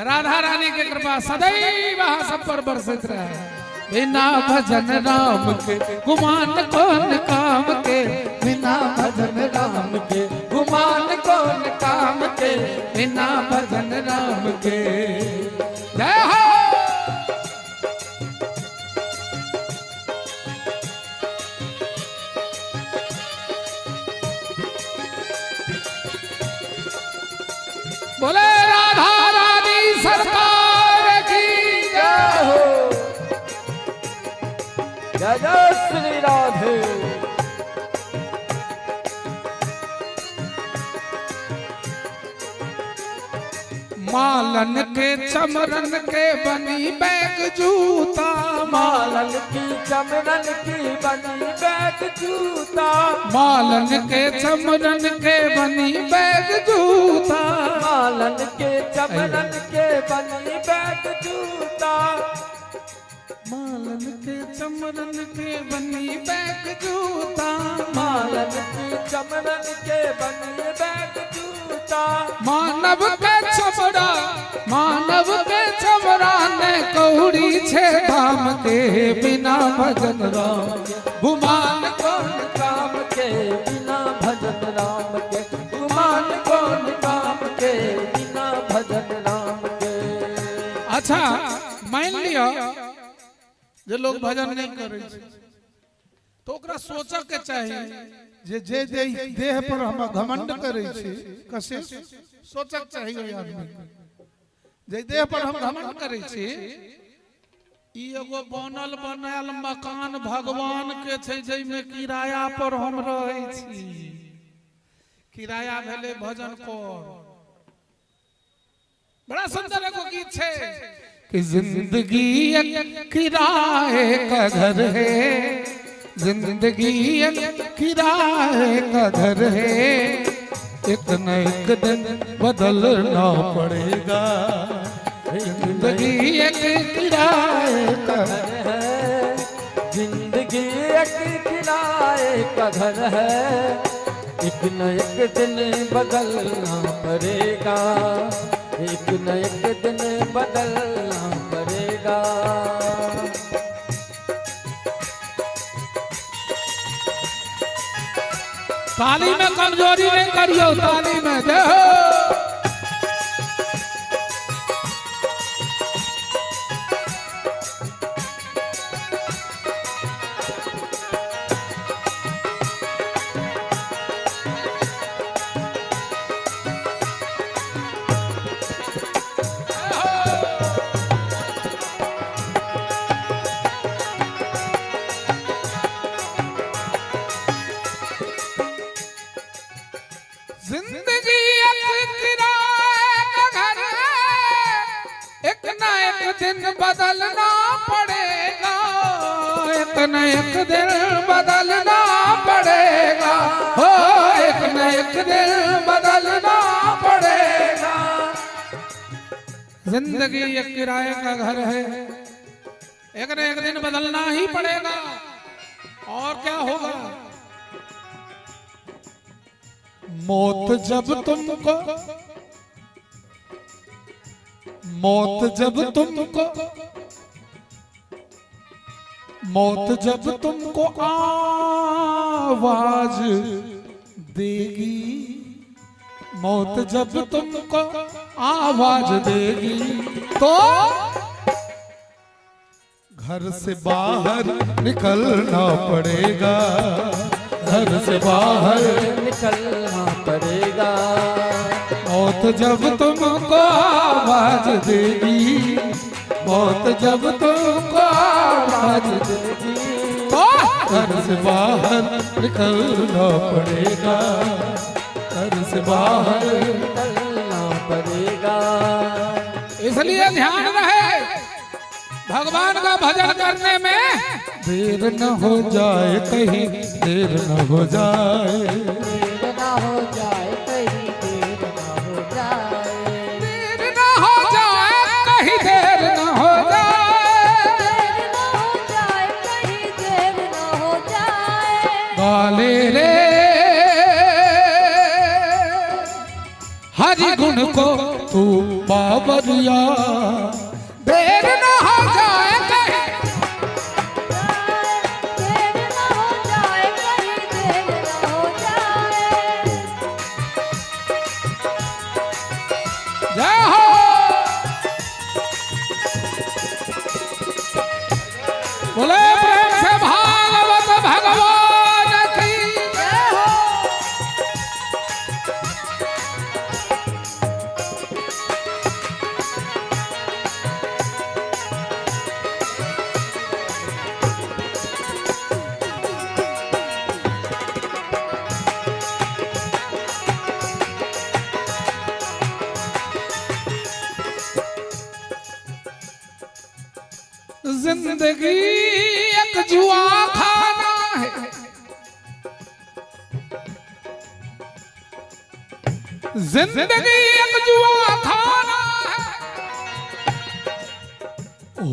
Speaker 4: राधा रानी के कृपा सदैव अहाँ सब पर बरसैत रहे। बिना भजन राम के गुमान कौन काम के,
Speaker 3: बिना भजन राम के, गुमान कौन काम के, बिना भजन राम के।
Speaker 4: जय हो। बोले राधा रानी सरकार की
Speaker 5: जय हो, जय जय श्री राधे।
Speaker 4: मालन के चमरन के बनी बैग जूता,
Speaker 3: मालन की चमरन की बनी बैग जूता,
Speaker 4: मालन के चमरन के बनी बैग जूता,
Speaker 3: मालन के चमरन के बनी बैग जूता,
Speaker 4: मालन के चमरन के बनी बैग जूता,
Speaker 3: मालन की चमरन के बनी बैग जूता,
Speaker 4: मानव के चमड़ा, मानव के चमड़ा ने कौड़ी छे धाम के, बिना भजन राम गुमान
Speaker 3: कौन काम के, बिना भजन राम के, गुमान कौन काम के, बिना भजन राम के।
Speaker 4: अच्छा मान लियो जे लोग भजन नहीं करे छै तो ओकरा सोचऽ के चाही
Speaker 6: जे जे देह पर हम घमंड करै छी, कसे सोचक चाही ओहि आदमी के जे देह पर हम
Speaker 4: घमंड करै छी। ई एगो बनल बनायल मकान भगवान के छै जाहिमे किराया पर हम रहै छी। किराया भेलै भजन कर। बड़ा सुंदर एगो गीत छै कि जिंदगी एक किराए का घर है, जिंदगी एक किराए का घर है, एक न एक दिन बदलना पड़ेगा। जिंदगी एक किराए का
Speaker 3: घर है, जिंदगी एक किराए का घर है, एक न एक दिन बदलना पड़ेगा, एक न एक दिन बदलना पड़ेगा।
Speaker 4: ताली में कमजोरी नहीं करियो, ताली में जय हो। जिंदगी एक किराए का घर है, एक ना एक दिन बदलना पड़ेगा, एक न एक दिन बदलना पड़ेगा, हो एक न एक दिन बदलना पड़ेगा। जिंदगी एक किराए का घर है, एक न एक दिन बदलना ही पड़ेगा, और क्या होगा।
Speaker 6: मौत जब तुमको, मौत जब तुमको, मौत जब तुमको आवाज देगी, मौत जब तुमको आवाज देगी, तो घर से बाहर निकलना पड़ेगा, घर से बाहर
Speaker 3: निकलना पड़ेगा।
Speaker 6: मौत जब तुमको आवाज देगी, मौत जब तुमको आवाज देगी,
Speaker 4: तो
Speaker 6: घर से बाहर निकलना पड़ेगा, घर से बाहर
Speaker 3: निकलना पड़ेगा।
Speaker 4: इसलिए ध्यान रहे, भगवान का भजन करने में
Speaker 6: देर न हो जाए, कहीं देर न हो जाए,
Speaker 1: देर ना हो जाए कहीं देर ना हो जाए,
Speaker 4: देर न हो जाए कहीं देर न हो जाए,
Speaker 1: देर ना हो जाए कहीं देर ना हो जाए।
Speaker 4: गाले रे हरि गुण को तू बाबरिया, देर न हो जाए कहीं,
Speaker 1: देर ना हो जाए कहीं देर ना हो जाए।
Speaker 4: जय हो। बोले प्रेम से भागवत भगवान की
Speaker 1: जय हो।
Speaker 4: जिंदगी एक जुआ खाना है, जिंदगी एक जुआ खाना है,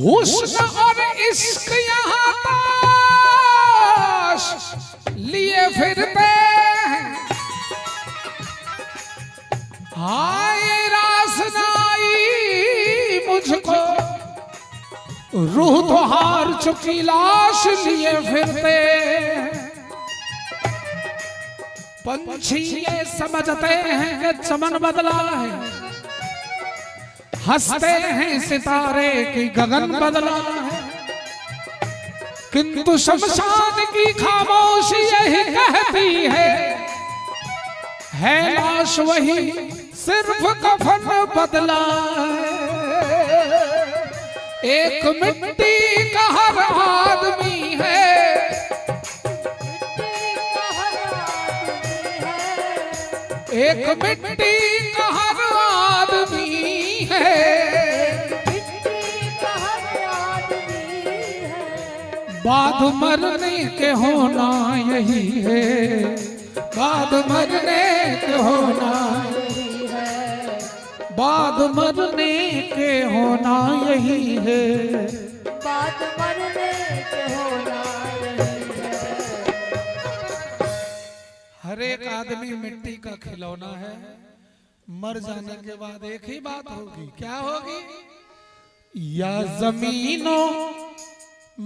Speaker 4: हुस्न और इश्क यहाँ ताश लिए फिरते हैं। हाय रास न आई मुझको, रूह तो हार चुकी लाश लिए फिरते हैं। पंछी ये समझते हैं कि चमन बदला है, हंसते हैं सितारे की गगन बदला है, किंतु शमशान की खामोशी यही कहती है लाश वही सिर्फ कफन बदला है। एक मिट्टी का हर आदमी है,
Speaker 1: मिट्टी का हर आदमी है,
Speaker 4: एक मिट्टी का हर आदमी है,
Speaker 1: मिट्टी का हर आदमी है।
Speaker 4: बाद मरने के होना यही है, बाद मरने के होना,
Speaker 1: यही है,
Speaker 4: बाद मरने के होना यही है।
Speaker 1: बाद मरने के होना यही है।
Speaker 4: हर एक आदमी मिट्टी का खिलौना है, मर जाने के बाद एक ही बात होगी, क्या होगी?
Speaker 6: या जमीनों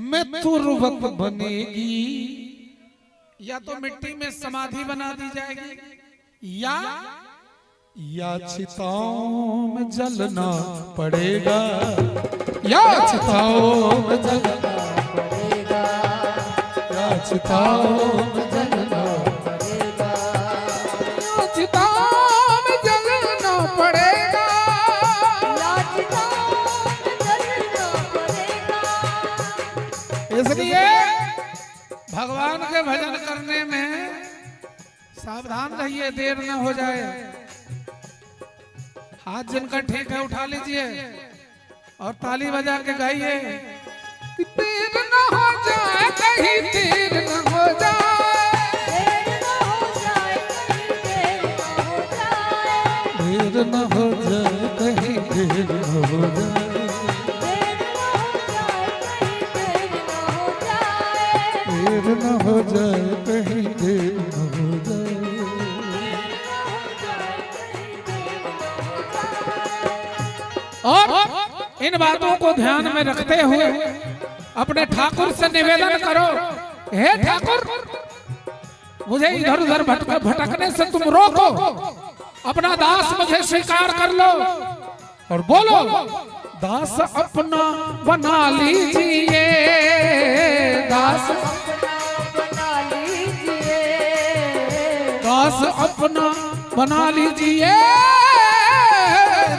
Speaker 6: में तुरबत बनेगी,
Speaker 4: या तो मिट्टी में समाधि बना दी जाएगी,
Speaker 6: या चिताओं में जलना पड़ेगा, या चिताओं में जलना
Speaker 1: पड़ेगा,
Speaker 6: या चिताओं में जलना
Speaker 1: पड़ेगा,
Speaker 4: चिताओं में जलना पड़ेगा।
Speaker 1: या चिताओं में जलना पड़ेगा।
Speaker 4: इसलिए भगवान के भजन करने में सावधान रहिए, देर न हो जाए। हाथ जिनका ठीक है उठा लीजिए और ताली बजा के गाइए कि देर न हो जाए कहीं, देर न हो जाए,
Speaker 1: देर न हो जाए कहीं देर न हो जाए,
Speaker 6: देर न हो जाए कहीं देर न हो हो जाए।
Speaker 1: देर न हो जाए कहीं देर न हो जाए।
Speaker 6: देर न हो जाए कहीं देर न हो जाए।
Speaker 4: और इन बातों को ध्यान में रखते हुए अपने ठाकुर से निवेदन करो, हे ठाकुर मुझे इधर उधर भटकने से तुम रोको, अपना दास मुझे स्वीकार कर लो और बोलो दास अपना बना लीजिए, दास
Speaker 1: अपना बना लीजिए।
Speaker 4: दास अपना बना लीजिए,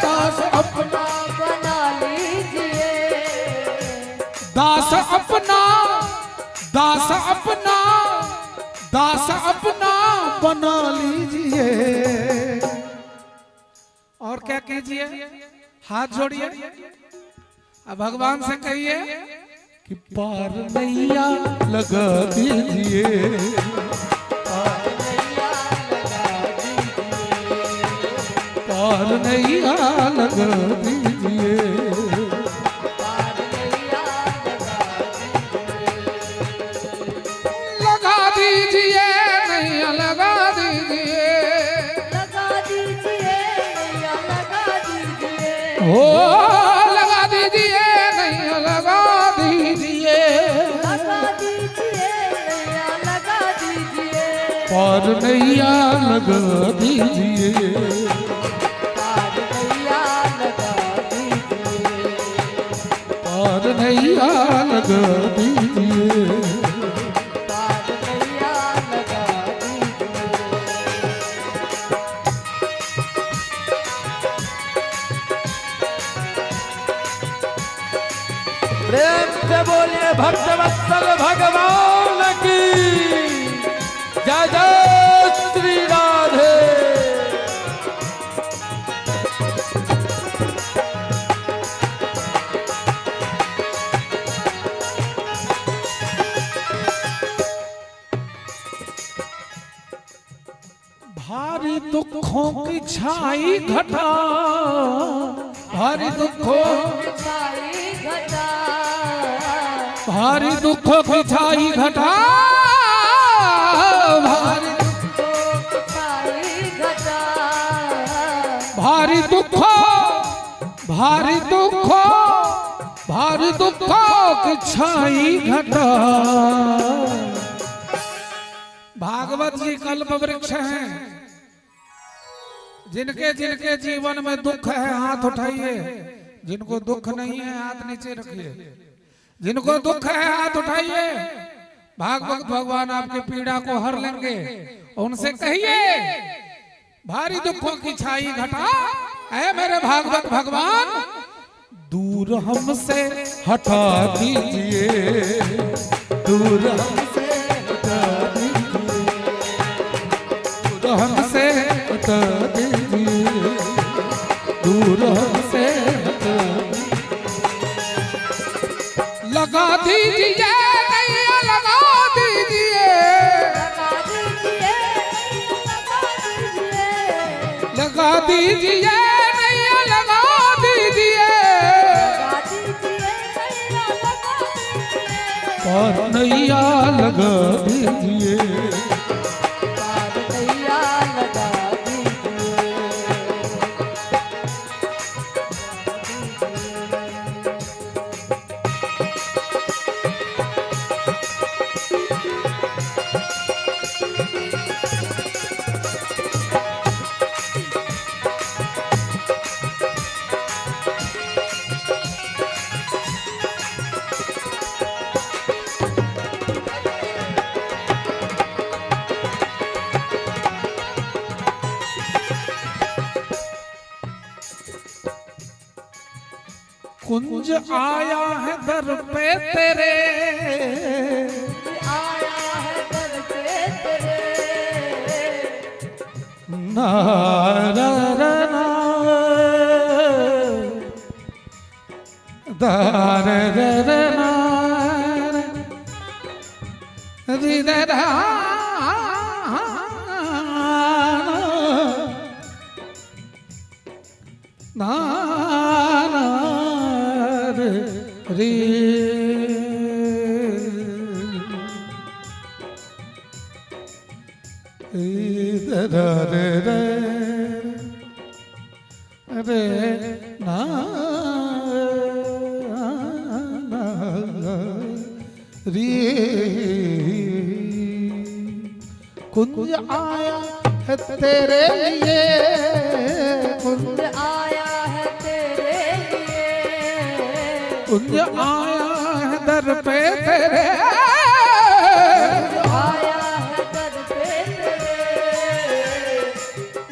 Speaker 4: दास अपना
Speaker 1: बना लीजिए।
Speaker 4: दास अपना, दास अपना, दास अपना
Speaker 6: बना लीजिए।
Speaker 4: और क्या कीजिए, हाथ जोड़िए अब भगवान से कहिए
Speaker 6: कि पार नैया लगा दीजिए। पार नैया लगा दीजिए।
Speaker 4: लगा दीजिए नैया लगा दीजिए,
Speaker 1: लगा दीजिए नैया लगा दीजिए।
Speaker 4: हो लगा दीजिए नैया लगा दीजिए।
Speaker 1: लगा दीजिए नैया लगा दीजिए।
Speaker 6: पार नैया लगा दीजिए।
Speaker 1: पार नैया लगा दीजिए।
Speaker 6: पार नैया लगा दीजिए।
Speaker 1: पार नैया लगा दीजिए।
Speaker 3: प्रेम से बोलिए भक्तवत्सल भगवान की जय। जय श्री राधे।
Speaker 4: भारी दुखों की छाई घटा, भारी दुखों
Speaker 1: छाई घटा।
Speaker 4: भारी दुखों की छाई घटा, भारी
Speaker 1: छाई घटा।
Speaker 4: भारी दुखों, भारी दुखों, भारी दुखों की छाई घटा। भागवत जी कल्प वृक्ष हैं। जिनके जिनके जीवन में दुख है हाथ उठाइए, जिनको दुख नहीं है हाथ नीचे रखिए। जिनको दुख है हाथ उठाइए। भागवत भगवान आपकी पीड़ा को हर लेंगे। उनसे कहिए भारी दुखों की छाई घटा, ऐ मेरे भागवत भगवान
Speaker 6: दूर हमसे हटा दीजिए। दूर हमसे हटा दीजिए।
Speaker 4: दूर हमसे
Speaker 6: हटा दीजिए। दूर हमसे हटा
Speaker 4: लगा दीजिए नैया लगा दीजिए।
Speaker 1: लगा दीजिए लगा दीजिए।
Speaker 4: लगा दीजिए नैया लगा दीजिए।
Speaker 1: लगा दीजिए नैया लगा दीजिए।
Speaker 6: पार नैया लगा दीजिए।
Speaker 1: पार नैया लगा दीजिए।
Speaker 4: कुंज आया है दर पे तेरे,
Speaker 1: आया है दर पे तेरे।
Speaker 6: ना रा रा ना दा रे रे रे ना रे री रे रा ना ना। रे रे रे रे ना ना रे। कुंज आया है तेरे लिए, कुंज
Speaker 1: आया है तेरे लिए,
Speaker 4: कुंज आया है दर पे तेरे,
Speaker 1: आया है दर पे तेरे।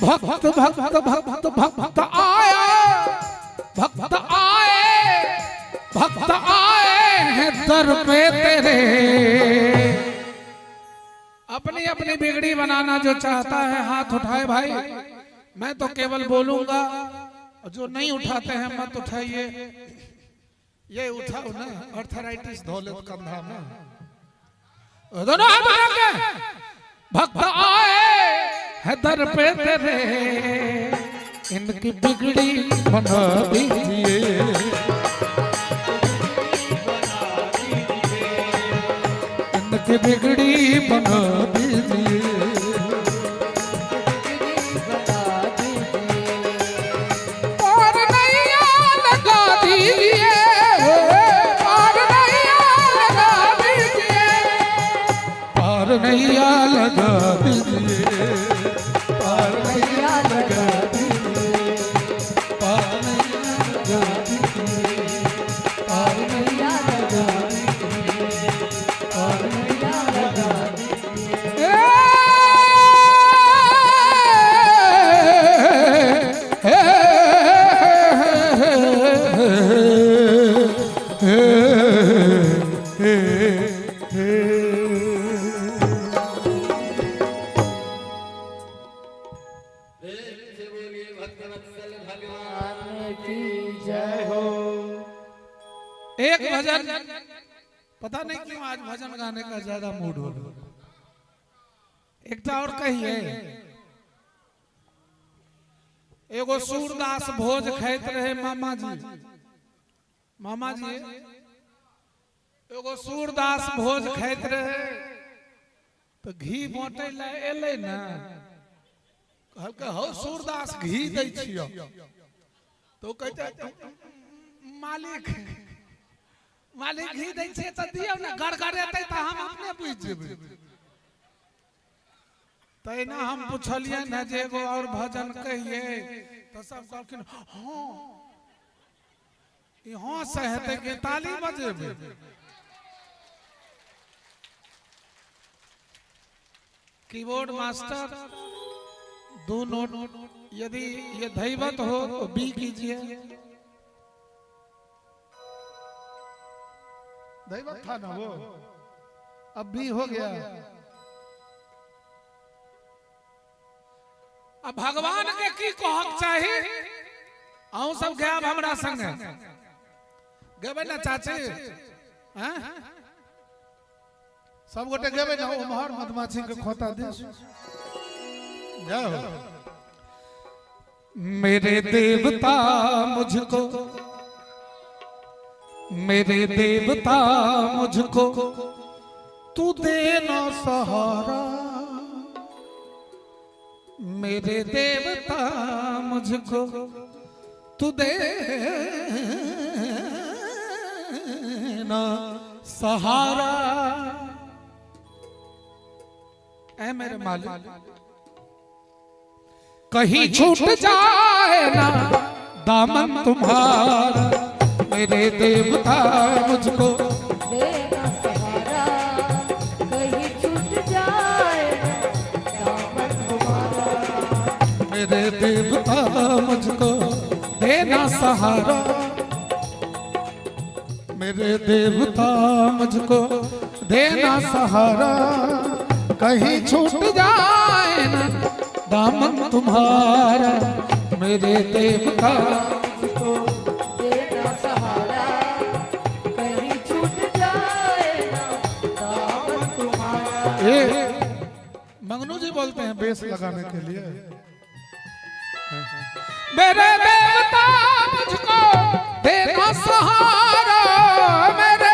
Speaker 4: भक्त भक्त भक्त भक्त आया, भक्त आए, भक्त आए हैं दर पे तेरे। अपनी अपनी बिगड़ी बनाना जो चाहता है हाथ उठाए भाई। मैं तो केवल बोलूंगा, और जो नहीं उठाते हैं मत उठाइए।
Speaker 6: ये उठाओ ना, अर्थराइटिस धोले कंधा में।
Speaker 4: दोनों हाथ उठा के। भक्त आए हैं दर पे तेरे, इनकी बिगड़ी बना दीजिए। इनकी बिगड़ी बना दीजिए।
Speaker 1: बना दीजिए।
Speaker 4: पार नैया लगा दीजिए, पार नैया लगा दीजिए, पार नैया लगा दीजिए, पार नैया लगा दीजिए, पार नैया लगा दीजिए, पार नैया लगा दीजिए, पार नैया लगा दीजिए।
Speaker 3: प्रेम से बोलिए भक्तवत्सल भगवान
Speaker 1: की जय
Speaker 3: हो।
Speaker 4: एक भजन, पता नहीं क्यों आज भजन गाने का ज्यादा मूड हो गया। एकटा और कहिए। एगो सूरदास भोज खाइत रहे मामा जी, मामा जी एगो सूरदास भोज खाइत रहे तो घी बांटे ला एलै ने,
Speaker 6: कहलकै हौ सूरदास घी दै छियौ। तो कहते
Speaker 4: मालिक मालिक घी दै छियै तऽ दियौ ने, गड़गड़ेतै तऽ हम अपने बुझि जेबै। तहिना हम पुछलियनि ने जे एगो और भजन कहिए, तऽ सब कहलखिन हँ। ई हँ से हेतै कि ताली बजेबै? कीबोर्ड मास्टर दो नोट, यदि ये धैवत हो तो बी कीजिए।
Speaker 6: दैवत था ना वो, अब भी हो गया।
Speaker 4: अब भगवान के की कहक चाही? अहूँ सब गायब हमरा संगे गेबै ने चाची? हैं?
Speaker 6: सब गोटे गेबै ना उम्हर मधुमाछी के खोता दिस। जय हो।
Speaker 4: मेरे देवता मुझको, मेरे देवता मुझको तू देना सहारा, मेरे देवता मुझको तू देना सहारा। ऐ मेरे मालिक, कहीं छूट जाए ना दामन तुम्हारा, मेरे देवता मुझको
Speaker 1: देना सहारा, कहीं छूट जाए ना दामन तुम्हारा।
Speaker 4: मेरे देवता मुझको देना सहारा, मेरे देवता मुझको देना सहारा, कहीं छूट जाए ना दामन तुम्हारा, मेरे देवता
Speaker 1: मुझको देना सहारा, कहीं छूट जाए ना दामन तुम्हारा।
Speaker 4: ए मंगनू जी बोलते हैं
Speaker 6: बेस लगाने के लिए।
Speaker 4: मेरे देवता मुझको देना सहारा, मेरे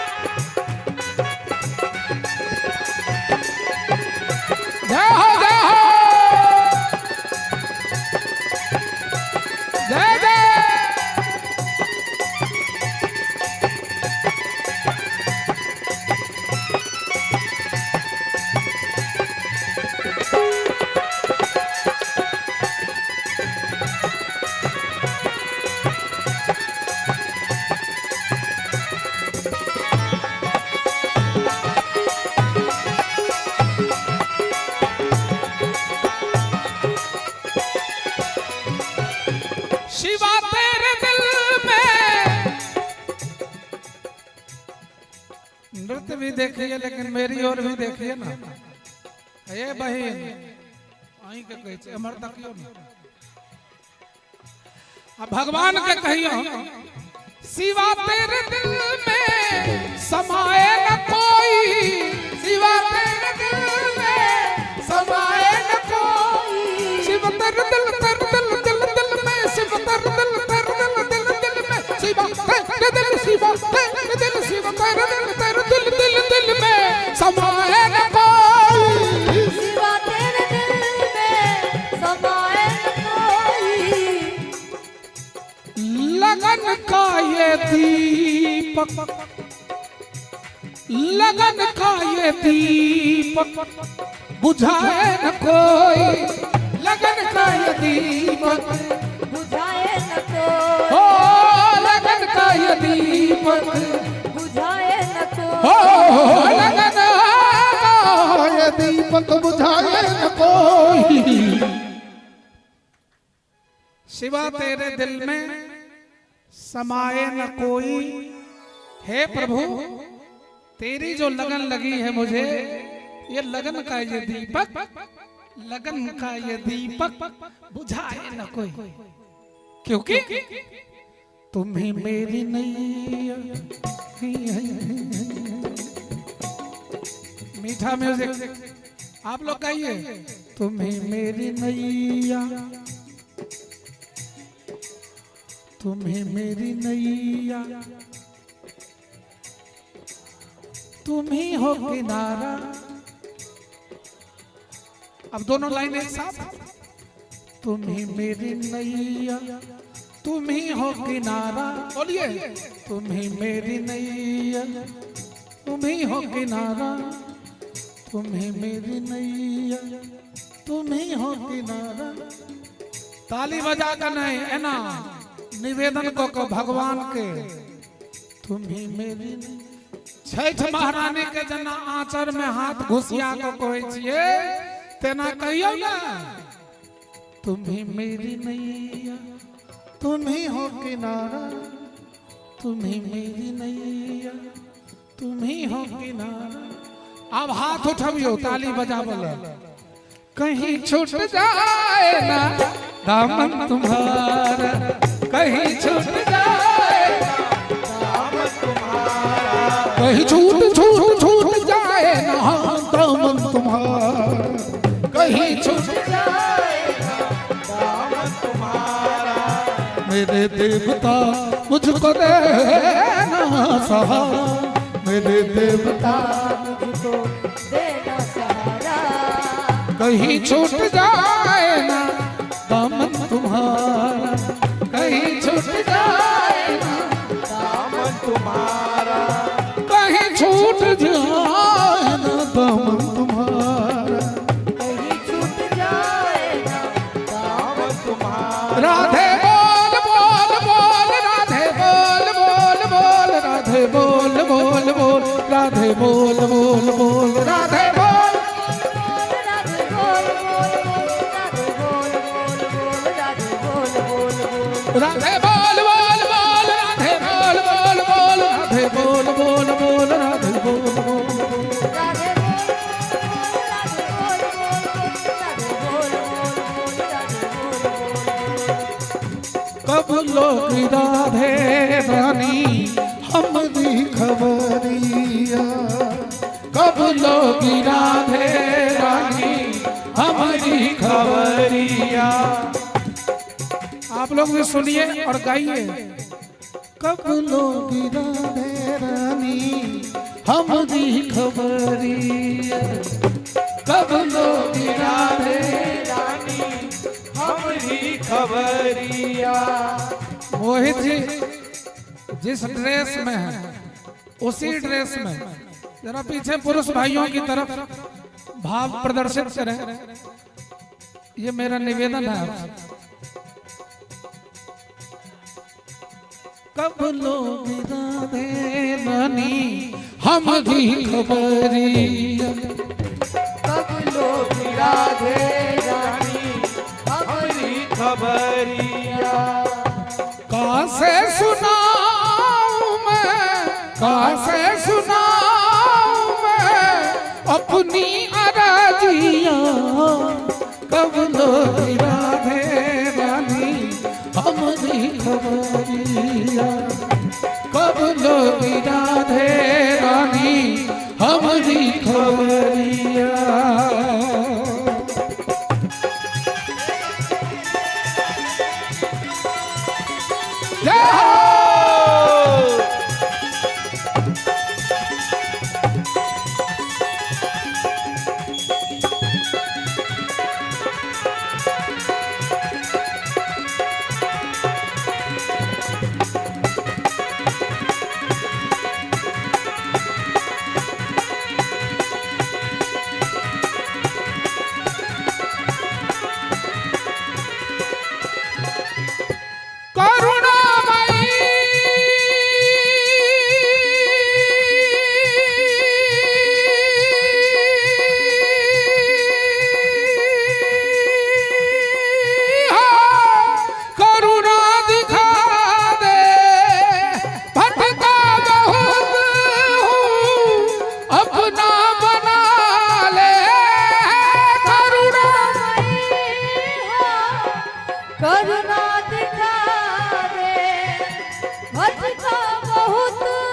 Speaker 4: नृत्य भी देखिए, लेकिन मेरी ओर भी देखिए ना। ये बहिन अहीं के कहै छै, एम्हर तकियौ ने। आ भगवान के कहियो, सिवा तेरे दिल में समाए न कोई, सिवा तेरे दिल में समाए न कोई, शिव तेरे दिल तेरे दिल दिल दिल में, शिव तेरे दिल तेरे दिल दिल दिल में, शिव तेरे दिल, शिव तेरे दिल, शिव तेरे दिल तेरे दिल दिल दिल में समाए न कोई,
Speaker 1: सिवा तेरे दिल में समाए न कोई।
Speaker 4: लगन का ये दीपक, लगन का ये दीपक बुझाए न कोई, लगन का ये दीपक
Speaker 1: बुझाए न कोई,
Speaker 4: हो लगन का ये दीपक
Speaker 1: बुझाए न
Speaker 4: हो
Speaker 1: कोई,
Speaker 4: लगन का
Speaker 6: ये दीपक बुझाए न कोई।
Speaker 4: शिवा तेरे दिल में समाए न कोई। हे प्रभु, तेरी जो लगन लगी है मुझे, ये लगन का ये दीपक, लगन का ये दीपक बुझाए न कोई, क्योंकि तुम ही मेरी नैया। मीठा म्यूजिक आप लोग गाइए। तुम ही मेरी नैया, तुम ही मेरी नैया, तुम ही हो किनारा। अब दोनों लाइन एक साथ। तुम ही मेरी नैया, तुम ही हो किनारा, बोलिए। तुम ही मेरी नैया, तुम ही हो किनारा, तुम ही मेरी नैया, तुम ही हो किनारा। ताली बजा कर नहीं है ना, निवेदन को भगवान के, तुम ही मेरी। छठ महारानी के जना आंचर में हाथ घुसिया के कहै छियै तेना कहियौ ना, तुम ही मेरी नैया,
Speaker 6: तुम ही हो किनारा,
Speaker 4: तुम ही मेरी नैया, तुम ही हो किनारा। अब हाथ उठबियो, ताली बजाबो ले। कहीं छूट जाए ना दामन तुम्हारा, कहीं छूट जाए
Speaker 5: दामन तुम्हारा,
Speaker 4: कहीं छूट छूट छूट जाए ना
Speaker 6: दामन तुम्हारा,
Speaker 4: कहीं छूट
Speaker 1: जाए
Speaker 5: दामन तुम्हारा,
Speaker 6: मेरे देवता मुझको दे ना सहारा, मेरे देवता
Speaker 1: मुझको देना सहारा,
Speaker 4: कहीं छूट जाए ना दामन तुम्हारा, कहीं छूट जाए ना
Speaker 5: दामन तुम्हारा,
Speaker 4: कहीं छूट जाए
Speaker 6: ना दामन तुम्हारा,
Speaker 1: कहीं छूट जाए ना
Speaker 5: दामन तुम्हारा,
Speaker 4: राधे बोल बोल बोल, राधे बोल बोल बोल, राधे बोल बोल बोल, राधे बोल बोल बोल, राधे बोल
Speaker 1: राधे बोल बोल बोल, राधे बोल बोल बोल, राधे बोल बोल बोल,
Speaker 4: राधे बोल बोल बोल, राधे बोल बोल बोल, राधे बोल बोल बोल, राधे बोल बोल बोल,
Speaker 1: राधे बोल राधे बोल बोल बोल, राधे बोल बोल बोल, राधे बोल बोल बोल।
Speaker 4: कब लोग राधे रानी
Speaker 6: हमारी खबरिया,
Speaker 4: कब लोग राधे रानी हमारी खबरिया। आप लोग भी सुनिए और गाइए।
Speaker 6: कब लोग राधे रानी हमारी खबरिया,
Speaker 4: कब लोग राधे
Speaker 5: रानी हमारी खबरिया।
Speaker 4: मोहित जी जिस ड्रेस में है उसी ड्रेस में जरा पीछे पुरुष भाइयों की तरफ भाव प्रदर्शित करें, ये मेरा निवेदन है आपसे। कब लोग राधे रानी हमारी खबरिया,
Speaker 1: कब लोग
Speaker 5: राधे
Speaker 1: रानी
Speaker 5: हमारी खबरिया,
Speaker 4: कासे सुनाऊं मैं, कासे सुनाऊं अपनी अराजिया, कब लोगी राधे रानी हमारी खबरिया, कब लोगी राधे रानी हमारी खबरिया। जय हो। करुणामयी हो, करुणा दिखा दे, भटका बहुत हूँ अपना बना ले, करुणा
Speaker 1: करुणा दिखा दे, भटका बहुत हूँ,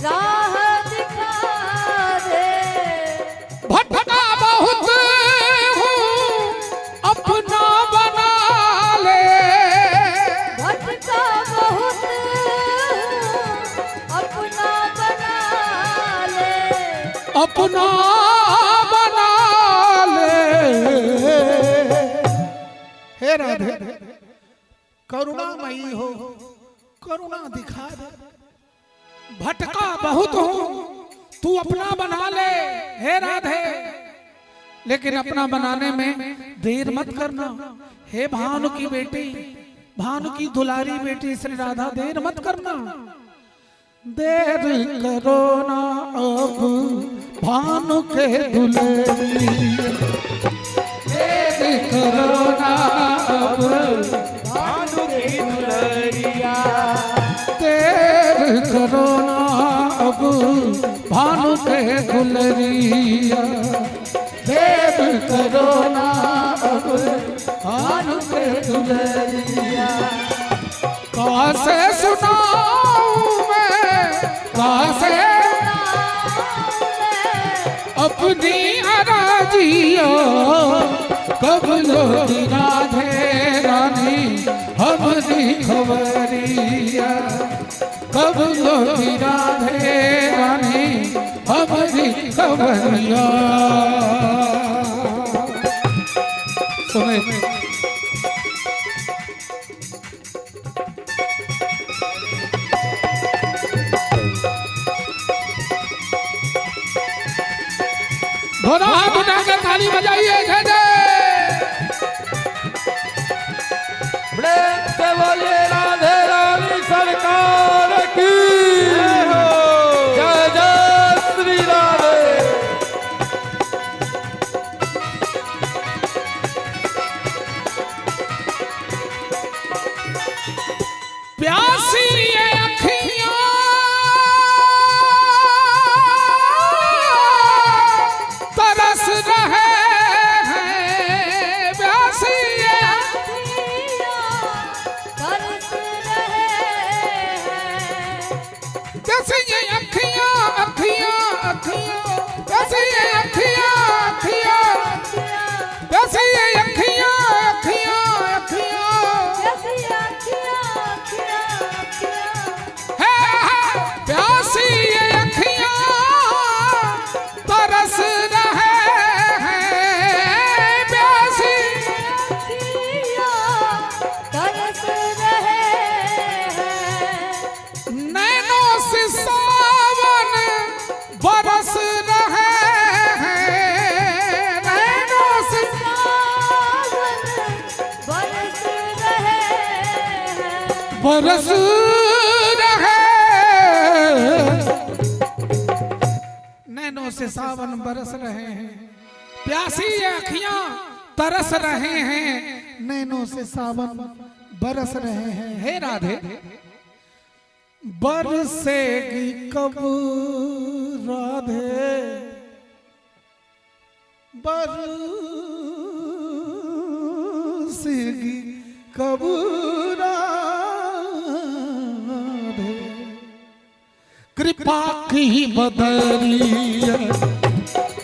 Speaker 1: राह दिखा दे।
Speaker 4: भटका बहुत हूँ अपना बना ले,
Speaker 1: भटका बहुत हूँ, अपना बना ले।
Speaker 4: अपना बना ले।
Speaker 6: हे राधे, करुणामयी हो, करुणा दिखा दे।
Speaker 4: भटका बहुत हूँ तू अपना बना ले हे राधे, लेकिन अपना बनाने में देर मत करना। हे भानु की बेटी, भानु की दुलारी बेटी श्री राधा, देर मत करना। देर करो ना अब भानु के दुलारी, देर करो ना अब
Speaker 5: भानु की दुलरिया,
Speaker 4: देर करो ना अब भानु के दुलरिया, देर करो ना अब भानु के दुलरिया। कासे सुनाऊं मैं, कासे अपनी अराजिया, कब लोगी राधे रानी हमारी खबरिया, कब लोगी राधे रानी हमारी खबरिया। सुने दोनों हाथ उठाकर ताली बजाइए, जय जय।
Speaker 3: प्रेम से बोलिए राधे रानी सरकार की
Speaker 5: जय हो।
Speaker 3: जय जय श्री राधे।
Speaker 4: प्यासी ये अखियां तरस रहे हैं, प्यासी ये
Speaker 1: तरस रहे हैं,
Speaker 4: प्यासी ये अखियां अखियां अखियां, प्यासी ये अखियां अखियां, प्यासी ये अखियां अखियां अखियां,
Speaker 1: प्यासी अखियाँ अखियाँ अखियाँ,
Speaker 4: है प्यासी ये अखियां तरस रहे हैं, प्यासी
Speaker 1: अखियाँ तरस रहे हैं,
Speaker 4: नैनों से सावन बरस रहे हैं, नैनों से
Speaker 1: सावन बरस रहे हैं,
Speaker 4: बरस रहे, नैनों से सावन बरस रहे हैं, प्यासी ये अखियां तरस रहे हैं,
Speaker 6: नैनों से सावन बरस रहे हैं।
Speaker 4: हे राधे, बरसेगी कब राधे बरसेगी कब राधे कृपा की बदरिया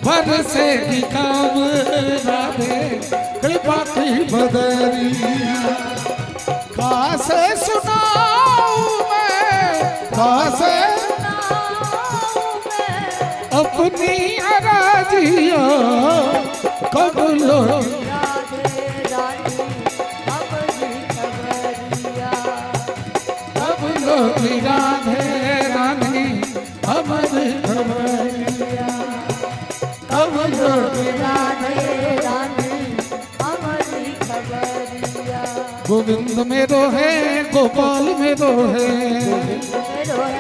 Speaker 4: बरसेगी कब राधे कृपा की बदरिया कासे सुनाऊं मैं कासे अपनी अराजिया कब लो
Speaker 1: राधे रानी हमारी खबरिया
Speaker 4: कब लो राधे रानी हमारी खबरिया कब लो
Speaker 1: राधे रानी हमारी खबरिया
Speaker 4: गोविंद मेरो है गोपाल मेरो है
Speaker 1: मेरो है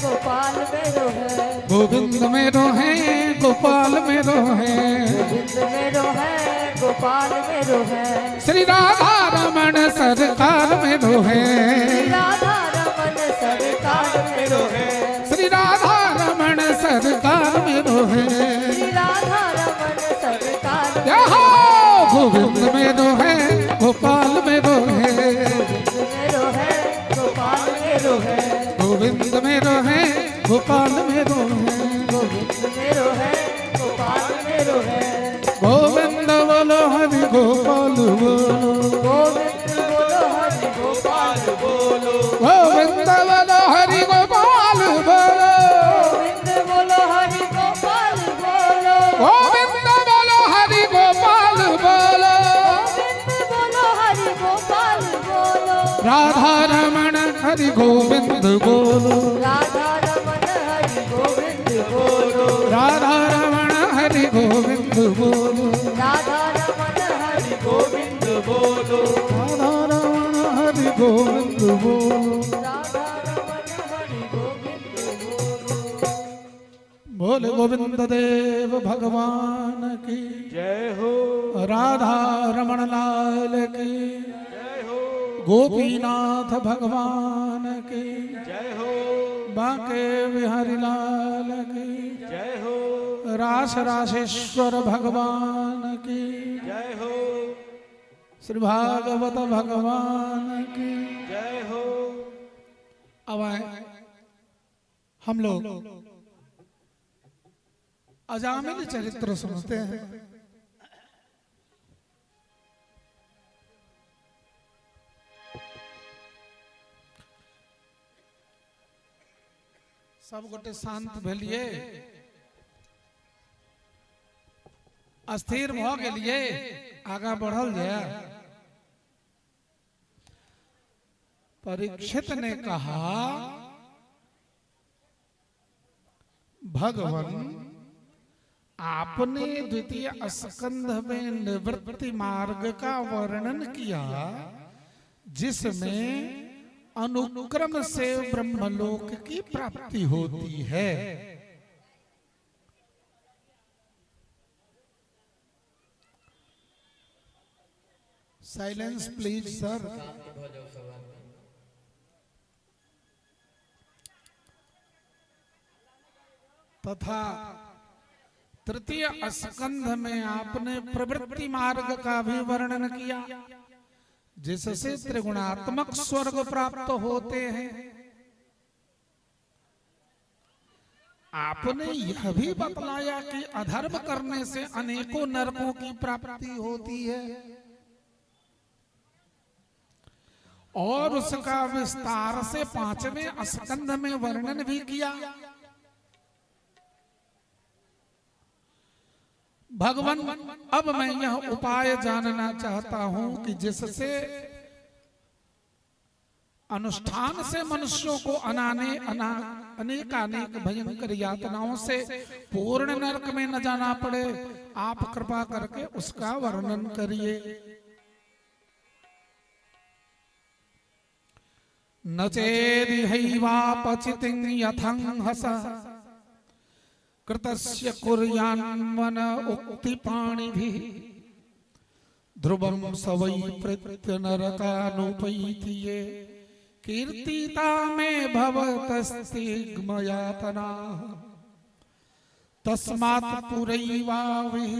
Speaker 1: गोपाल मेरो है
Speaker 4: गोविंद मेरो है गोपाल मेरो है
Speaker 1: गोविंद मेरो है गोपाल मेरो है
Speaker 4: श्री राधा रमण सरकार मेरो है
Speaker 1: श्री राधा रमन सरकार मेरो है
Speaker 4: श्री राधा रमण सरकार मेरो है
Speaker 1: श्री राधा रमन सरकार
Speaker 4: जय हो गोविंद मेरो है गोपाल मेरो है
Speaker 1: मेरो है गोपाल मेरो है
Speaker 4: गोविंद मेरो है गोपाल मेरो है
Speaker 1: गोविंद मेरो है गोपाल मेरो है
Speaker 4: गोविंद बोलो हरि गोपाल बोलो
Speaker 1: गोविंद बोलो हरि गोपाल
Speaker 5: बोलो
Speaker 4: गोविंद बोलो हरि गोपाल बोलो
Speaker 1: गोविंद बोलो हरि गोपाल बोलो
Speaker 4: गोविंद बोलो हरि गोपाल बोलो
Speaker 1: गोविंद बोलो हरि गोपाल बोलो
Speaker 4: राधा रमण हरि गोविंद बोलो
Speaker 1: राधा रमन हरि गोविंद बोलो
Speaker 4: राधा रमण हरि गोविंद बोलो
Speaker 1: राधा रमन हरि
Speaker 5: गोविंद बोलो
Speaker 4: राधा रमण हरि गोविंद बोलो
Speaker 1: राधा रमन हरि गोविंद बोलो
Speaker 4: बोले गोविंद देव भगवान की
Speaker 5: जय हो
Speaker 4: राधा रमण लाल की
Speaker 5: जय हो
Speaker 4: गोपीनाथ भगवान की
Speaker 5: जय हो
Speaker 4: बांके बिहारी लाल की
Speaker 5: जय हो
Speaker 4: रास रासेश्वर भगवान की
Speaker 5: जय हो
Speaker 4: श्री भागवत भगवान की
Speaker 5: जय हो
Speaker 4: अब आए हम लोग अजामिल चरित्र सुनते हैं। सब गोटे शांत भेलिए अस्थिर भ गेलिए आगा बढ़ल जाए। परीक्षित ने कहा भगवान आपने द्वितीय स्कंध में निवृत्ति मार्ग का वर्णन किया जिसमें अनुक्रम से ब्रह्मलोक की प्राप्ति होती है। Silence please sir. तथा तृतीय स्कंध में आपने प्रवृत्ति मार्ग का भी वर्णन किया जिससे त्रिगुणात्मक स्वर्ग प्राप्त होते हैं। आपने यह भी बतलाया कि अधर्म करने से अनेकों नरकों की प्राप्ति होती है और उसका विस्तार से पांचवें स्कंध में वर्णन भी किया। भगवान अब मैं यह उपाय जानना चाहता हूं कि जिससे अनुष्ठान से मनुष्यों को अनाने अना अनेकानेक भयंकर यातनाओं से पूर्ण नरक में न जाना पड़े, आप कृपा करके उसका वर्णन करिए। न चेदिहैवापचितिं यथंहस कृतस्य कुर्यान्वन उक्तिपाणिभिः ध्रुवं स वै प्रेत्य नरकानुपैति ये कीर्तिता में भवतस्तिग्मयातना तस्मात् पुरैवाविः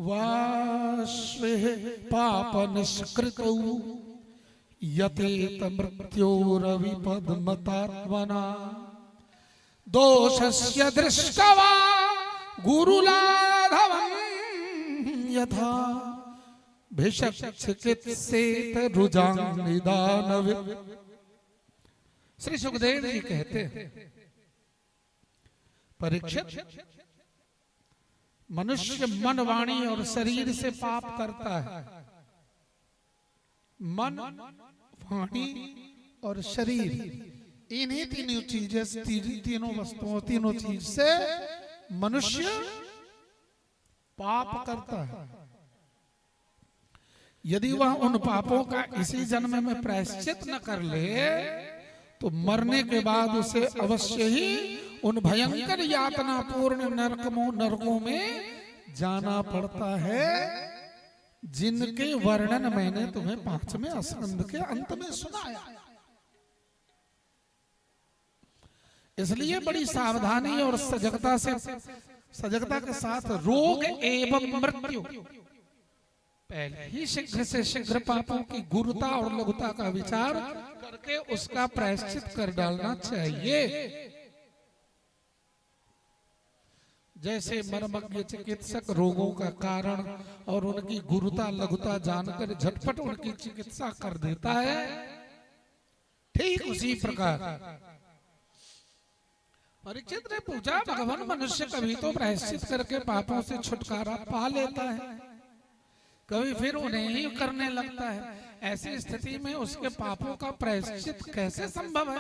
Speaker 4: वाश्विः पाप निष्कृतौ यतेत मृत्योरविपद्मतात्मना दोषस्य दृष्टवा गुरुलाघवं यथा भिषक् चिकित्सेत रुजां निदानवित्। श्री सुखदेव जी कहते हैं, परीक्षित, मनुष्य मन, वाणी और शरीर से पाप करता है। मन, वाणी
Speaker 6: और शरीर, इन्हीं तीनों चीजें, तीनों वस्तुओं, तीनों चीज से मनुष्य पाप करता है।
Speaker 4: यदि वह उन पापों का इसी जन्म में प्रायश्चित न कर ले तो मरने के बाद उसे अवश्य ही उन भयंकर यातना पूर्ण नरकों में जाना पड़ता है, जिनके वर्णन मैंने तुम्हें 5वें स्कंध के अंत में सुनाया। इसलिए बड़ी सावधानी और सजगता के साथ रोग एवं मृत्यु पहले ही शीघ्र से शीघ्र पापों की गुरुता और लघुता का विचार करके उसका प्रायश्चित कर डालना चाहिए। जैसे मर्मज्ञ चिकित्सक रोगों का कारण और उनकी गुरुता लघुता जानकर झटपट उनकी चिकित्सा कर देता है, ठीक उसी प्रकार परीक्षित ने पूछा, भगवान मनुष्य कभी तो प्रायश्चित करके पापों से छुटकारा पा लेता है, कभी फिर उन्हें ही करने लगता है। ऐसी स्थिति में उसके पापों का प्रायश्चित कैसे संभव है?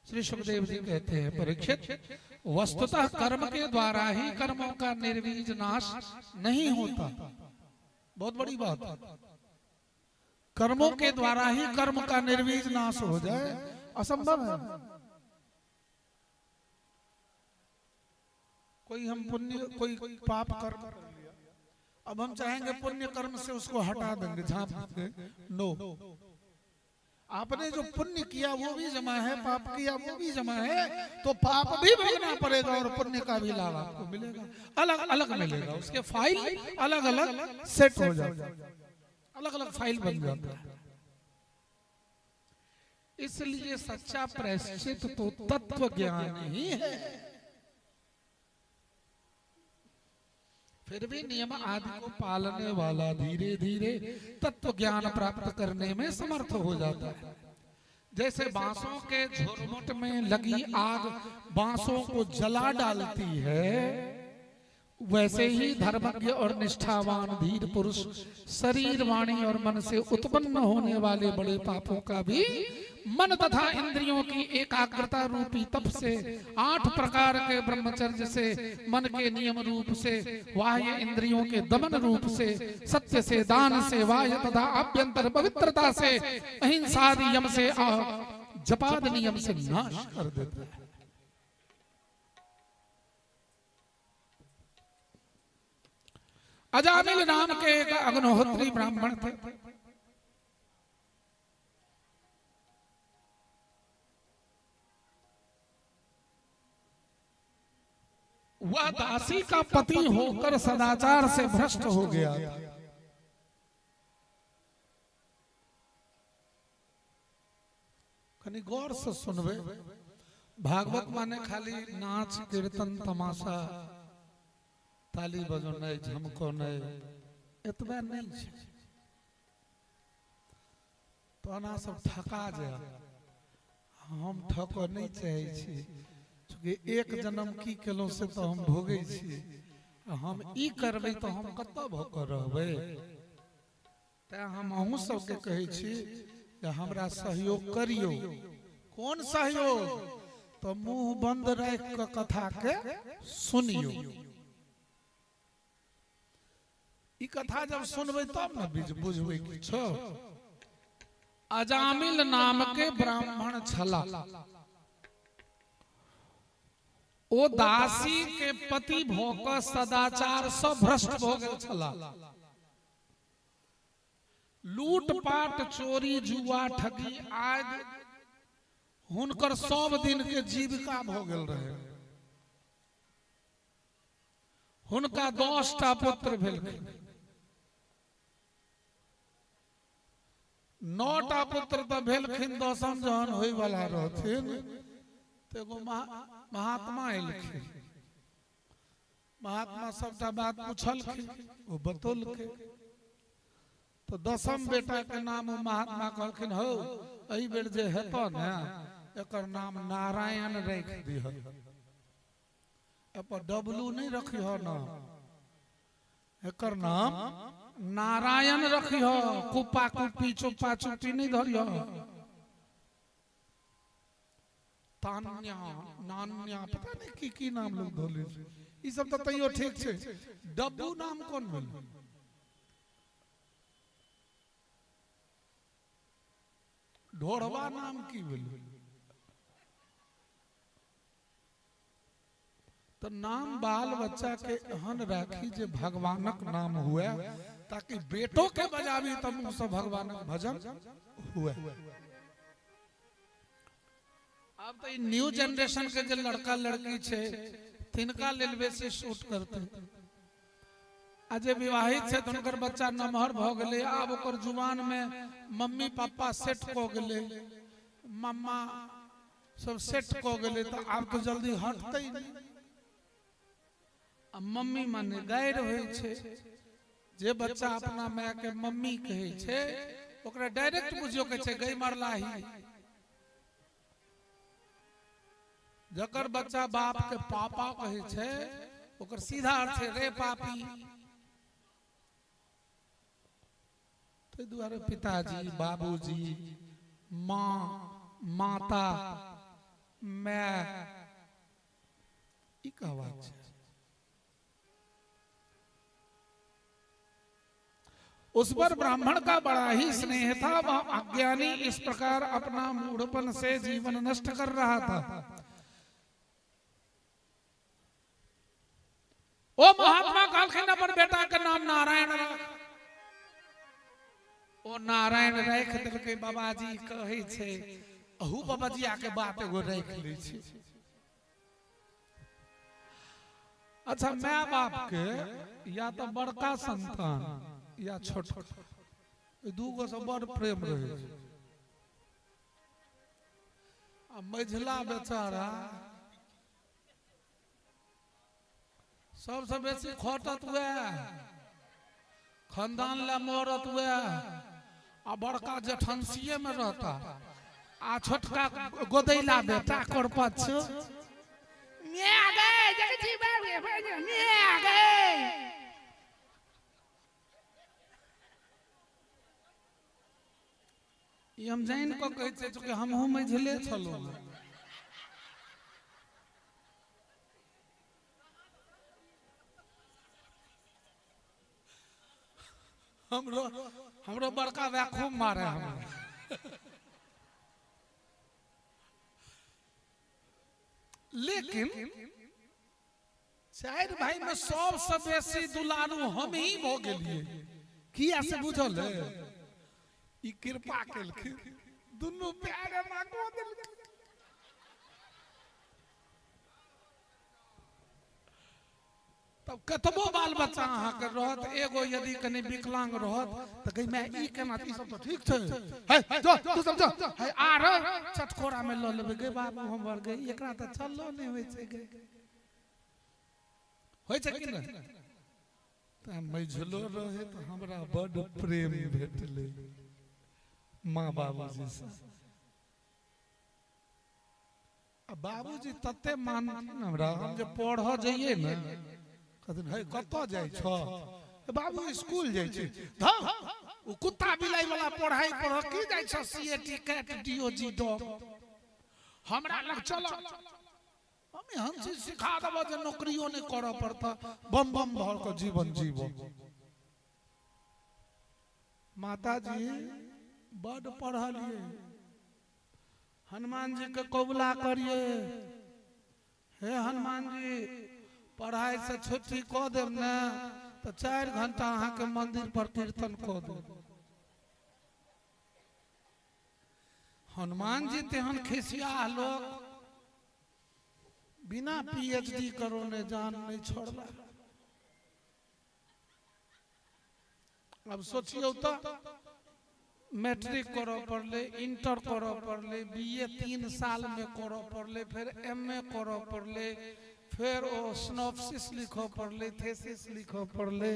Speaker 4: श्री सुखदेव जी कहते हैं, परीक्षित, वस्तुतः कर्म के द्वारा ही कर्मों का निर्वीज नाश नहीं होता। बहुत बड़ी बात, कर्मों के द्वारा ही कर्म का निर्वीज नाश हो जाए असंभव है।
Speaker 6: कोई हम पुण्य, कोई पाप कर्म कर लिया, अब हम चाहेंगे पुण्य कर्म से उसको हटा देंगे, झांप देंगे, नो। आपने जो पुण्य किया वो भी जमा है, पाप किया वो भी जमा है, तो पाप भी भोगना पड़ेगा और पुण्य का भी लाभ आपको मिलेगा,
Speaker 4: अलग अलग मिलेगा। उसके फाइल अलग अलग
Speaker 6: सेट हो जाता है,
Speaker 4: अलग अलग फाइल बन जाता है। इसलिए सच्चा प्रायश्चित तो तत्व ज्ञान ही है। फिर भी नियम आदि को पालने वाला धीरे धीरे तत्व ज्ञान प्राप्त करने में समर्थ हो जाता है। जैसे बांसों के झुरमुट में लगी आग बांसों को जला डालती है, वैसे ही धर्मज्ञ और निष्ठावान धीर पुरुष शरीर, वाणी और मन से उत्पन्न होने वाले बड़े पापों का भी मन तथा इंद्रियों की एकाग्रता रूपी तप से, 8 प्रकार के ब्रह्मचर्य से, मन के नियम रूप से, बाह्य इंद्रियों के दमन रूप से, सत्य से, दान से, बाह्य तथा आभ्यंतर पवित्रता से, अहिंसादि यम से, जपाद नियम से नाश कर देता है। अजामिल नाम के एक अग्निहोत्री ब्राह्मण थे। वह दासी का पति होकर सदाचार से भ्रष्ट हो गया था।
Speaker 6: कनी गौर से सुनबे,
Speaker 4: भागवत माने खाली नाच कीर्तन तमाशा, ताली बजौनाइ, झमकौनाइ, एतबे नहीं छै।
Speaker 6: तो अना सब ठका जाए, हम ठकऽ नहीं चाहै छी, चूँकि एक जन्म की केलहुँ से तो हम भोगै छी,
Speaker 4: हम ई करबै तऽ हम कतऽ भऽ कऽ रहबै।
Speaker 6: तेँ हम अहूँ सबके कहै छी जे हमरा सहयोग करियौ। कोन सहयोग? तो मुंह बंद राखि कऽ कथा के सुनियौ। ई कथा जब सुनबै तब ने बुझबै किछो।
Speaker 4: अजामिल नाम के ब्राह्मण छला, ओ दासी के पति भऽ कऽ सदाचार सँ भ्रष्ट भऽ गेल छला। लूटपाट, चोरी, जुआ, ठगी आदि हुनकर सब दिन के जीविका भ गेल रहे। हुनका 10 टा पुत्र भेलखिन। 9 टा पुत्र तो भेलखिन, 10म जहन होय वाला रहथिन तो एगो महात्मा एलखिन। महात्मा सबटा बात पूछलखिन, ओ बतौलखिन। तो 10म बेटा के नाम ओ महात्मा कहलखिन, हौ एहि बेर जे हेतौ ने एकर नाम नारायण राखि दिह, एपर डब्लू नहीं रखिह नाम, एकर नाम नारायण रखिह, कुप्पा कुप्पी चुप्पा चुप्पी नहीं धरिह। तान्या नान्या पता नहीं की की नाम लोग धोले, ई सब तो तैयो ठीक छै, डब्बू नाम कोन भेल? ढोरवा नाम की भेल? तो नाम बाल बच्चा के एहन राखी जे भगवानक नाम हुए, ताकि बेटो के बजाबी तो मुंह से भगवानक भजन हुए। अब तो न्यू जनरेशन के जे लड़का लड़की छे तिनका लेल बेसी शूट करते। आ जे विवाहित छे तो हुनकर बच्चा नमहर भ गेलै, आब ओकर जुबान में मम्मी पापा सेट क गेलै, मम्मा सब सेट क गेलै, तो आब तो जल्दी हटतै नहीं। आ मम्मी माने गैर होइ छै, जे बच्चा अपना माय के मम्मी कहै छै ओकरा डायरेक्ट बुझियो कहै छै गई मरलाही। जकर बच्चा बाप के पापा कहै छै ओकर सीधा अर्थ छै रे पापी। ताहि दुआरे पिताजी, बाबूजी, माँ, माता, my, ई कहबाक छै। उस पर ब्राह्मण का बड़ा ही स्नेह था। वह अज्ञानी इस प्रकार अपना मूढ़पन से जीवन नष्ट कर रहा था। ओ महात्मा कहलखिन अपन बेटा के नाम नारायण राख। ओ नारायण राखि देलकै। बाबाजी कहै छै, अहू बाबाजी आके बात एगो राखि लै छै। अच्छा, my बाप के या तो बड़का संतान या छोटका, दूगो से बड़ प्रेम रहे छै। आ मझिला बेचारा सबसे बेसी खटत वएह, खानदान ला मरत वएह, आ बड़का जेठनसिए में रहता, आ छोटका गोदैला बेटा करपत छौ। ई हम जानि कऽ कहै छियै चूँकि हमहूँ मझिले छलहुँ। हमरो हमरो बड़का भाय खूब मारे हमरा। लेकिन 4 भाई में सबसे बेसी दुलारू हम ही भ गेलियै। किया से बुझल है? ई कृपा केलखिन, दुनू प्यार हमरा कऽ देलखिन। तब कतबो बाल बच्चा अहाँके रहत, एगो यदि कनि विकलांग रहत तऽ गई माय ई केना, ई सब तऽ ठीक छै, है जो तू सब जो है, आर चटकोरा में लऽ लेबै, गे बाबू हमर गे, एकरा तऽ चललो नहि होइ छै गे, होइ छै कि नहि? तऽ मझिलो रहे तऽ हमरा बड प्रेम भेटलै माँ बाबूजी से। आ बाबूजी तते मानथिन हमरा, हम जे पढ़ऽ जइयै ने, कहथिन हे कतऽ जाइ छह? बाबू स्कूल जाइ छी। धौ, ओ कुत्ता बिलाइ वाला पढ़ाई पढ़ऽ की जाइ छह? CAT cat DOG dog, हमरा लग चल, हम एहन चीज सिखा देबऽ जे नौकरियो नहि करऽ पड़तऽ, बम बम भर कऽ जीवन जीबऽ। माताजी बड पढ़लियै, हनुमान जी के कबुला करिए, हे हनुमान जी पढ़ाई से छुट्टी कऽ देब ने तऽ 4 घंटा अहाँके मंदिर पर कीर्तन कऽ देब। हनुमान जी तेहन खिसियाह लोक बिना पीएचडी करौने जान नहीं छोड़ला। अब सोचियो तो मैट्रिक करऽ पड़लै, इंटर करऽ पड़लै, बीए 3 साल में करऽ पड़लै, फेर एमए करऽ पड़लै, फेर ओ सिनॉप्सिस लिखऽ पड़लै, थेसिस लिखऽ पड़लै,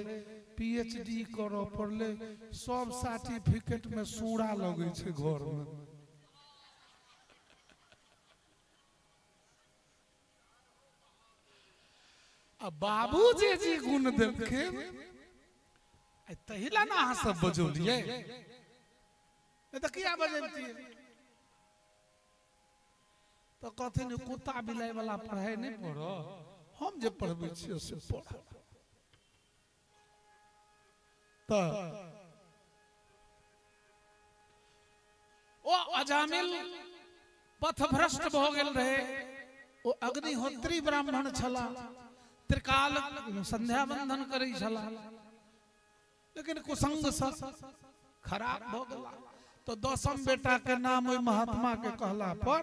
Speaker 4: पीएचडी करऽ पड़लै, सब सर्टिफिकेट में सूड़ा लगै छै घर में। आ बाबूजी जी गुण देलखिन तही ला ना अहाँ सब बजौलियै, नहीं तो किया बजैतियै? तो कहथिन कुत्ता बिलाइ वाला पढ़ाइ नहीं पढ़, हम जे पढ़बै छियै से पढ़। तो ओ अजामिल पथभ्रष्ट भऽ गेल रहे, ओ अग्निहोत्री ब्राह्मण छला, त्रिकाल संध्या बंधन करै छला, लेकिन कुसंग से खराब भऽ गेला। तो 10म बेटा के नाम ओहि महात्मा के कहला पर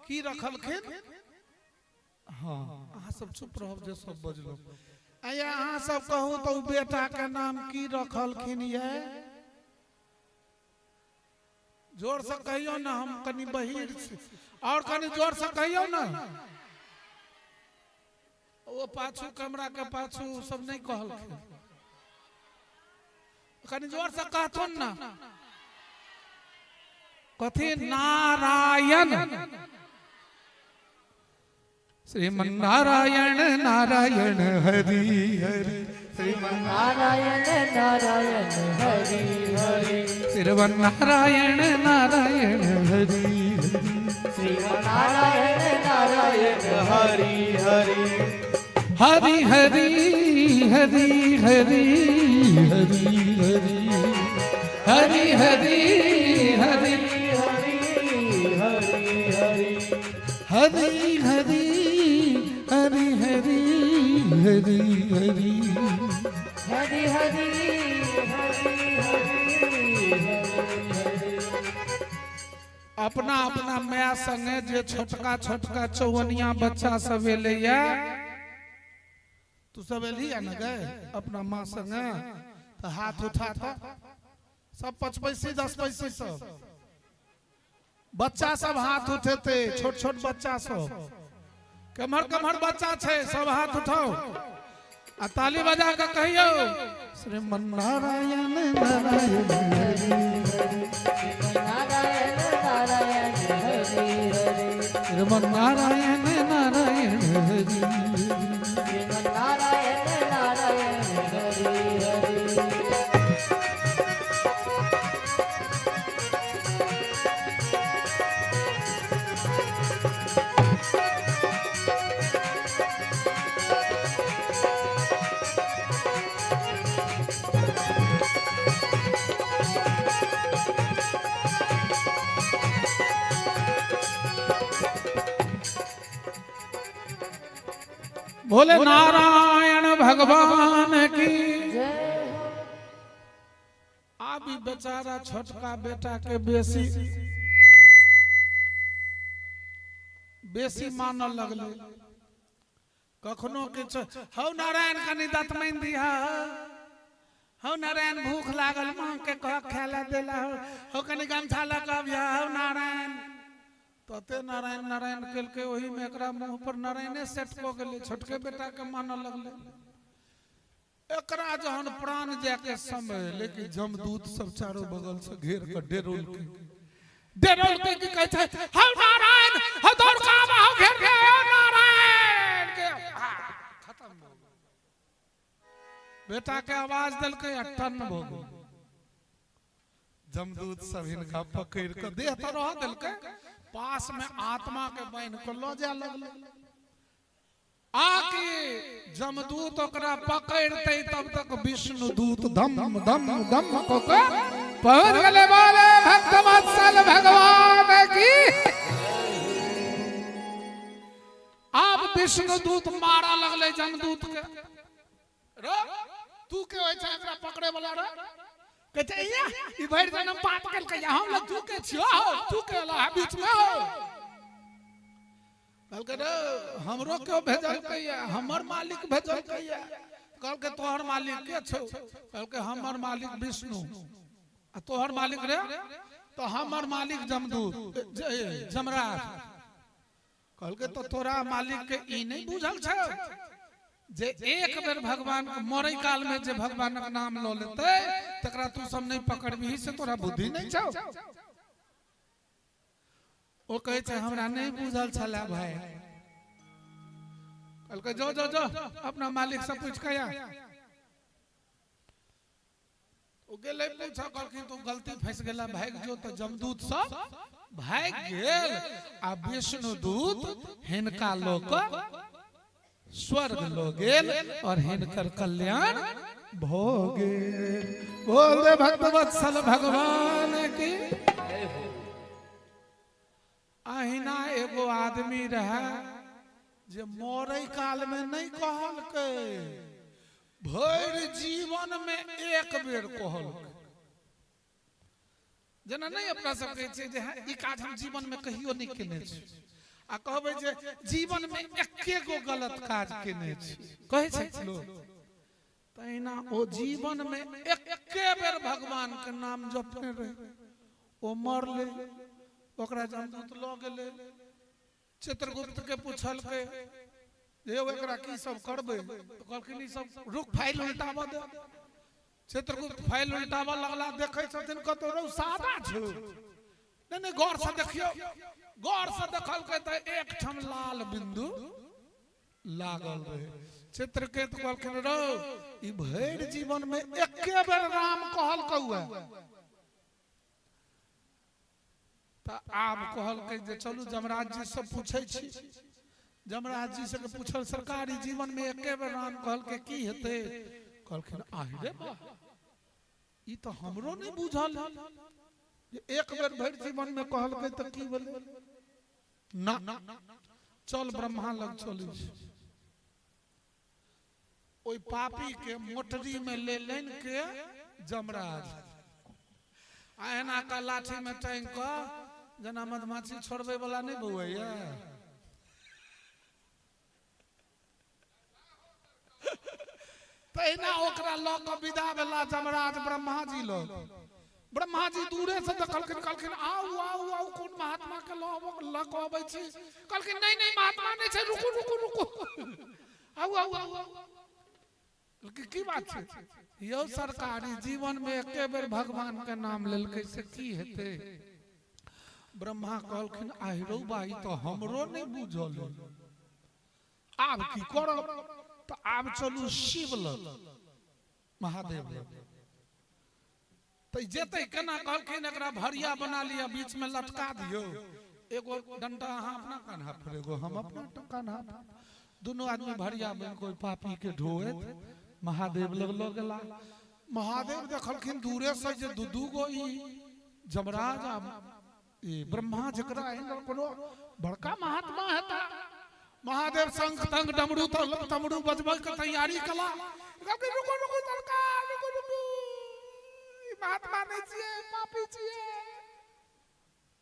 Speaker 4: की रखलखिन? हाँ अहाँ सब चुप रहब जे सब बजलहुँ। आया अहाँ सब कहू तो उ बेटा के नाम की रखलखिन ये? जोर से कहियो ना, हम कनी बहिर छी, और कनी जोर से कहियो ना। वो पाछू कैमरा के पाछू सब नहीं कहलखिन, कनी जोर से कहथुन ना। कथी? नारायण, श्रीमन नारायण नारायण हरि हरि, श्रीमन
Speaker 1: नारायण नारायण हरि हरि,
Speaker 4: श्रीमन नारायण नारायण हरि हरि,
Speaker 1: श्रीमन नारायण नारायण
Speaker 5: हरि हरि,
Speaker 4: हरि हरि हरि हरि हरि हरि हरि हरि हरि हरि हरि हरि हरि हरि
Speaker 1: हरि हरि हरि।
Speaker 4: अपना अपना my संगे जे छोटका छोटका चौवनिया बच्चा सब एलैया, तू सब एलही न गए अपना माँ संगे, तो हाथ उठा तो सब 5 पैसे 10 पैसे सब बच्चा सब हाथ उठेते, छोट छोट बच्चा सब, कमहर कमहर बच्चा छै, सब हाथ उठाओ आ ताली बजा के कहियो श्रीमन नारायण नारायण हरि
Speaker 1: नारायण नारायण हरि हरि,
Speaker 4: श्रीमन नारायण नारायण हरि,
Speaker 1: श्रीमन नारायण नारायण हरि हरि।
Speaker 4: बोले नारायण भगवान की
Speaker 1: जय।
Speaker 4: आब ई बेचारा छोटका बेटा के बेसी बेसी मानऽ लगलै। कखनो किछु, हौ नारायण कनी दतमनि दिह, हौ नारायण भूख लागल माँ के कह खाय लए देला, हौ कनी गमछा लऽ कऽ अबिह, हौ नारायण। तते नारायण नारायण केलकै, ओहि में एकरा मुँह पर नारायणे सेट कऽ गेलै, छोटके बेटा के मानऽ लगलै। एकरा जहन प्राण जाय के समय, लेकिन जमदूत सब चारो बगल से घेर के डेरोलकै, डेरोलकै की कहै छै, हौ नारायण, हौ दौड़ के आबह, हौ घेर के, हौ नारायण के। खत्म भऽ गेल। बेटा के आवाज देलकै आ टन भऽ गेल। जमदूत सब हिनका पकड़ के देह तऽ रह देलकै, पास में आत्मा के बान्हि के लऽ जाय लगलै। आके जमदूत ओकरा पकड़ते तब तक विष्णु दूत धम धम धम कऽ के पहुंच गेलै। बोले भक्त वत्सल भगवान की। आब विष्णु दूत मारऽ लगलै जमदूत के। रे तू के होइ छै एकरा पकड़े वाला रे? कहै छै "इया, ई भरि जनम पाप केलकै हम लग तू के छियो तू के अला है बीच में हो। कहलकै रे हमरो केओ भेजलकै या हमर मालिक भेजलकै या। कहलकै तोहर मालिक के छौ? कहलकै हमर मालिक विष्णु। आ तोहर मालिक रे? तो हमर मालिक जमदूत जमराज। कहलकै तो तोरा मालिक के ई नहीं बुझल छौ जे एक बेर भगवान मरै काल में जे भगवानक नाम लऽ लेतै तकरा तू सब नहीं पकड़बिही, से तोरा बुद्धि नहीं छौ? ओ कहै छै हमरा नहीं बुझल छलै भाई। कहलकै जो जो जो अपना मालिक से पूछ के आ। ओ गेलै पूछऽ, कहलखिन तू गलती फंसि गेला, भागि जो। तऽ जमदूत सब भागि गेल आ विष्णुदूत हिनका लऽ कऽ स्वर्ग लऽ गेल और हिनकर कल्याण भऽ गेल। बोल दे भक्तवत्सल भगवान की। अहिना एगो आदमी रहे जे मरै काल में नहीं कहलकै, भरि जीवन में एक बेर कहलकै। जेना नहीं अपना सब कहै छियै जे हँ, ई काज हम जीवन में कहियो नहीं केने छी, आ कहबै जे जीवन में एके गो गलत काज केने छी, कहै छै लोग। तहिना ओ जीवन में एके बेर भगवान के नाम जपने रहे। ओ मरलै, ओकरा जमदूत लऽ गेलै। चित्रगुप्त के पूछलकै जे यौ एकरा की सब करबै? तऽ कहलखिन ई सब रुक, फाइल उल्टाबऽ दे। चित्रगुप्त फाइल उल्टाबऽ लगला, देखै छथिन कतौ रौ सादा छौ। नहीं नहीं, गौर से देखियौ। गौर से देखलकै तऽ एक ठाम लाल बिंदु लागल रहे। चित्रकेतु कहलखिन रौ ई भरि जीवन में एके बेर राम कहलकौ। तऽ आब कहलकै जे चलू जमराज जी से पूछै छी। जमराज जी से पूछल, सरकार ई जीवन में एके बेर राम कहलकै की हेतै? कहलखिन आहि रे बा, ई तऽ हमरो नहि बुझल जे एक बेर भरि जीवन में कहलकै तऽ की भेलै। ना, चल ब्रह्मा लग चलै छी। ओहि पापी के मोटरी में ले लेन के जमराज आ एना का लाठी में टांग कऽ जेना मधुमाछी छोड़बै वाला नहीं बौआइया, तहिना ओकरा लऽ कऽ विदा भेला जमराज ब्रह्मा जी लग। ब्रह्मा जी दूरे से देखलखिन, कहलखिन आउ आउ आउ, कोन महात्मा के लऽ कऽ अबै छी? कहलखिन नहीं नहीं, महात्मा नहीं छै, रुकू रुकू रुकू, आउ आउ आउ। कहलखिन की बात छै यौ सरकारी, जीवन में एके बेर भगवान के नाम लेलकै से की हेतै? ब्रह्मा कहलखिन आहिरो बाई, तऽ हमरो नहीं बुझल, आब की करब? तऽ आब चलू शिव लग, महादेव लग। तऽ जेतै केना? कहलखिन एकरा भरिया बना लिअ, बीच में लटका दियौ, एगो डंडा अहाँ अपना कान्हा पर, एगो हम अपना कान्हा पर। दुनू आदमी भरिया बनि कोई पापी के ढोएत महादेव लग लऽ गेला। महादेव देखलखिन दूरे से जे दू दू गो ई जमराज आ ई ब्रह्मा, जकरा एहन कोनो बड़का महात्मा हेता। महादेव शंख तंग डमरू तमरू बजबै के तैयारी कला। कहलखिन रुको रुको सरकार, रुको रुको, ई महात्मा नहीं छियै, पापी छियै।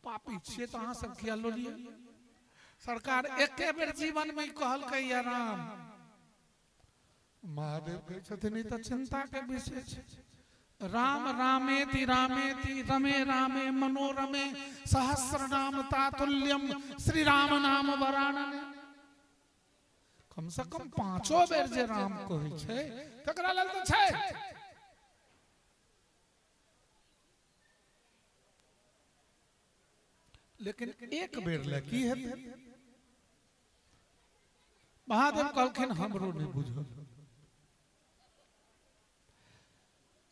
Speaker 4: पापी छियै तऽ अहाँ सब किया लऽ लिअ? सरकार एके बेर जीवन में कहलकै या राम। महादेव कहै छथिन ई तऽ चिंता के विषय छै। राम रामेति रामेति रमे रामे मनोरमे सहस्र नाम तातुल्यम श्री राम नाम वरानने। कम से कम पांचो बेर जे राम कहै छै तकरा लेल तऽ छै। लेकिन एक बेर लए की हेतै? महादेव कहलखिन हमरो नहि बुझल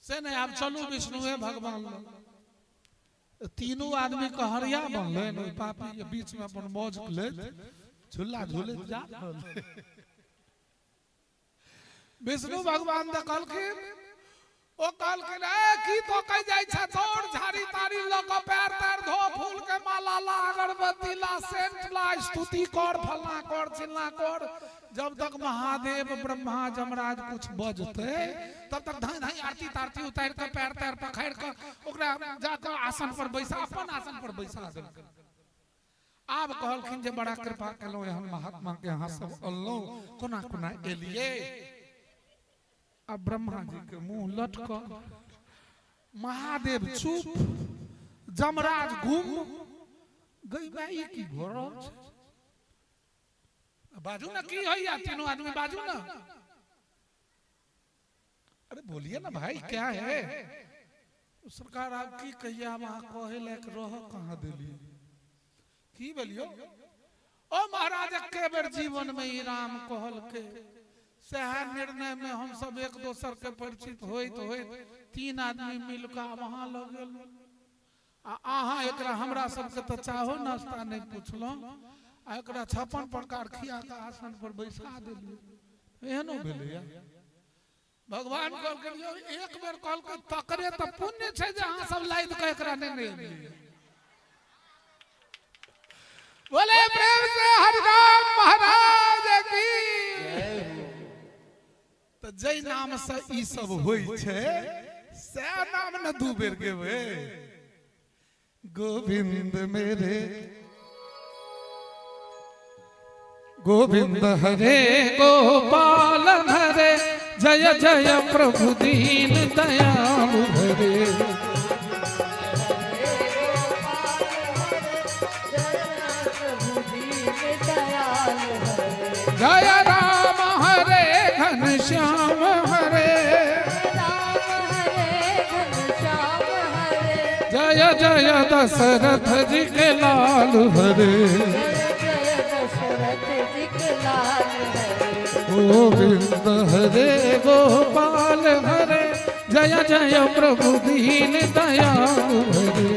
Speaker 4: से नहि, आब चलू विष्णुए भगवान लग। तीनू आदमी के हरिया बनलै, ओहि पापी के बीच में अपन मौज लैत झूला झूलैत जा रहल। विष्णु भगवान देखलखिन, ओ कहलखिन ए की तो कह जाइ छ, दौड़ झाड़ी ताड़ी लऽ कऽ पैर तैर धो, फूल के माला ला, अगरबत्ती ला, सेंट ला, स्तुति कर, फलना कर, चिल्ला कर, जब तक महादेव ब्रह्मा जमराज कुछ बजते तब तक धाई धाई आरती तारती उतार के पैर तैर पखाड़ के ओकरा जाकर आसन पर बैसा, अपन आसन पर बैसा देलकै। आब कहलखिन जे बड़ा कृपा केलहुँ एहन महात्मा के अहाँ सब अनलहुँ, कोना कोना एलियै। अब ब्रह्मा जी के मुंह लटकल, महादेव चुप, जमराज गुम, गई माई की भऽ रहल छै। बाजू ना की होइया, तीनों आदमी बाजू ना। अरे बोलिए ना भाई क्या है। सरकार आप की कहिए, हम अहाँ कहे लायक रह कहाँ देलियै, की बोलियो। ओ महाराज एके बेर जीवन में ई राम कहलकै, सएह निर्णय में हम सब एक दोसर के परिचित होइत होइत तीन आदमी मिल कऽ वहां लग गेल। आ अहाँ एकरा हमरा सबके तऽ चाहो नाश्ता नहि पुछलहुँ, आ एकरा 56 प्रकार खिया कऽ आसन पर बैसा देलियै। एहनो भेलैया। भगवान कहलकै यौ एक बेर कहलकै तकरे तऽ पुण्य छै जे अहाँ सब लादि कऽ एकरा नेने एलियै। बोले प्रेम से हरिराम महाराज की। तऽ जाहि नाम से ई सब होइ छै सएह नाम ने दू बेर गेबै। गोविंद मेरे गोविंद हरे गोपाल हरे, जय जय प्रभु दीन दयालु हरे। जय राम हरे घनश्याम हरे, जय जय दशरथ जी के लाल हरे। गोविंद हरे गोपाल हरे, जय जय प्रभु दीन दयालु हरे।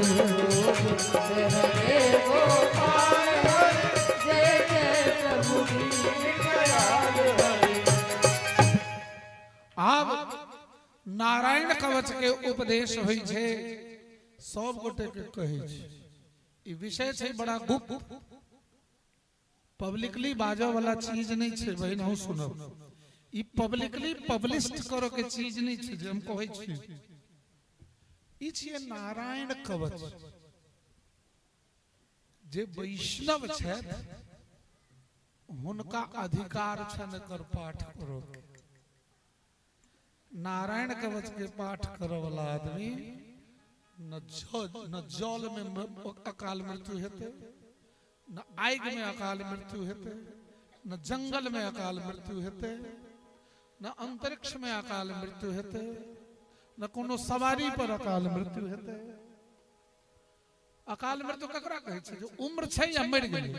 Speaker 4: आब नारायण कवच के उपदेश होइ छै, सब गोटे के कहै छै। ई विषय छै बड़ा गुप्त, पब्लिकली बाजऽ वाला चीज नहीं छै। बहिन अहूँ सुनब, ई पब्लिकली पब्लिश करऽ के चीज नहीं छै जे हम कहै छी। ई छियै नारायण कवच। जे वैष्णव छथि हुनका अधिकार छनि एकर पाठ करऽ के। नारायण कवच के पाठ करऽ वाला आदमी न जल में अकाल मृत्यु हेतै, न आगि में अकाल मृत्यु हेतै, न जंगल में अकाल मृत्यु हेतै, न अंतरिक्ष में अकाल मृत्यु हेतै, न कोनो सवारी पर अकाल मृत्यु हेतै। अकाल मृत्यु ककरा कहै छै? जे उम्र छै या मरि गेलै।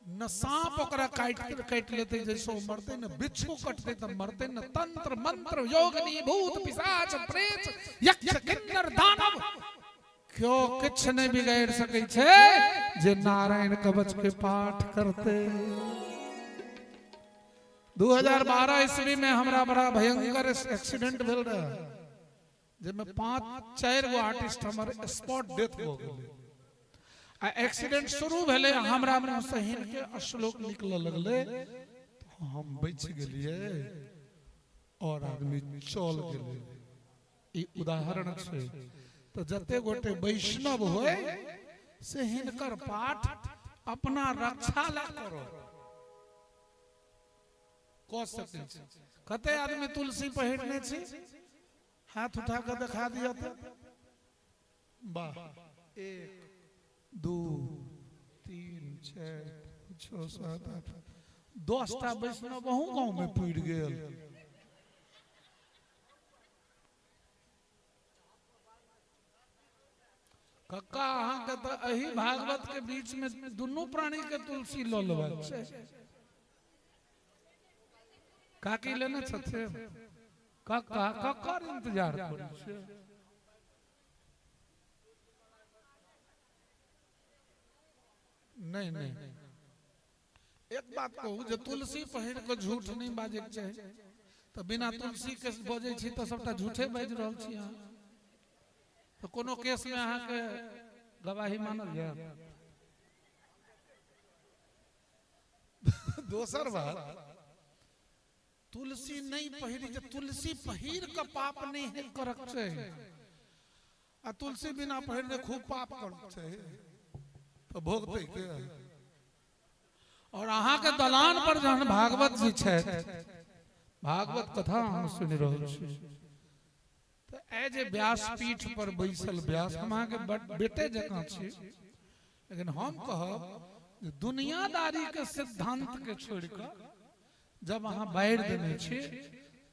Speaker 4: न सांप ओकरा काटि लेतै जैसे ओ मरतै, न बिच्छू कटतै तऽ मरतै, न तंत्र मंत्र योगनी भूत पिशाच प्रेत यक्ष किन्नर दानव क्यों किछु नहि बिगाड़ि सकै छै जे नारायण कवच के पाठ करते। 2012 ईस्वी में हमरा बड़ा भयंकर एक्सीडेंट भेल रहे, जाहिमे 5-4 गो आर्टिस्ट हमर स्पॉट डेथ भऽ गेलै। आ एक्सीडेंट शुरू भेलै, हमरा मुँह से हिनके श्लोक निकलऽ लगलै, हम बचि गेलियै और आदमी चल गेलै। ई उदाहरण छै। तऽ जते गोटे वैष्णव होय से हिनकर पाठ अपना रक्षा ला करो कऽ सकै छै। कते आदमी तुलसी पहिरने छी? हाथ उठा कऽ देखा दिअ तऽ। वाह, 1 2 3 4 6 7 8 10 टा वैष्णव अहूँ गाँव में पुरि गेल। कक्का अहाँके तऽ एहि भागवत के बीच में दुनू प्राणी के तुलसी लऽ लेबाक छै। काकी लेने छथिन? कक्का ककर इंतजार करै छियै? नहीं नहीं, एक बात कहू जे तुलसी पहिर के झूठ नहीं बाजै के चाही, तऽ बिना तुलसी के बजै छी तऽ सबटा झूठे बाजि रहल छी अहाँ। तऽ कोनो केस में अहाँके गवाही मानल जायत?
Speaker 6: दोसर बात, तुलसी नहीं पहिरी जे तुलसी पहिर के पाप नहीं है करक छै, आ तुलसी बिना पहिरने खूब पाप करक छै तो भोगते के। और अहाँ के दलान पर जहन भागवत जी छथि, भागवत कथा हम सुनि रहल छी, तऽ ए जे व्यासपीठ पर बैसल व्यास, हम अहाँके बेटे जकाँ छी, लेकिन हम कहब जे दुनियादारी के सिद्धांत के छोड़ि कऽ जब अहाँ बाढ़ि देने छी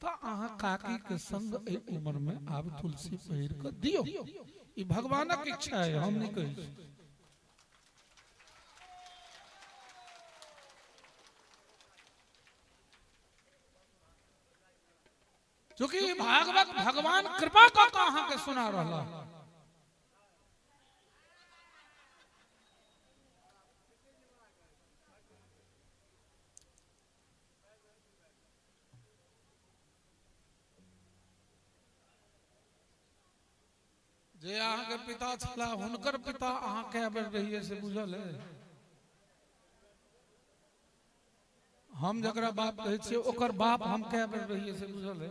Speaker 6: तऽ अहाँ काकी के संग एहि उम्र में आब तुलसी पहिर कऽ दियौ। ई भगवानक इच्छा है, हम नहीं कहै छी। चूंकि भागवत भगवान कृपा कऽ कऽ अहाँके सुना रहला। जे अहाँके पिता छलाह हुनकर पिता अहाँ कए बेर रहियै से बुझल है? हम जकरा बाप कहै छियै ओकर बाप हम कए बेर रहियै से बुझल है?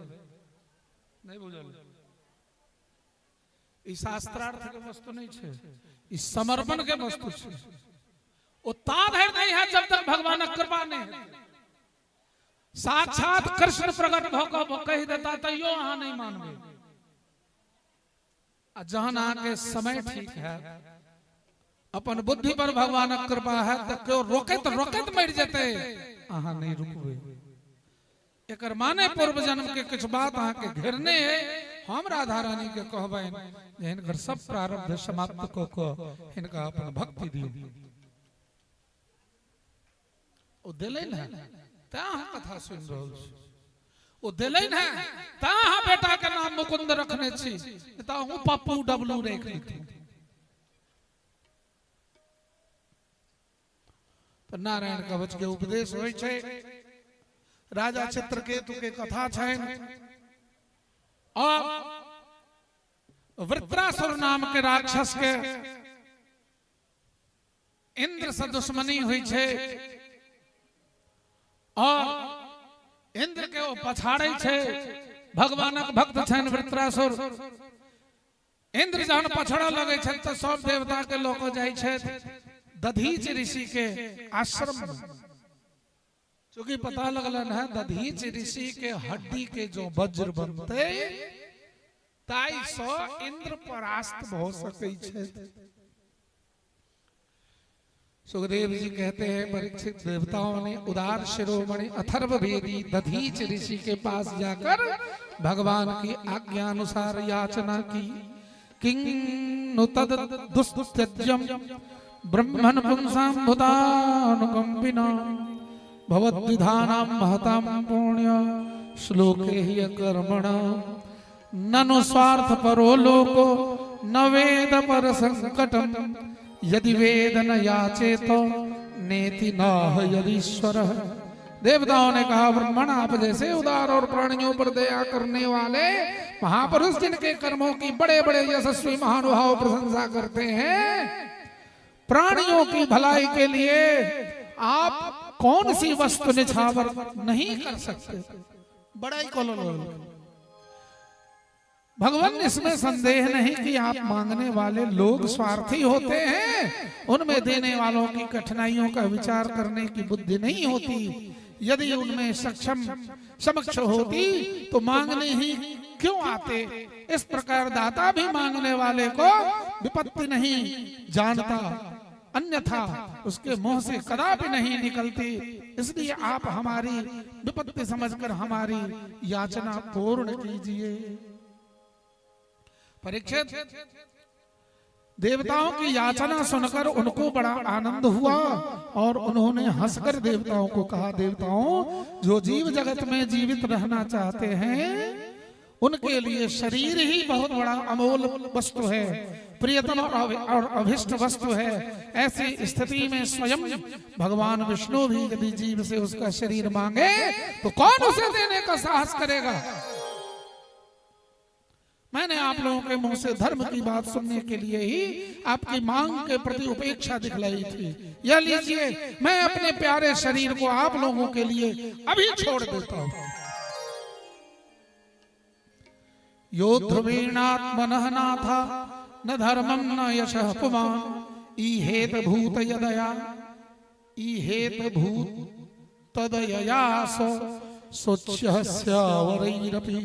Speaker 6: नहीं बुझल। ई शास्त्रार्थ के वस्तु नहीं छै, ई समर्पण के वस्तु छै। ओ ता धरि नहीं है जब तक भगवानक कृपा नहीं है। साक्षात कृष्ण प्रकट भऽ कऽ कहि देता तैयो अहाँ नहीं मानबै। आ जहन अहाँके समय ठीक है, अपन बुद्धि पर भगवानक कृपा है, तऽ केओ रोकैत रोकैत मरि जेतै, अहाँ नहीं रुकबै। एकर माने पूर्व जन्म के किछु बात अहाँके घेरने है। हम राधा रानी के कहबनि जे हिनकर सब प्रारब्ध समाप्त कऽ कऽ हिनका अपन भक्ति दियौ। ओ देलनि है तैं अहाँ कथा सुनि रहल छी। ओ देलनि है तैं अहाँ बेटा के नाम मुकुंद रखने छी, तऽ अहूँ पप्पू डब्लू राखि लितहुँ। तऽ नारायण कवच के उपदेश होइ छै, राजा चित्रकेतु के कथा छनि और वृत्रासुर नाम के राक्षस के इंद्र से दुश्मनी हुई छै और इंद्र के ओ पछाड़ै छै। भगवानक भक्त छनि वृत्रासुर। इंद्र जहन पछड़ऽ लगै छथि तऽ सब देवता के लऽ कऽ जाइ छथि दधीच ऋषि के आश्रम में। चूंकि पता लगलन है दधीच ऋषि के हड्डी के जो वज्र बनतै ताहि सँ इंद्र परास्त भऽ सकै छथि। सुखदेव जी कहते हैं परीक्षित देवताओं ने उदार शिरोमणि अथर्ववेदी दधीच ऋषि के पास जाकर भगवान की आज्ञा अनुसार याचना की। किं नु तद दुस्त्यज्यम ब्रह्मण पुंसां भूतानुकंपिना भवद्विधानां महतां पुण्य श्लोके हि कर्मणा ननु स्वार्थ परो लोको न वेद पर संकटम यदि वेद न याचेत नेति नाह यदीश्वर। देवताओं ने कहा ब्राह्मण आप जैसे उदार और प्राणियों पर दया करने वाले महापुरुष जिनके कर्मों की बड़े बड़े यशस्वी महानुभाव प्रशंसा करते हैं, प्राणियों की भलाई के लिए आप कौन सी वस्तु निछावर नहीं कर सकते। बड़ाई को भगवान इसमें संदेह नहीं कि आप मांगने वाले लोग स्वार्थी होते हैं, उनमें देने वालों की कठिनाइयों का विचार करने की बुद्धि नहीं होती। यदि उनमें सक्षम समक्ष होती तो मांगने ही क्यों आते। इस प्रकार दाता भी मांगने वाले को विपत्ति नहीं जानता, अन्यथा उसके मुंह से कदापि नहीं निकलती। इसलिए आप हमारी विपत्ति समझकर हमारी याचना पूर्ण कीजिए। परीक्षित देवताओं की याचना सुनकर उनको बड़ा आनंद हुआ और उन्होंने हंसकर देवताओं को कहा, देवताओं जो जीव जगत में जीवित रहना चाहते हैं उनके लिए शरीर ही बहुत बड़ा अमोल वस्तु है, प्रियतम और अभिष्ट वस्तु है। ऐसी स्थिति में स्वयं भगवान विष्णु भी यदि जीव से उसका शरीर मांगे तो कौन उसे देने का साहस करेगा। मैंने
Speaker 4: आप लोगों के मुंह से धर्म की बात सुनने के लिए ही आपकी मांग के प्रति उपेक्षा दिखलाई थी। यह लीजिए, मैं अपने प्यारे शरीर को आप लोगों के लिए अभी छोड़ देता हूं। यो ध्रुवीणात्मनः नाथा न धर्मं न यशः पुमान् ईहेत भूत यदया ईहेत भूत तदयया स्वच्छस्यावरैरपि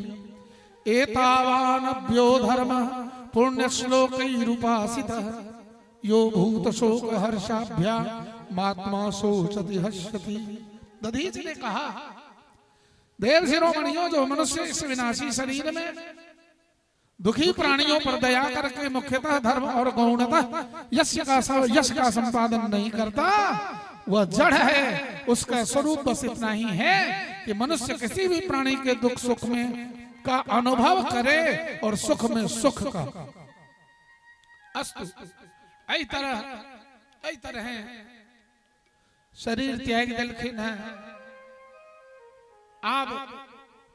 Speaker 4: एतावानभ्यो धर्मः पुण्यश्लोकैरुपासितः यो भूतशोकहर्षाभ्यामात्मा शोचति हर्षति। दधीच ने कहा, देव शिरोमणियों, जो मनुष्य इस विनाशी शरीर में दुखी प्राणियों पर दया करके मुख्यतः धर्म और गौणतः यश का संपादन नहीं करता, वह जड़ है। उसका स्वरूप बस इतना ही है कि मनुष्य किसी भी प्राणी के दुख सुख में का अनुभव करे और सुख में सुख का। अस्तु, एहि तरह शरीर त्याग देलखिन है। आब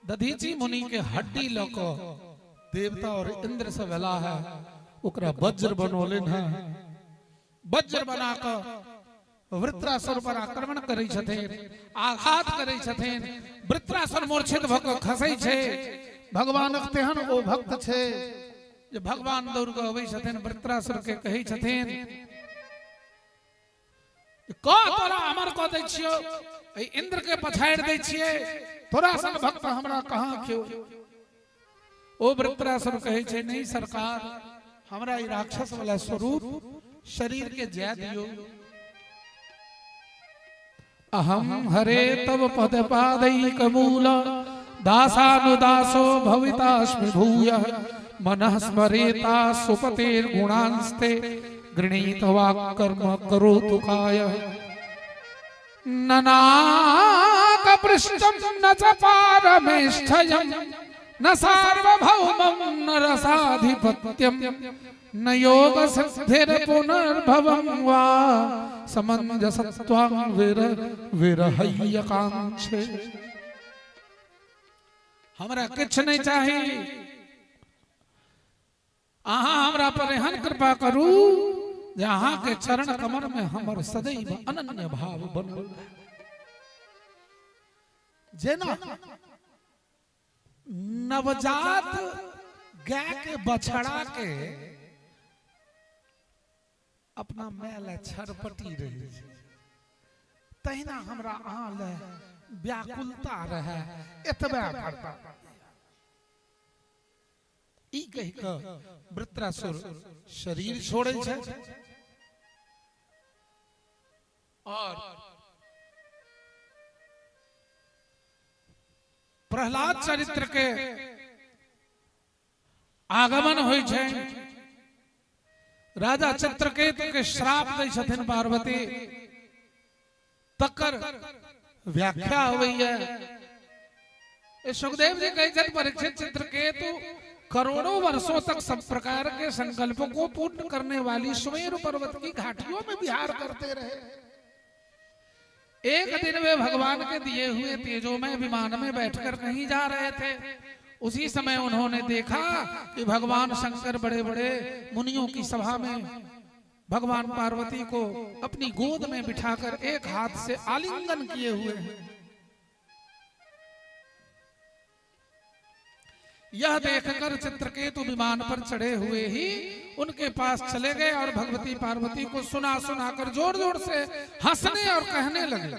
Speaker 4: दधीची मुनि के हड्डी लऽ कऽ देवता और इंद्र से भेला है, ओकरा वज्र बनौलनि है। वज्र बना कऽ वृत्रासुर पर आक्रमण करै छथिन, आघात करै छथिन। वृत्रासुर मूर्छित भऽ कऽ खसै छै। भगवानक तेहन ओ भक्त छै जे भगवान दौड़ कऽ अबै छथिन, वृत्रासुर के कहै छथिन, कह तोरा अमर कऽ दै छियौ, एहि इंद्र के पछाड़ि दै छियै, तोरा सन भक्त हमरा कहाँ क्यों। ओ वृत्रासुर कहै छै, नहीं सरकार, हमरा ई राक्षस वाला स्वरूप शरीर के जाय दियौ। अहम हरे तव पद पादैकमूल दासानुदासो भवितास्मि भूयः मनः स्मरेता सुपतेर्गुणांस्ते गृणीत वाक्कर्म करोतु कायः। न नाकपृष्ठं न च पारमेष्ठयं न सार्वभौमं न रसाधिपत्यं न योग सिद्धिर्पुनर्भवं वा समञ्जसत्वां विर विरहय्यकाङ्क्षे। हमरा किछु नहीं चाही, अहाँ हमरा पर एहन कृपा करू जे अहाँ के चरण कमर में हमर सदैव अनन्य भाव बनल रहे। जेना नवजात गाय के बछड़ा के अपना my लए छरपटी रहै छै, तहिना हमरा अहाँ लए व्याकुलता रहै, एतबे वरदान। ई कहि कऽ वृत्रासुर शरीर छोड़ै छै और प्रहलाद चरित्र के आगमन होइ छै। राजा चित्रकेतु के श्राप दै छथिन पार्वती, तकर व्याख्या होइए। सुखदेव जी कहै छथि, परीक्षित, चित्रकेतु करोड़ों वर्षों तक सब प्रकार के संकल्पों को पूर्ण करने वाली सुमेरु पर्वत की घाटियों में विहार करते रहे। एक दिन वे भगवान के दिए हुए तेजोमय विमान में बैठकर कहीं जा रहे थे। उसी समय उन्होंने देखा कि भगवान शंकर बड़े बड़े मुनियों की सभा में भगवान पार्वती को अपनी गोद में बिठाकर एक हाथ से आलिंगन किए हुए हैं। यह देखकर चित्रकेतु विमान पर चढ़े हुए ही उनके पास चले गए और भगवती पार्वती को सुना सुना कर जोर जोर से हंसने और कहने लगे,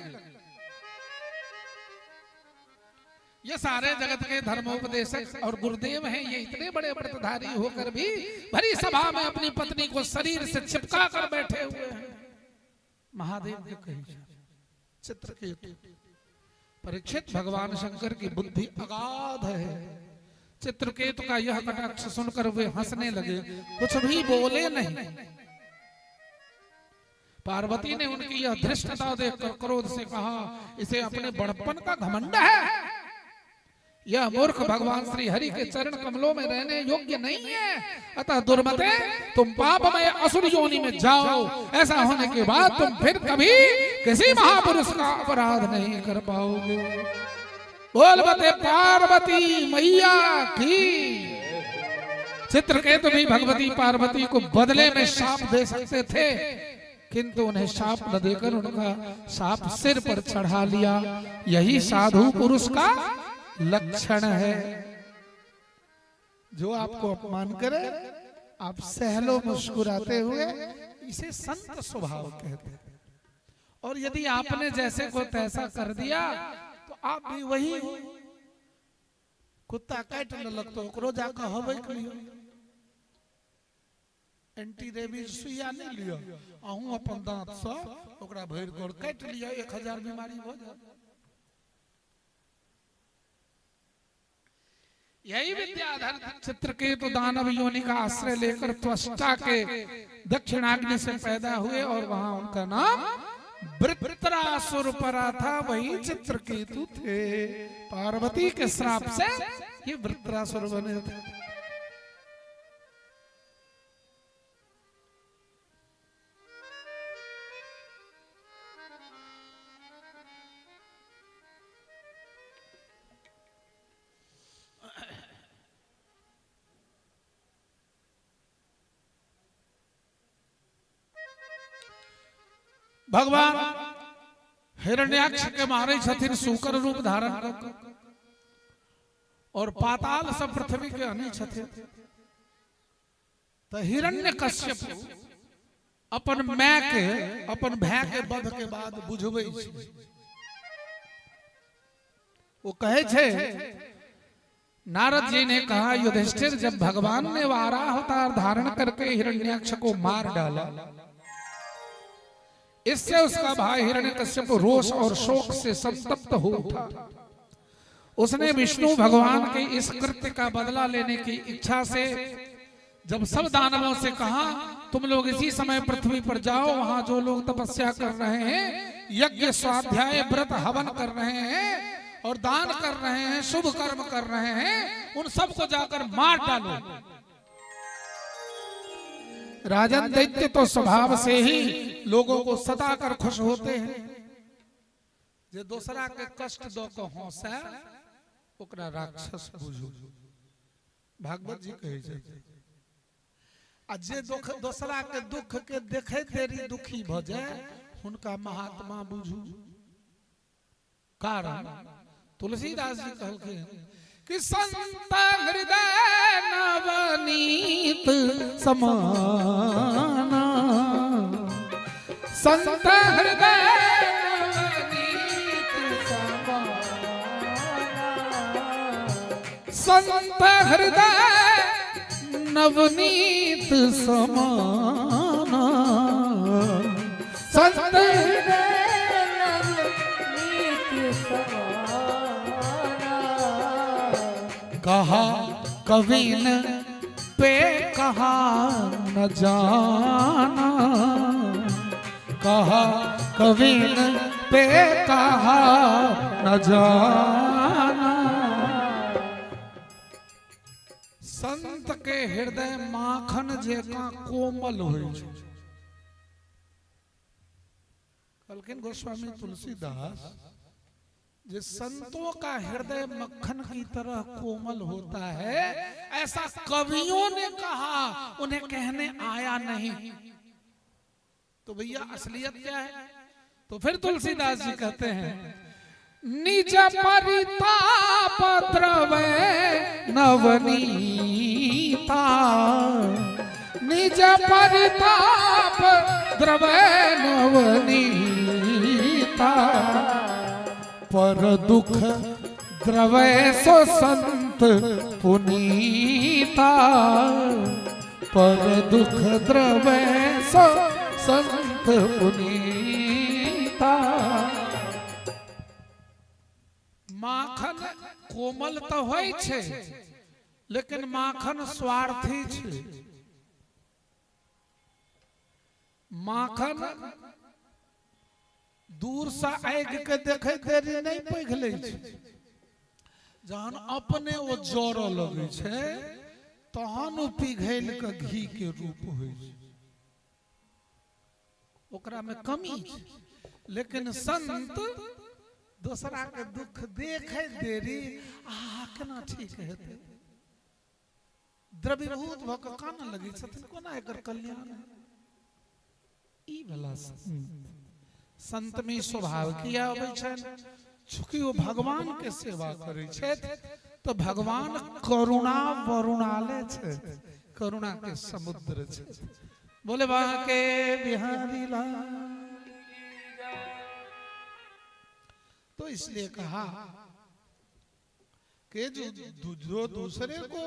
Speaker 4: ये सारे जगत के धर्मोपदेशक और गुरुदेव हैं, ये इतने बड़े व्रतधारी होकर भी भरी सभा में अपनी पत्नी को शरीर से चिपका कर बैठे हुए हैं। महादेव के कही चित्रकेतु, परीक्षित, भगवान शंकर की बुद्धि अगाध है। चित्रकेतु का यह कटाक्ष सुनकर वे हंसने लगे, कुछ भी बोले नहीं। पार्वती ने उनकी यह धृष्टता देखकर क्रोध से कहा, इसे अपने बड़प्पन का घमंड है। यह मूर्ख भगवान श्री हरि के चरण कमलों में रहने योग्य नहीं है। अतः दुर्मते, तुम पापमय असुर योनि में जाओ। ऐसा होने के बाद तुम फिर कभी किसी महापुरुष का अपराध नहीं कर पाओगे। बोल बते पार्वती मैया की। चित्रकेतु भी भगवती पार्वती को बदले में शाप दे सकते थे, किंतु उन्हें शाप न देकर उनका शाप सिर पर चढ़ा लिया। यही साधु पुरुष का लक्षण है।
Speaker 6: जो आपको अपमान करे आप सहलो मुस्कुराते हुए,
Speaker 4: इसे संत स्वभाव कहते हैं। और यदि आपने जैसे को तैसा कर दिया तो आप भी वही हो।
Speaker 6: कुत्ता काटि लेलक तो ओकरो जाके हबैक लियो, एंटी रेबीज सुइया नहीं लियो, अहूँ अपन दांत से ओकरा भरि कर काटि लियो, 1000 बीमारी भऽ जायत।
Speaker 4: यही विद्याधर चित्रकेतु दानव योनि का आश्रय लेकर त्वष्टा के दक्षिणाग्नि से पैदा हुए और वहां उनका नाम वृत्रासुर परा था। वही चित्रकेतु थे। पार्वती के श्राप से ये वृत्रासुर बने थे। भगवान हिरण्याक्ष के मारे छथिन सूकर रूप धारण कर और पाताल से पृथ्वी के अनै छथिन। तो हिरण्य कश्यप अपन my के
Speaker 6: अपन भाय के वध के बाद बुझबै छै।
Speaker 4: वो कहे छे, नारद जी ने कहा युधिष्ठिर, जब भगवान ने वाराह अवतार धारण करके हिरण्याक्ष को मार डाला, इससे उसका भाई हिरण्यकश्यप रोष और शोक से संतप्त हो उठा। उसने विष्णु भगवान के इस कृत्य का बदला लेने की इच्छा से जब सब दानवों से कहा, तुम लोग इसी समय पृथ्वी पर जाओ, वहां जो लोग तपस्या कर रहे हैं, यज्ञ स्वाध्याय व्रत हवन कर रहे हैं और दान कर रहे हैं, शुभ कर्म कर रहे हैं, उन सबको जाकर मार डालो। राजन दैत्य तो स्वभाव से ही लोगों को सता कर खुश होते हैं।
Speaker 6: जे दोसरा के कष्ट दऽ के हंसै ओकरा राक्षस बुझू, भागवत जी कहै छै। आ जे दोसरा के दुख के देखैत देरी दुखी भऽ जाय हुनका महात्मा बुझू।
Speaker 4: कारण तुलसीदास जी कहलखिन कि संत हृदय नवनीत समाना, संत हृदय नवनीत समाना, संत हृदय नवनीत समाना, संत
Speaker 1: हृदय नवनीत समाना।
Speaker 4: कहा कविन पे कहा न जाना, कहा कविन पे कहा न जाना। संत के हृदय माखन जेका कोमल होइ छै। कहलखिन गोस्वामी तुलसीदास जे संतों का हृदय मक्खन की तरह कोमल होता है, ऐसा कवियों ने कहा, उन्हें कहने आया नहीं। तो भैया असलियत क्या है? तो फिर तुलसीदास जी कहते हैं, निज परिताप द्रवे नवनीता, निज परिताप द्रवे नवनीता, पर दुख द्रवे सो संत पुनीता, पर दुख द्रवे सो संत पुनीता। माखन कोमल तो होइ छै, लेकिन माखन स्वार्थी छै। माखन
Speaker 6: दूर से आगि के देखे देरी नहीं पिघलै छै, जहन अपने ओ जरऽ लगै छै तहन ओ पिघलि के घी के रूप होइ छै। ओकरा में कमी छै, लेकिन संत दोसरा के दुख देखे देरी आ केना ठीक हेतै, द्रवीभूत भऽ कऽ कानऽ लगै छथिन, कोना एकर कल्याण? ई वाला संत में स्वभाव किया अबै छनि? चूँकि ओ भगवान के सेवा करै छथि तऽ भगवान करुणा वरुणालय छथि, करुणा के समुद्र छथि। बोले बाके बिहारी लाल। तो इसलिए कहा कि जो दूसरे को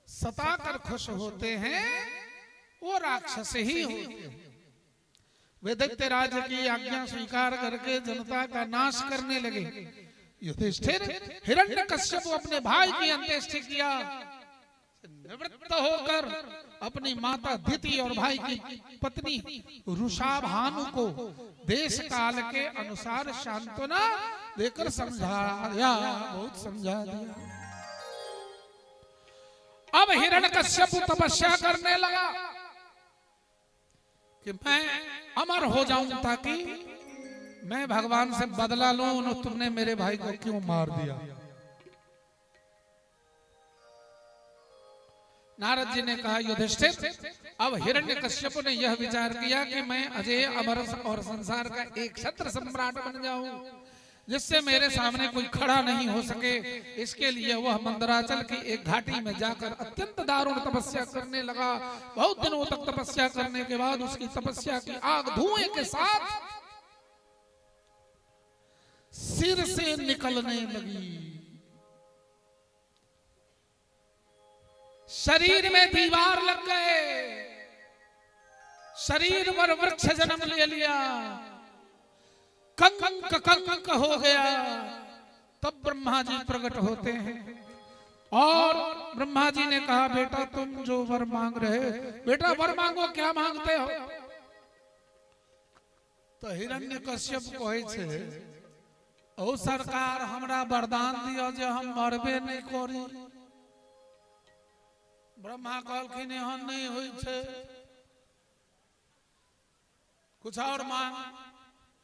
Speaker 6: सता कर खुश होते हैं वो राक्षस ही होते हैं। वे दैत्य राज की आज्ञा स्वीकार करके जनता का नाश करने लगे। युधिष्ठिर हिरण्यकश्यप अपने भाई की अंत्येष्टि किया, निवृत्त होकर अपनी माता दिति और भाई की पत्नी वृषभानु को देश काल के अनुसार सांत्वना देकर समझाया, बहुत समझा दिया। अब हिरण्यकश्यप तपस्या करने लगा कि मैं अमर हो जाऊं ताकि मैं भगवान से बदला लूं, तुमने मेरे भाई को क्यों मार दिया। नारद जी ने कहा युधिष्ठिर, अब हिरण्यकश्यप ने यह विचार किया कि मैं अजय अमर और संसार का एक छत्र सम्राट बन जाऊं, जिससे मेरे सामने कोई खड़ा नहीं हो सके। इसके लिए वह मंदराचल की एक घाटी में जाकर अत्यंत दारुण तपस्या करने लगा। बहुत दिनों तक तपस्या करने के बाद उसकी तपस्या की आग धुएं के साथ सिर से निकलने लगी, शरीर में दीवार लग गए, शरीर पर वृक्ष जन्म ले लिया, कंक कंक हो गया। तब ब्रह्मा जी प्रकट होते हैं और ब्रह्मा जी ने कहा बेटा तुम जो वर मांग रहे, बेटा वर मांगो, क्या मांगते हो? तो हिरण्यकश्यप कहै छै, ओ सरकार हमरा वरदान दियौ जे हम मरबे नहीं करी। ब्रह्मा कहलखिन एहन नहीं होइ छै, कुछ और मांग।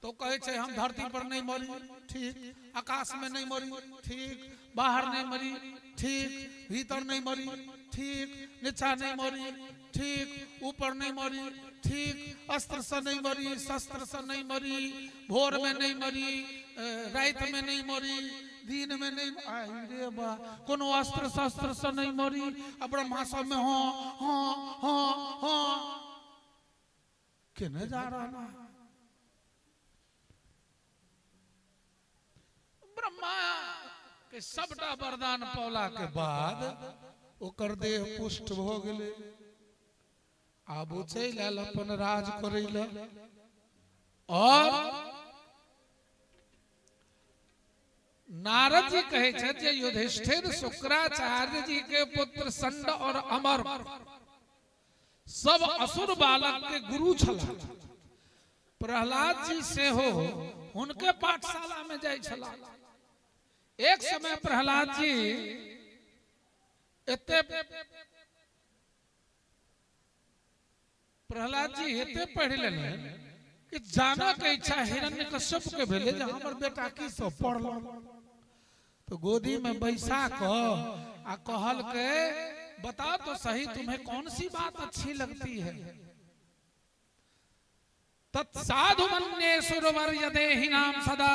Speaker 6: तो कहै छै हम धरती पर नहीं मरी, ठीक, आकाश में नहीं मरी, ठीक, बाहर नहीं मरी, ठीक, भीतर नहीं मरी, ठीक, नीचा नहीं मरी, ठीक, ऊपर नहीं मरी, ठीक, अस्त्र से नहीं मरी, शस्त्र से नहीं मरी, भोर में नहीं मरी, रात में नहीं मरी, दिन में नहीं, रे बा कोनो अस्त्र शस्त्र से नहीं मरी। आ ब्रह्मा सब में हाँ हाँ हाँ हाँ केने जा रहा है। ब्रह्मा के सबटा वरदान पौला के बाद ओकर देह पुष्ट भ गेलै। आब ओ चलि आयल अपन राज करै लए। और नारद जी कहै छथि जे युधिष्ठिर शुक्राचार्य जी के पुत्र संड और अमर सब असुर बालक के गुरु छलाह। प्रहलाद जी सेहो हुनके पाठशाला में जाइ छलाह। एक समय प्रहलाद जी एते पढ़ि लेलनि कि जानऽ के इच्छा हिरण्यकश्यप के भेलै जे हमर बेटा की सब पढ़लक। तो गोदी में बैसा कऽ आ कहलकै बताओ तो सही तुम्हें कौन सी बात अच्छी लगती है। तत्साधु मन्ये सुरवर देहिनाम सदा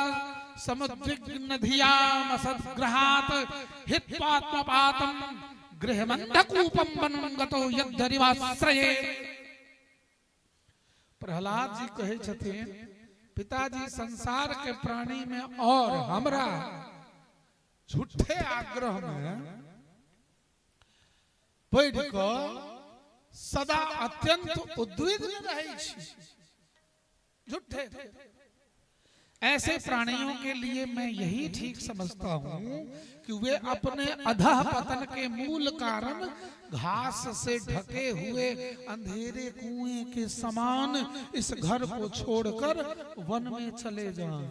Speaker 6: समुद्विग्न धियाम असद्ग्रहात् हित्वात्मपातम गृहमंधकूपम वनं गतो यद्धरिवाश्रये। प्रहलाद जी कहै छथिन पिताजी संसार के प्राणी में और हमरा झूठे आग्रह में पढ़ि कऽ सदा अत्यंत उद्विग्न रहै छी। झूठे ऐसे प्राणियों के लिए मैं यही ठीक समझता हूं कि वे अपने अधः पतन के मूल कारण घास से ढके हुए अंधेरे कुएं के समान इस घर को छोड़कर वन में चले जाएं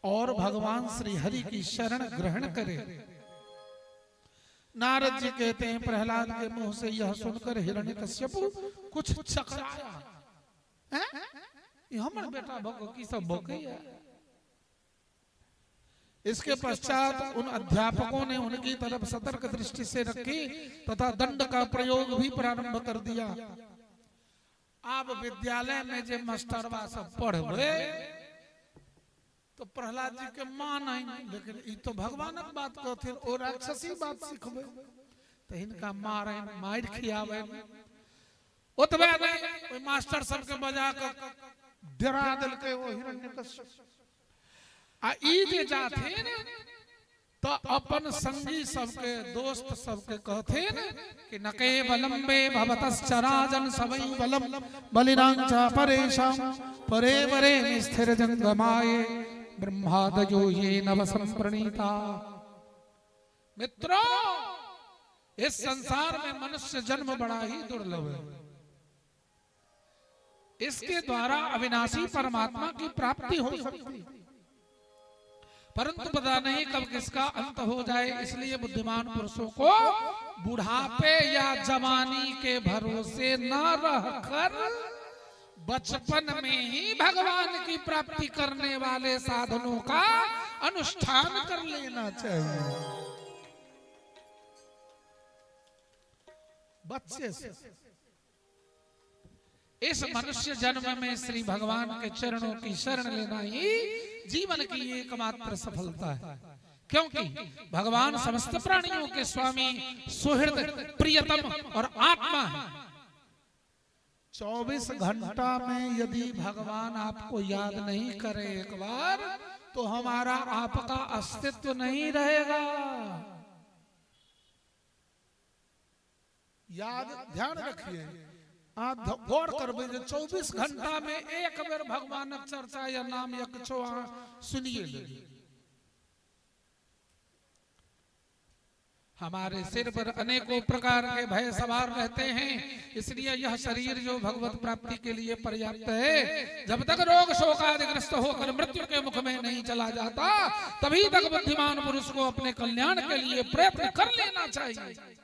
Speaker 6: और भगवान श्री हरि की शरण ग्रहण करें। नारद जी कहते हैं प्रहलाद के मुंह से यह सुनकर हिरण्यकश्यप कुछ चकराया। हमर बेटा भक की सब भोकैया।
Speaker 4: इसके पश्चात उन अध्यापकों ने उनकी तरफ सतर्क दृष्टि से रखी तथा दंड का प्रयोग भी प्रारंभ कर दिया। आब विद्यालय में जे मास्टरवा सब पढ़बे तो प्रहलाद जी के माँ नहीं, लेकिन ई तो भगवानक बात कहथिन, ओ राक्षसी बात सिखबे तो हिनका मारे मारि खियाबे। ओतबे नहीं, ओहि मास्टर सबके बजा के
Speaker 6: डरा देलकै ओ हिरण्यकश्यप।
Speaker 4: आ ई जे जाथिन तो अपन संगी सबके दोस्त सबके कहथिन कि न केवलम्बे भवतश्च राजन सवै बलम बलिनां च परेषां परे वरे स्थिर जंगमाये ब्रह्मादयो ये नव संप्रणीता। मित्रों, इस संसार में मनुष्य जन्म बड़ा ही दुर्लभ है। इसके द्वारा अविनाशी परमात्मा की प्राप्ति हो सकती है, परंतु पता नहीं कब किसका अंत हो जाए। इसलिए बुद्धिमान पुरुषों को बुढ़ापे या जवानी के भरोसे न रहकर बचपन में ही भगवान की प्राप्ति करने वाले साधनों का अनुष्ठान कर लेना चाहिए।
Speaker 6: बच्चे से
Speaker 4: इस मनुष्य जन्म में श्री भगवान के चरणों की शरण लेना ही जीवन की एकमात्र सफलता है, क्योंकि भगवान समस्त प्राणियों के स्वामी, सुहृद, प्रियतम और आत्मा है।
Speaker 6: 24 घंटा में यदि
Speaker 4: भगवान आपको याद नहीं करे एक बार तो हमारा आपका अस्तित्व नहीं रहेगा।
Speaker 6: याद ध्यान रखिए, आप गौर करबै जे 24
Speaker 4: घंटा में एक बेर भगवानक चर्चा या नाम या किछो अहाँ सुनिए लेबै। हमारे सिर पर अनेकों प्रकार के भय सवार रहते हैं, इसलिए यह शरीर जो भगवत प्राप्ति के लिए पर्याप्त है, जब तक रोग शोकादिग्रस्त होकर मृत्यु के मुख में नहीं चला जाता तभी तक बुद्धिमान पुरुष को अपने कल्याण के लिए प्रयत्न कर लेना चाहिए।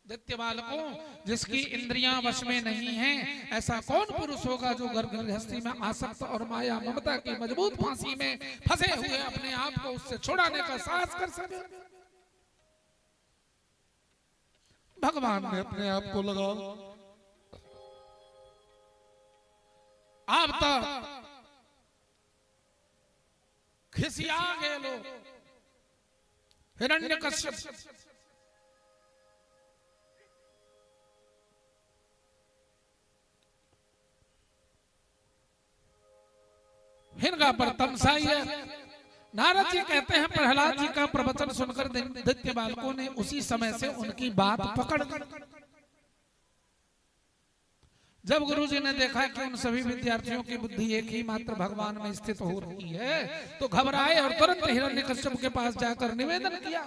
Speaker 4: दैत्य बालकों, जिसकी इंद्रियां वश में नहीं हैं, ऐसा कौन पुरुष होगा जो घर गृहस्थी में आसक्त और माया ममता की मजबूत फांसी में फंसे हुए अपने आप को उससे छुड़ाने का साहस कर सके।
Speaker 6: भगवान ने अपने आप को लगाओ।
Speaker 4: आप तो खिसिया गए लोग। हिरण्यकश्यप हिनका पर तमसाई है। नारद जी कहते हैं प्रहलाद जी का प्रवचन सुनकर दैत्य बालकों ने उसी समय से उनकी बात पकड़ ली। जब गुरुजी ने देखा कि उन सभी विद्यार्थियों की बुद्धि एक ही मात्र भगवान में स्थित हो रही है तो घबराए और तुरंत हिरण्यकश्यप के पास जाकर निवेदन किया।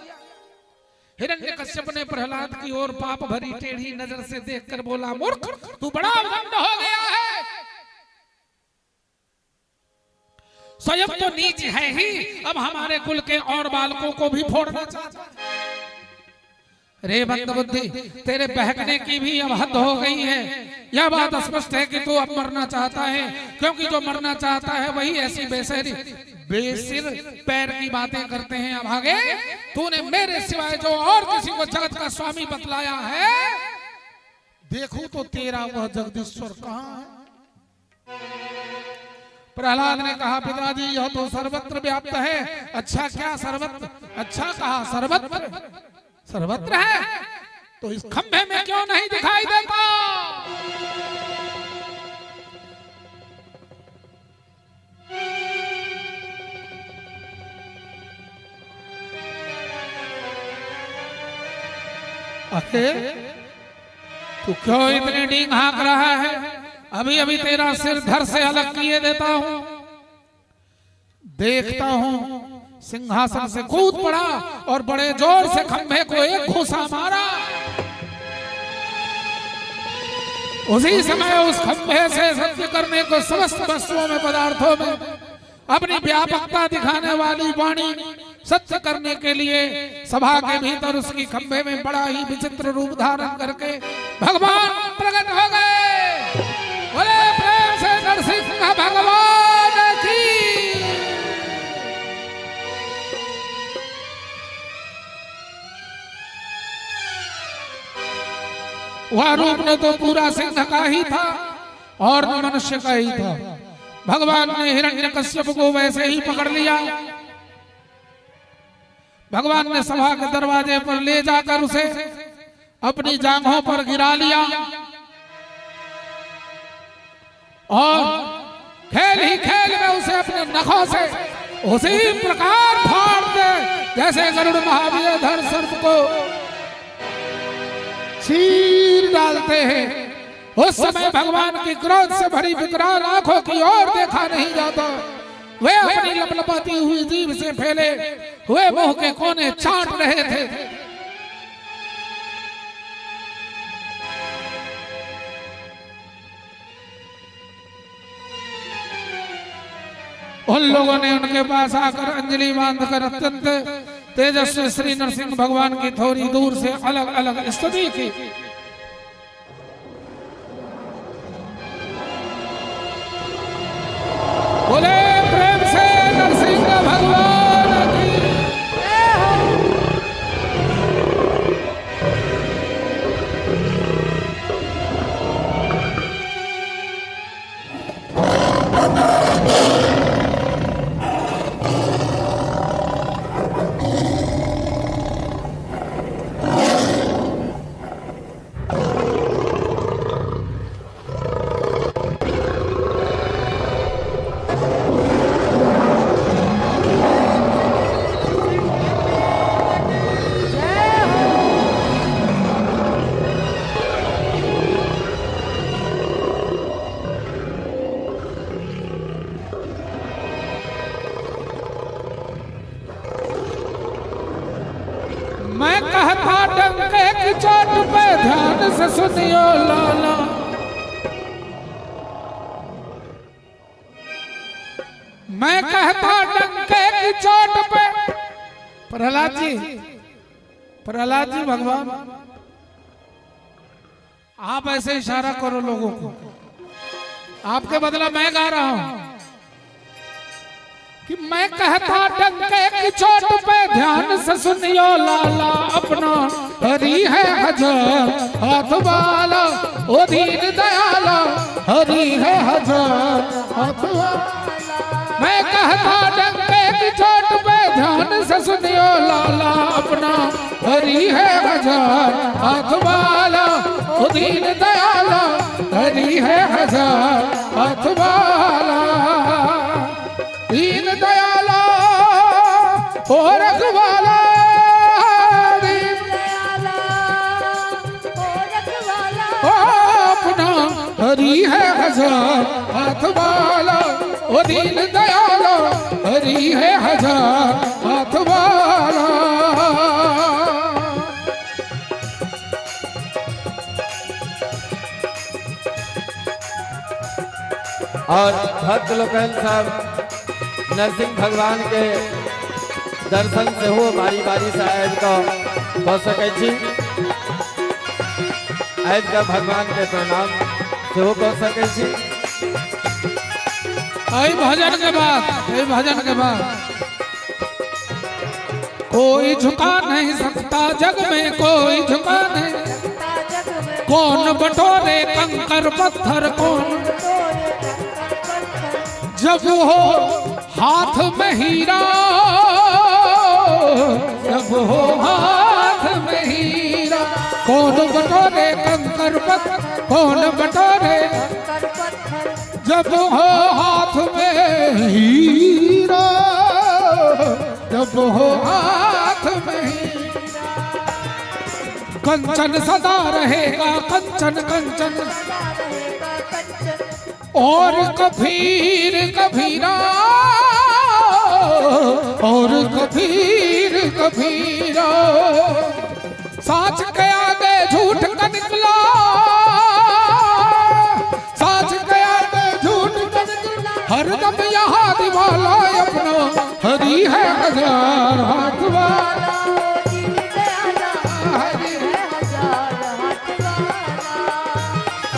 Speaker 4: हिरण्यकश्यप ने प्रहलाद की ओर पाप भरी टेढ़ी नजर से देखकर बोला, मूर्ख, तू बड़ा उद्दंड हो गया है। स्वयं तो नीच है ही, अब हमारे कुल के और बालकों को भी फोड़ना चाहता है। रे मंदबुद्धि, तेरे बहकने की भी अब हद हो गई है। यह बात स्पष्ट है कि तू अब मरना चाहता है, क्योंकि जो मरना चाहता है वही ऐसी बेसहरी बेसिर पैर की बातें करते हैं। अब आगे तूने मेरे सिवाय जो और किसी को जगत का स्वामी बतलाया है,
Speaker 6: देखो तो तेरा वह जगदीश्वर कहाँ है।
Speaker 4: प्रहलाद ने कहा, पिताजी यह तो सर्वत्र व्याप्त है। अच्छा क्या सर्वत्र? अच्छा कहा सर्वत्र, सर्वत्र है तो इस खंभे में क्यों नहीं दिखाई देता? अरे तू क्यों इतनी डींग हाँक रहा है? अभी अभी तेरा सिर धर से अलग किए देता हूं। देखता हूं सिंहासन से कूद पड़ा और बड़े जोर से खंभे को एक घूंसा मारा। उसी समय उस खंभे से सत्य करने को समस्त वस्तुओं में, पदार्थों में अपनी व्यापकता दिखाने वाली वाणी सत्य करने के लिए सभा के भीतर उसकी खंभे में बड़ा ही विचित्र रूप धारण करके भगवान प्रकट हो गए। बोले प्रेम से नरसिंह भगवान की। वह रूप न तो पूरा सिंह का ही था और न मनुष्य का ही था। भगवान ने हिरण्यकश्यप को वैसे ही पकड़ लिया। भगवान ने सभा के दरवाजे पर ले जाकर उसे अपनी जांघों पर गिरा लिया और खेल ही खेल में उसे अपने नखों से उसी प्रकार फाड़ दे जैसे गरुड़ महावीरधर सर्प को चीर डालते हैं। उस समय भगवान की क्रोध से भरी विकराल आंखों की ओर देखा नहीं जाता। वे अपनी लपलपाती हुई जीभ से फैले हुए मुंह के कोने चाट रहे थे। उन लोगों ने उनके पास आकर अंजलि बांधकर अत्यंत तेजस्वी श्री नरसिंह भगवान की थोड़ी दूर से अलग अलग स्तुति की। बोले प्रेम से नरसिंह भगवान की। मैं कहता डंके की चोट पे ध्यान से सुनियो लाला। मैं कहता डंके की चोट पे प्रहलाद जी, प्रहलाद जी भगवान आप ऐसे इशारा करो लोगों को, आपके बदला मैं गा रहा हूं कि मैं कहता डंके की चोट पे ध्यान से सुनियो लाला। अपना हरि है हजार हाथ वाला, ओ दीन दयाला, हरि है हजार हाथ वाला। मैं कहता डंके की चोट पे ध्यान से सुनियो लाला। अपना हरि है हजार हाथ वाला, ओ दीन दयाला, हरि है हजार हाथ वाला। दीन दयाला ओ रखवाला, दीन
Speaker 1: दयाला ओ रखवाला,
Speaker 4: ओ अपना हरि है हजार हाथ वाला, ओ दीन दयाला, हरि है हजार हाथ वाला।
Speaker 3: और भक्त लोकनि सब नरसिंह भगवान के दर्शन सेहो बारी बारी से आबि कऽ सकै छी, आबि कऽ भगवान के प्रणाम सेहो कऽ सकै छी।
Speaker 4: एहि भजन के बाद, एहि भजन के बाद कोई झुका नहीं सकता जग में, कोई झुका नहीं,
Speaker 1: सकता जग में
Speaker 4: कौन बटोरे कंकर पत्थर, कौन
Speaker 1: तोरे कंकर पत्थर,
Speaker 4: जब हो हाथ में हीरा, जब हो हाथ में हीरा, कौन बटोरे कंकर पत्थर, कौन बटोरे
Speaker 1: कंकर पत्थर,
Speaker 4: जब हो हाथ में हीरा, जब हो हाथ में हीरा, कंचन सदा रहेगा कंचन कंचन,
Speaker 1: सदा रहेगा कंचन,
Speaker 4: और कबीर कबीरा, और कबीर कबीरा, साच के आगे झूठ का निकला, साच के आगे झूठ का निकला, हरदम यहाँ दीवाला अपना हरि है हजार हाथ वाला,
Speaker 1: दीन दयाला
Speaker 4: हरि
Speaker 1: है हजार हाथ वाला,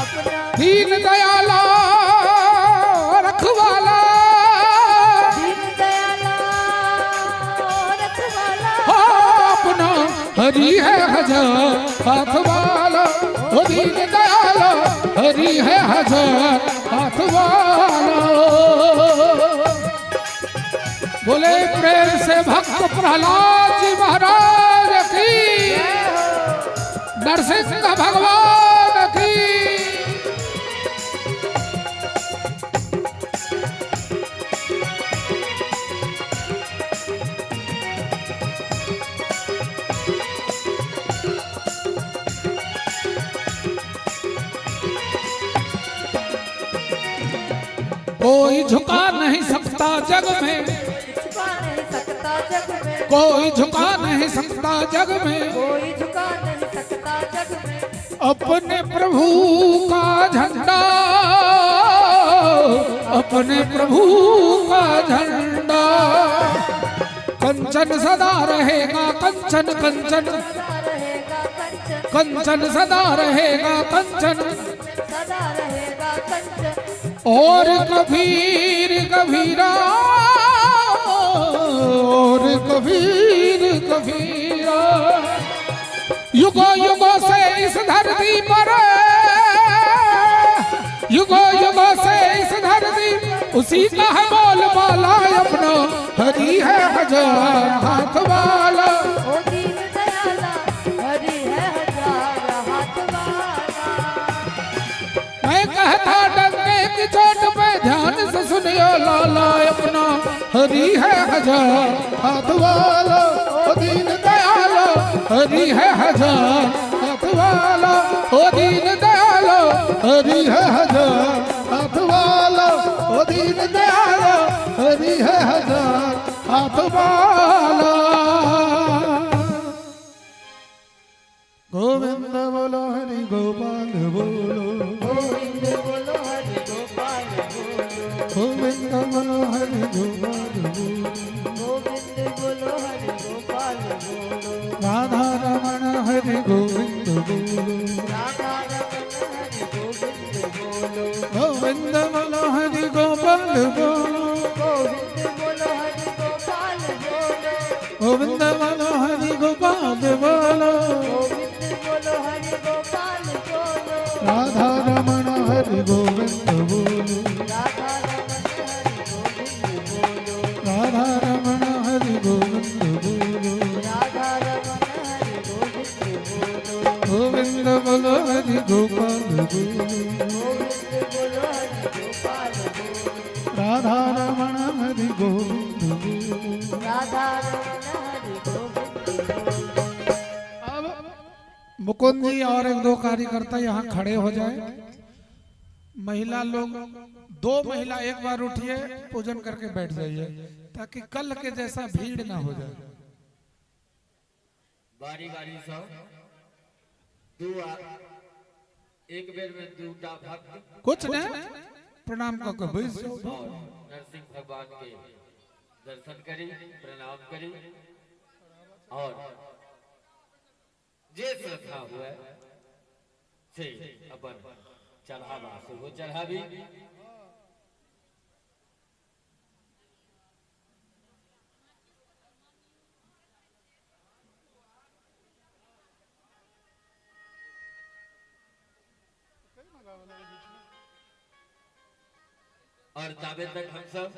Speaker 1: अपना
Speaker 4: दीन दयाला रखवाला,
Speaker 1: दीन दयाला रखवाला,
Speaker 4: अपना हरि है हजार हाथ वाला, ओ दीन दयाला हरि है हजार हाथ वाला। बोले प्रेम से भक्त प्रहलाद जी महाराज की, नरसिंह भगवान की। कोई झुका नहीं सकता जग में,
Speaker 1: झुका नहीं सकता जग में,
Speaker 4: कोई झुका नहीं सकता जग में,
Speaker 1: कोई झुका नहीं सकता जग में।
Speaker 4: अपने प्रभु का झंडा, अपने प्रभु का झंडा। कंचन सदा रहेगा कंचन, कंचन
Speaker 1: सदा रहेगा कंचन,
Speaker 4: कंचन सदा रहेगा कंचन,
Speaker 1: सदा रहेगा कंचन।
Speaker 4: और कबीर कबीरा, और कबीर कबीरा। युगों युगों से इस धरती पर, युगों युगों से इस धरती, उसी का है बोल बाला अपना हरि है हजार हाथ वाला।
Speaker 1: ओ दीन दयाला हरि है हजार हाथ वाला।
Speaker 4: मैं कहता डंके की चोट पे ध्यान से सुनियो लाला अपना हरि है हजार हाथ वाला, ओ दीन दयाला हरि है हजार हाथ वाला, ओ दीन दयाला हरि है हजार हाथ वाला, ओ दीन दयाला हरि है हजार हाथ वाला। गोविंद बोलो हरि गोपाल बोलो,
Speaker 3: गोविंद बोलो हरि गोपाल बोलो,
Speaker 4: गोविंद बोलो हरि गोपाल बोलो,
Speaker 3: गोविंद बोलो हरि गोपाल बोलो,
Speaker 4: राधा रमण हरि गोविंद बोलो,
Speaker 3: राधा रमन हरि गोविंद बोलो,
Speaker 4: गोविंद बोलो हरि गोपाल बोलो,
Speaker 3: गोविंद बोलो हरि गोपाल बोलो,
Speaker 4: गोविंद बोलो हरि गोपाल बोलो,
Speaker 3: गोविंद बोलो हरि गोपाल बोलो,
Speaker 4: राधा रमण हरि गोविंद बोलो,
Speaker 3: राधा रमन हरि गोविंद बोलो,
Speaker 4: राधा रमण हरि गोविंद बोलो,
Speaker 3: राधा रमन हरि गोविंद बोलो,
Speaker 4: गोविंद बोलो हरि गोपाल बोलो,
Speaker 3: गोविंद बोलो हरि गोपाल बोलो,
Speaker 4: राधा रमण हरि गोविंद बोलो।
Speaker 3: राधा रमन हरि गोविंद बोलो।
Speaker 4: अब मुकुंद जी और एक दो कार्यकर्ता यहाँ खड़े हो जाए। महिला लोग, दो महिला एक बार उठिए, पूजन करके बैठ जाइए, ताकि कल के जैसा भीड़ ना हो जाए।
Speaker 7: बारी बारी सब दू एक बेर में दूटा भक्त
Speaker 4: कुछ ने प्रणाम करके बैठ जाओ।
Speaker 7: और नरसिंह भगवान के दर्शन करी, प्रणाम करी और जे श्रद्धा हुए से अपन चढ़ावा सेहो चढ़ाबी। और ताबे तक हम सब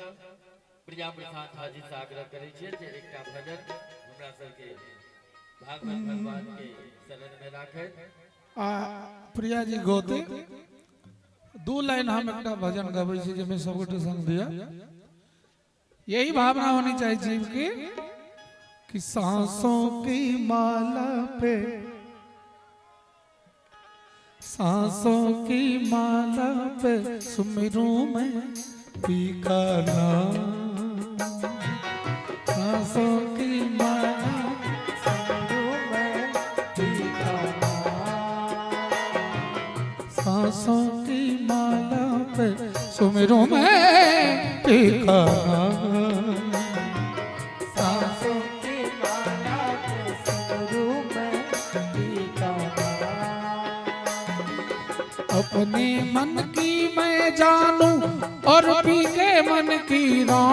Speaker 7: प्रिया प्रसाद झा जी से आग्रह करै छियै जे एकटा भजन हमरा सबके भागवत भगवान के शरण में राखै।
Speaker 4: आ प्रिया जी गोते दू लाइन हम एकटा भजन गबै छी जाहिमे सब गोटे संग दिया। यही भावना होनी चाहिए जीव की कि सांसों की माला पे, सांसों की माला पे सुमिरूं मैं पी का नाम, सांसों की माला सांसों की माला पे सुमिरूं मैं पी का नाम,
Speaker 3: सांसों की माला पे सुमिरूं मैं पी का नाम।
Speaker 4: अपने मन की मैं जानूं और पी के मन की राम,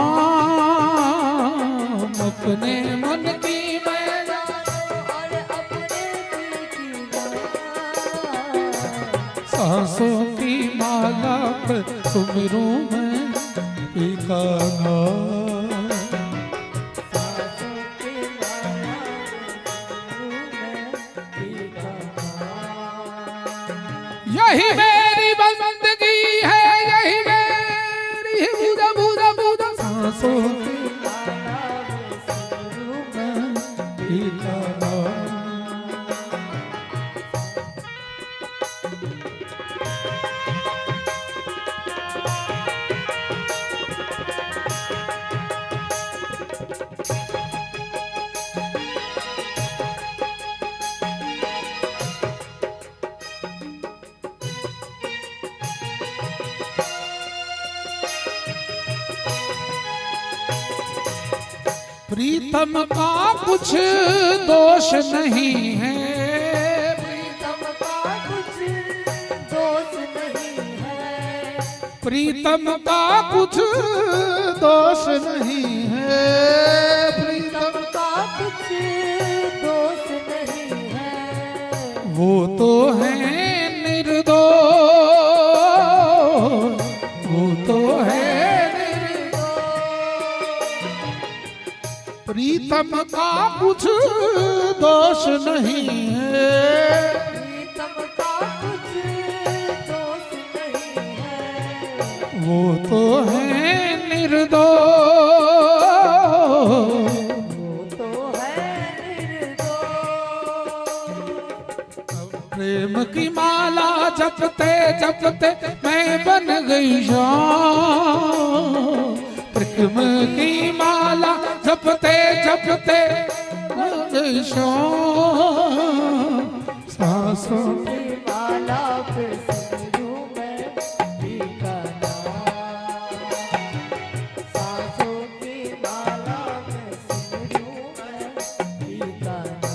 Speaker 4: अपने मन की मैं
Speaker 1: और अपने
Speaker 4: सांसों की माला पे सुमिरूं मैं टीका नाम।
Speaker 3: सांसों की माला में मैं टीका नाम।
Speaker 4: यही मेरी बंदगी है, यही मेरी पूजा पूजा पूजा। सांसों की
Speaker 3: माला में सुमिरूं मैं
Speaker 4: टीका नाम। प्रीतम का कुछ दोष नहीं है,
Speaker 1: प्रीतम का कुछ दोष नहीं है,
Speaker 4: प्रीतम का कुछ दोष नहीं है, प्रीतम
Speaker 1: प्रीतम का कुछ दोष नहीं है,
Speaker 4: वो तो है निर्दोष, वो तो है निर्दोष। प्रीतम का कुछ दोष नहीं है,
Speaker 1: प्रीतम का कुछ दोष नहीं है,
Speaker 4: वो तो है निर्दोष,
Speaker 1: वो तो है निर्दोष।
Speaker 4: प्रेम की माला जपते जपते मैं बन गई श्याम। प्रेम की माला जपते जपते बन गई श्याम। सांसों
Speaker 3: की माला पे सुमिरूं मैं टीका नाम। सांसों की माला में सुमिरूं मैं टीका नाम।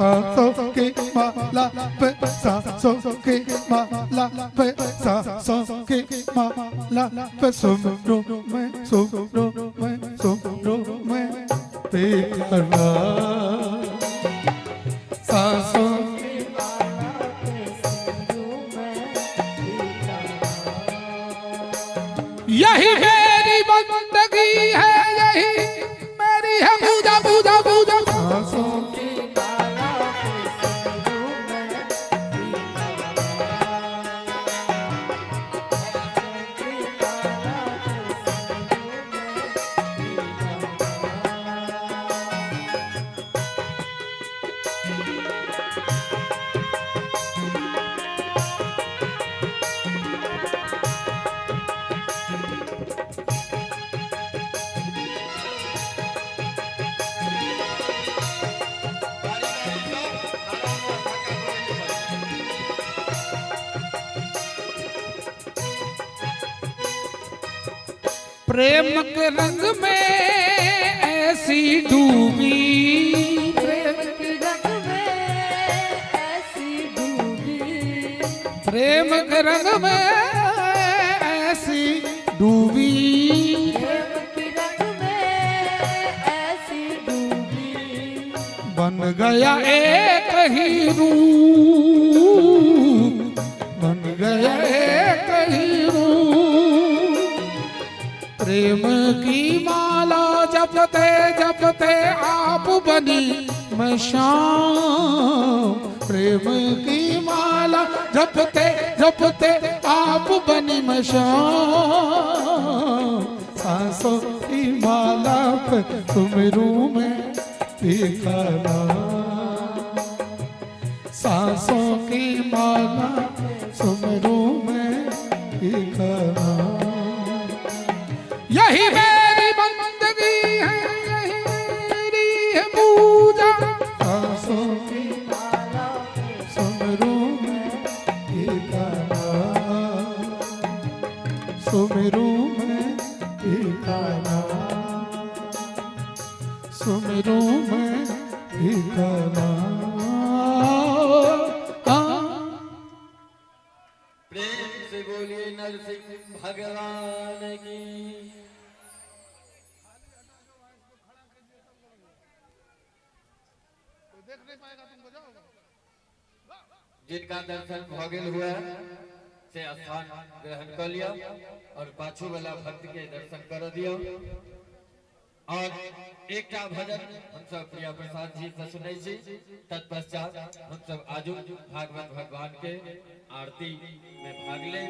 Speaker 4: सांसों की माला पे, सांसों की माला पे, सांसों की माला पे सुमरो मैं, सुमरो मैं, सुमरो मैं तेरा नाम। सांसों
Speaker 3: की माला पे सुमिरूं मैं टीका नाम।
Speaker 4: यही मेरी बंदगी है, यही मेरी है पूजा पूजा पूजा। सांसों
Speaker 3: की माला पे सुमिरूं मैं टीका नाम। की माला पे सुमिरूं मैं टीका नाम।
Speaker 2: बारी बारी सँ आराम धक्का करैत।
Speaker 4: प्रेम के रंग में ऐसी डूबी,
Speaker 1: प्रेम के रंग में ऐसी डूबी,
Speaker 4: प्रेम के रंग में ऐसी डूबी,
Speaker 1: प्रेम के रंग में ऐसी डूबी,
Speaker 4: बन गया एक ही रूप, बन गया एक ही रूप। प्रेम की माला जपते जपते आप बनी मैं श्याम। प्रेम की माला जपते जपते आप बनी मैं श्याम। सांसों की माला पे सुमिरूं मैं टीका नाम। सांसों की माला सुमिरूं मैं टीका नाम। यही मेरी बंदगी है, यही मेरी है पूजा। सांसों की
Speaker 3: माला पे
Speaker 4: सुमिरूं मैं टीका नाम। सुमिरूं मैं टीका नाम। सुमिरूं मैं टीका नाम।
Speaker 7: नरसिंह भगवान की। जिनका दर्शन भ गेल हुए से स्थान ग्रहण कर लिया और पाछू वाला भक्त के दर्शन कर दियो। और एकटा भजन हम सब प्रिया प्रसाद जी से सुनै छी, तत्पश्चात हम सब आजू भागवत भगवान के आरती में भाग ले।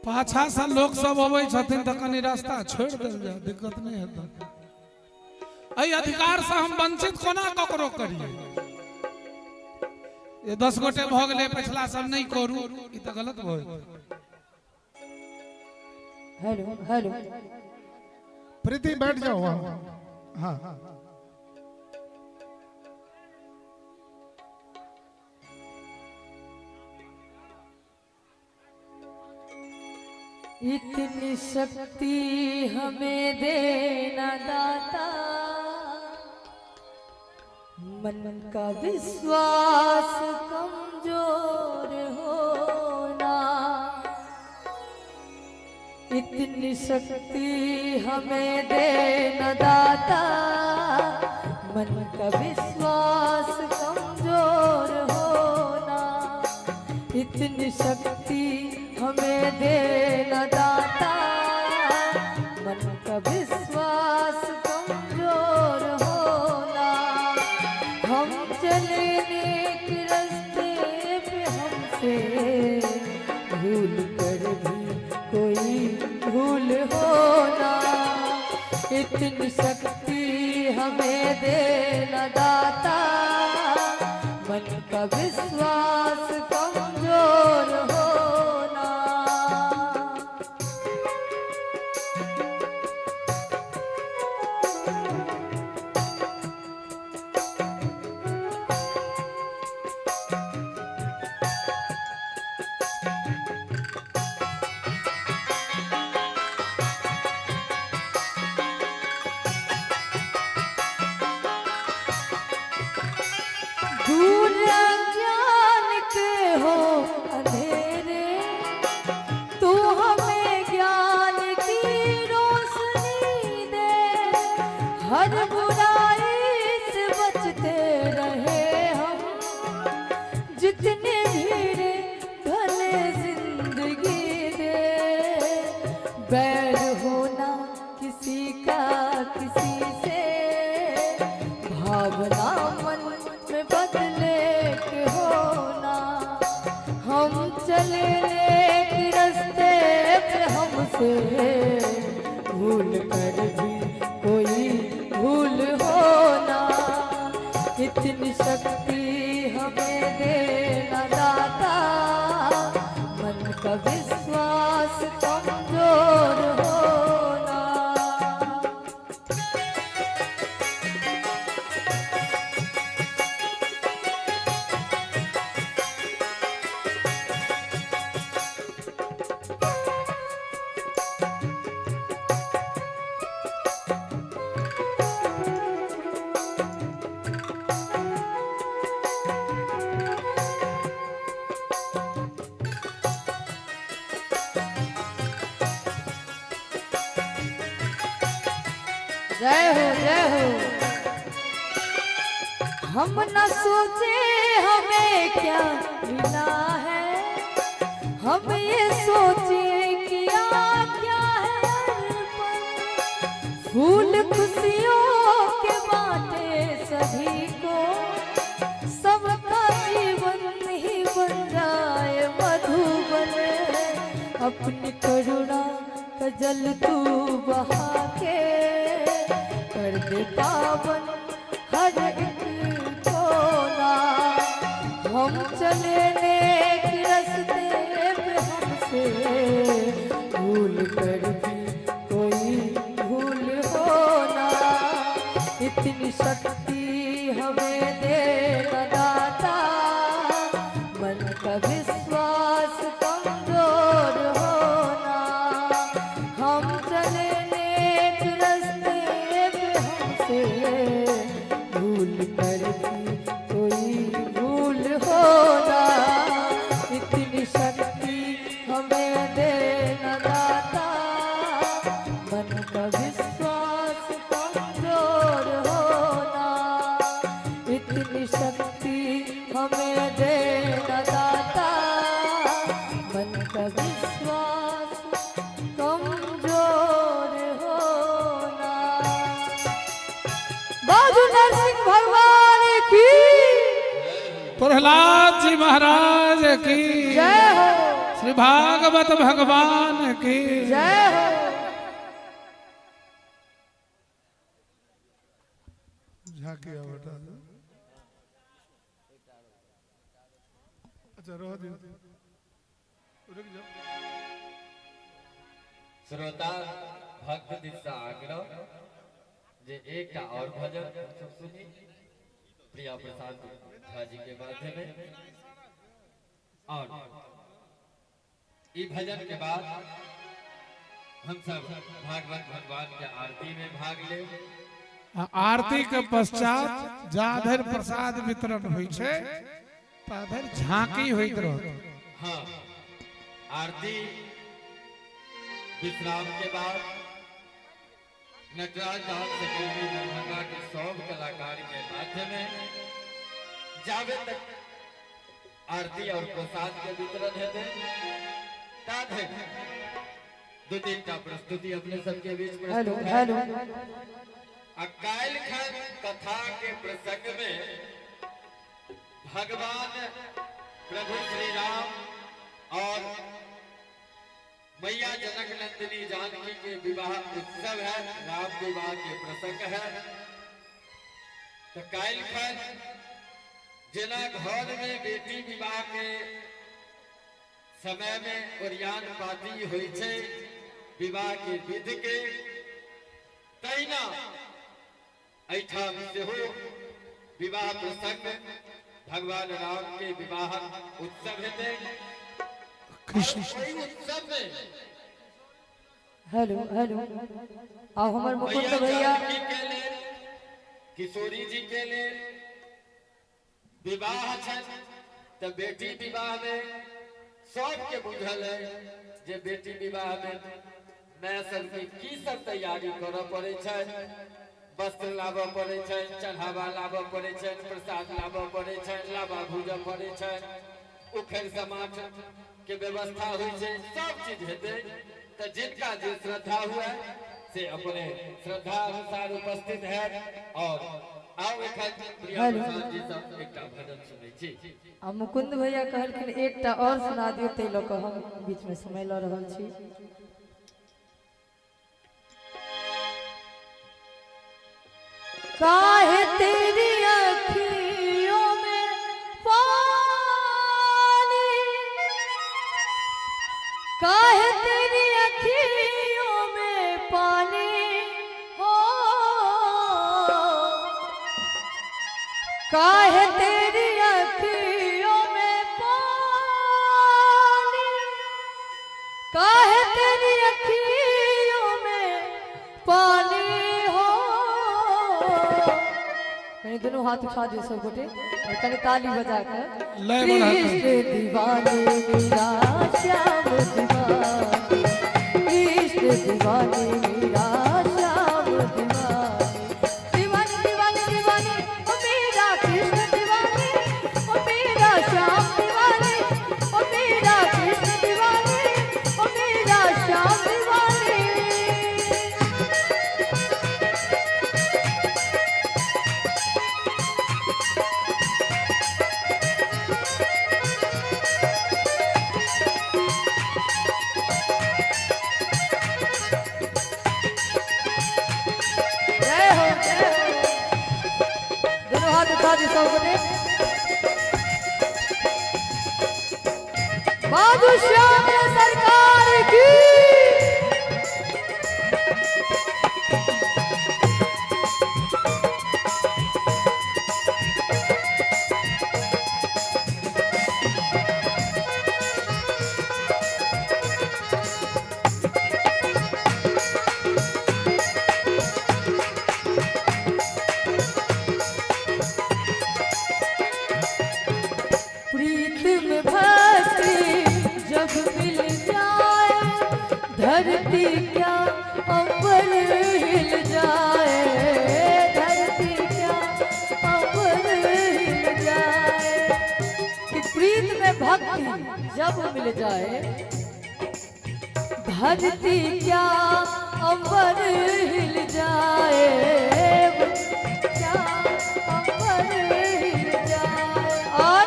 Speaker 4: पाछा से लोक सब अबै छथिन तऽ कनि रास्ता छोड़ि देल जाय, दिक्कत नहि हेतै। एहि अधिकार से हम वंचित कोना ककरो करियै? ये 10 गोटे भऽ गेलै, पछिला सब नहि करू, ई तऽ गलत भऽ गेल।
Speaker 1: हेलो हेलो
Speaker 6: प्रीति बैठ जाओ वहां। हाँ
Speaker 1: इतनी शक्ति हमें देना दाता, मन का विश्वास कमजोर होना। इतनी शक्ति हमें देना दाता, मन का विश्वास कमजोर होना। इतनी शक्ति हमें देना दाता, मन का विश्वास कमजोर होना। हम चले नेक रास्ते पे, हमसे भूल कर भी कोई भूल होना। इतनी शक्ति हमें देना दाता, मन का विश्वास कमजोर होना। दूर अज्ञान के हो अंधेरे, तू हमें ज्ञान की रोशनी दे। हर बुराई से बचते रहे हम, जितने भीड़ भले जिंदगी दे। बैर होना किसी का किसी से, भावना मन में बदले के होना। हम चले नेक रास्ते पे, हमसे भूल कर भी कोई भूल होना। इतनी शक्ति हमें देना दाता, मन का विश्वास कमजोर होना। जय हो जय हो। हम न सोचे हमें क्या मिला है, हम ये सोचे किया क्या है अर्पण। फूल खुशियों के बांटे सभी को, सबका जीवन ही बन जाए मधुबन। अपनी करुणा का जल तू बहा के कर दे पावन हर एक कोना। हम चले नेक रास्ते पे, हमसे भूल कर भी कोई भूल होना। इतनी शक्ति हमें देना दाता, मन का विश्वास कमजोर होना। हम चले
Speaker 4: महाराज की
Speaker 1: जय हो।
Speaker 4: श्री भागवत भगवान की
Speaker 1: जय हो।
Speaker 6: झांकी बता दो। अच्छा रह दियो, रुक जाओ।
Speaker 7: श्रोता भक्त दिस आग्रह जे एकटा और भजन हमसब सुनी प्रिया प्रसाद झा जी के माध्यम में, और ई भजन के बाद हम सब भागवत भगवान के आरती में भाग ले।
Speaker 4: आरती के पश्चात जा धरि प्रसाद वितरण होइ छै ता धरि झांकी होइत रहत।
Speaker 7: हाँ, आरती विश्राम के बाद नटराज डांस अकेडमी दरभंगा के सब कलाकार के माध्यम में जावे तक आरती और प्रसाद के वितरण हेतै ता धरि दू तीन टा प्रस्तुति अपने सबके बीच
Speaker 1: हेलो
Speaker 7: प्रस्तुत है।
Speaker 1: हेलो।
Speaker 7: आ काल्हि खन कथा के प्रसंग में भगवान प्रभु श्री राम और मैया जनक नंदिनी जानकी के विवाह उत्सव है, राम विवाह के प्रसंग है। तो काल्हि खन जेना घर में बेटी विवाह के समय में ओरियान पाती होइ छै विवाह के विधि के, तहिना एहिठाम सेहो विवाह प्रसंग भगवान राम के विवाह उत्सव हेतै।
Speaker 4: कृष्ण
Speaker 7: और ओहि उत्सव में
Speaker 1: हेलो हेलो। आओ हमर मुकुंद
Speaker 7: मैया
Speaker 1: भैया
Speaker 7: जानकी के लेल, किशोरी जी के लेल विवाह छनि तऽ बेटी विवाह में सबके बुझल है जे बेटी विवाह में माय सबके की सब तैयारी करऽ पड़ै छै। वस्त्र लाबऽ पड़ै छै, चढ़ावा लाबऽ पड़ै छै, प्रसाद लाबऽ पड़ै छै, लाबा भूजऽ पड़ै छै, उखड़ि समाठ के व्यवस्था होइ छै, सब चीज हेतै। तऽ जिनका जे श्रद्धा हुए से अपने श्रद्धा अनुसार उपस्थित है। और आउ एखन प्रिया
Speaker 1: हेलो।
Speaker 7: प्रसाद जी सब एकटा भजन सुनै छी।
Speaker 1: आ मुकुंद भैया कहलखिन एकटा और सुना दियौ, ताहि लऽ कऽ हम बीच में समय लऽ रहल छी। काहे तेरी अखियों में पानी, काहे तेरी अखियों में पानी हो, काहे तेरी अखियों में पानी, काहे तेरी अखियों में पानी हो। कनी दोनों हाथ उठा दियो सब गोटे और कनी ताली बजा कर।
Speaker 4: लय बढ़ा कर।
Speaker 1: कृष्ण दीवाने मेरा श्याम दीवाने, कृष्ण दीवाने मेरा श्याम दीवाने, दीवाने दीवाने दीवाने ओ मेरा कृष्ण दीवाने, ओ मेरा श्याम दीवाने, ओ मेरा कृष्ण दीवाने, ओ मेरा श्याम दीवाने। जय हो, जय हो। दोनों हाथ उठा दे सब गोटे। बाबू श्याम सरकार की। प्रीत में भक्ति जब मिल जाए, धरती क्या अंबर हिल जाए, धरती क्या अंबर हिल जाए। कि प्रीत में भक्ति जब मिल जाए, धरती क्या अंबर हिल जाए, क्या अंबर हिल जाए। और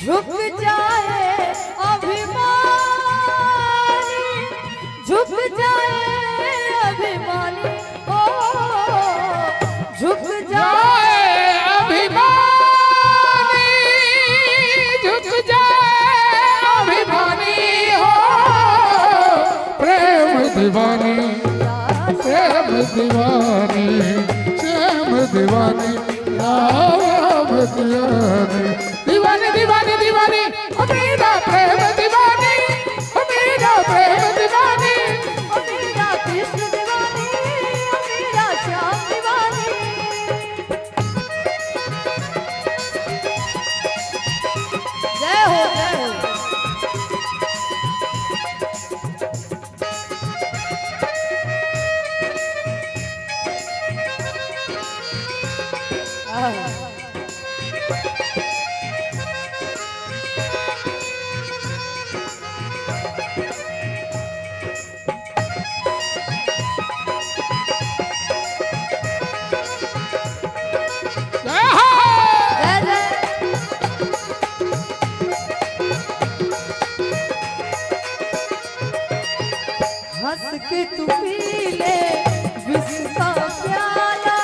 Speaker 1: झुक जाए अभिमानी, झुक जाए अभिमानी, ओ झुक जाए
Speaker 4: अभिमानी, झुक जाए अभिमानी हो। प्रेम दीवानी, प्रेम दीवानी, श्याम दीवानी, राम दीवानी, दीवानी दीवानी दीवानी, ओ मेरा प्रेम दीवानी, ओ मेरा प्रेम दीवानी,
Speaker 1: ओ मेरा कृष्ण दीवानी, ओ मेरा श्याम दीवानी। जय हो, जय हो।
Speaker 4: जय हो।
Speaker 1: जय जय। हंस के तू पी ले विष का प्याला,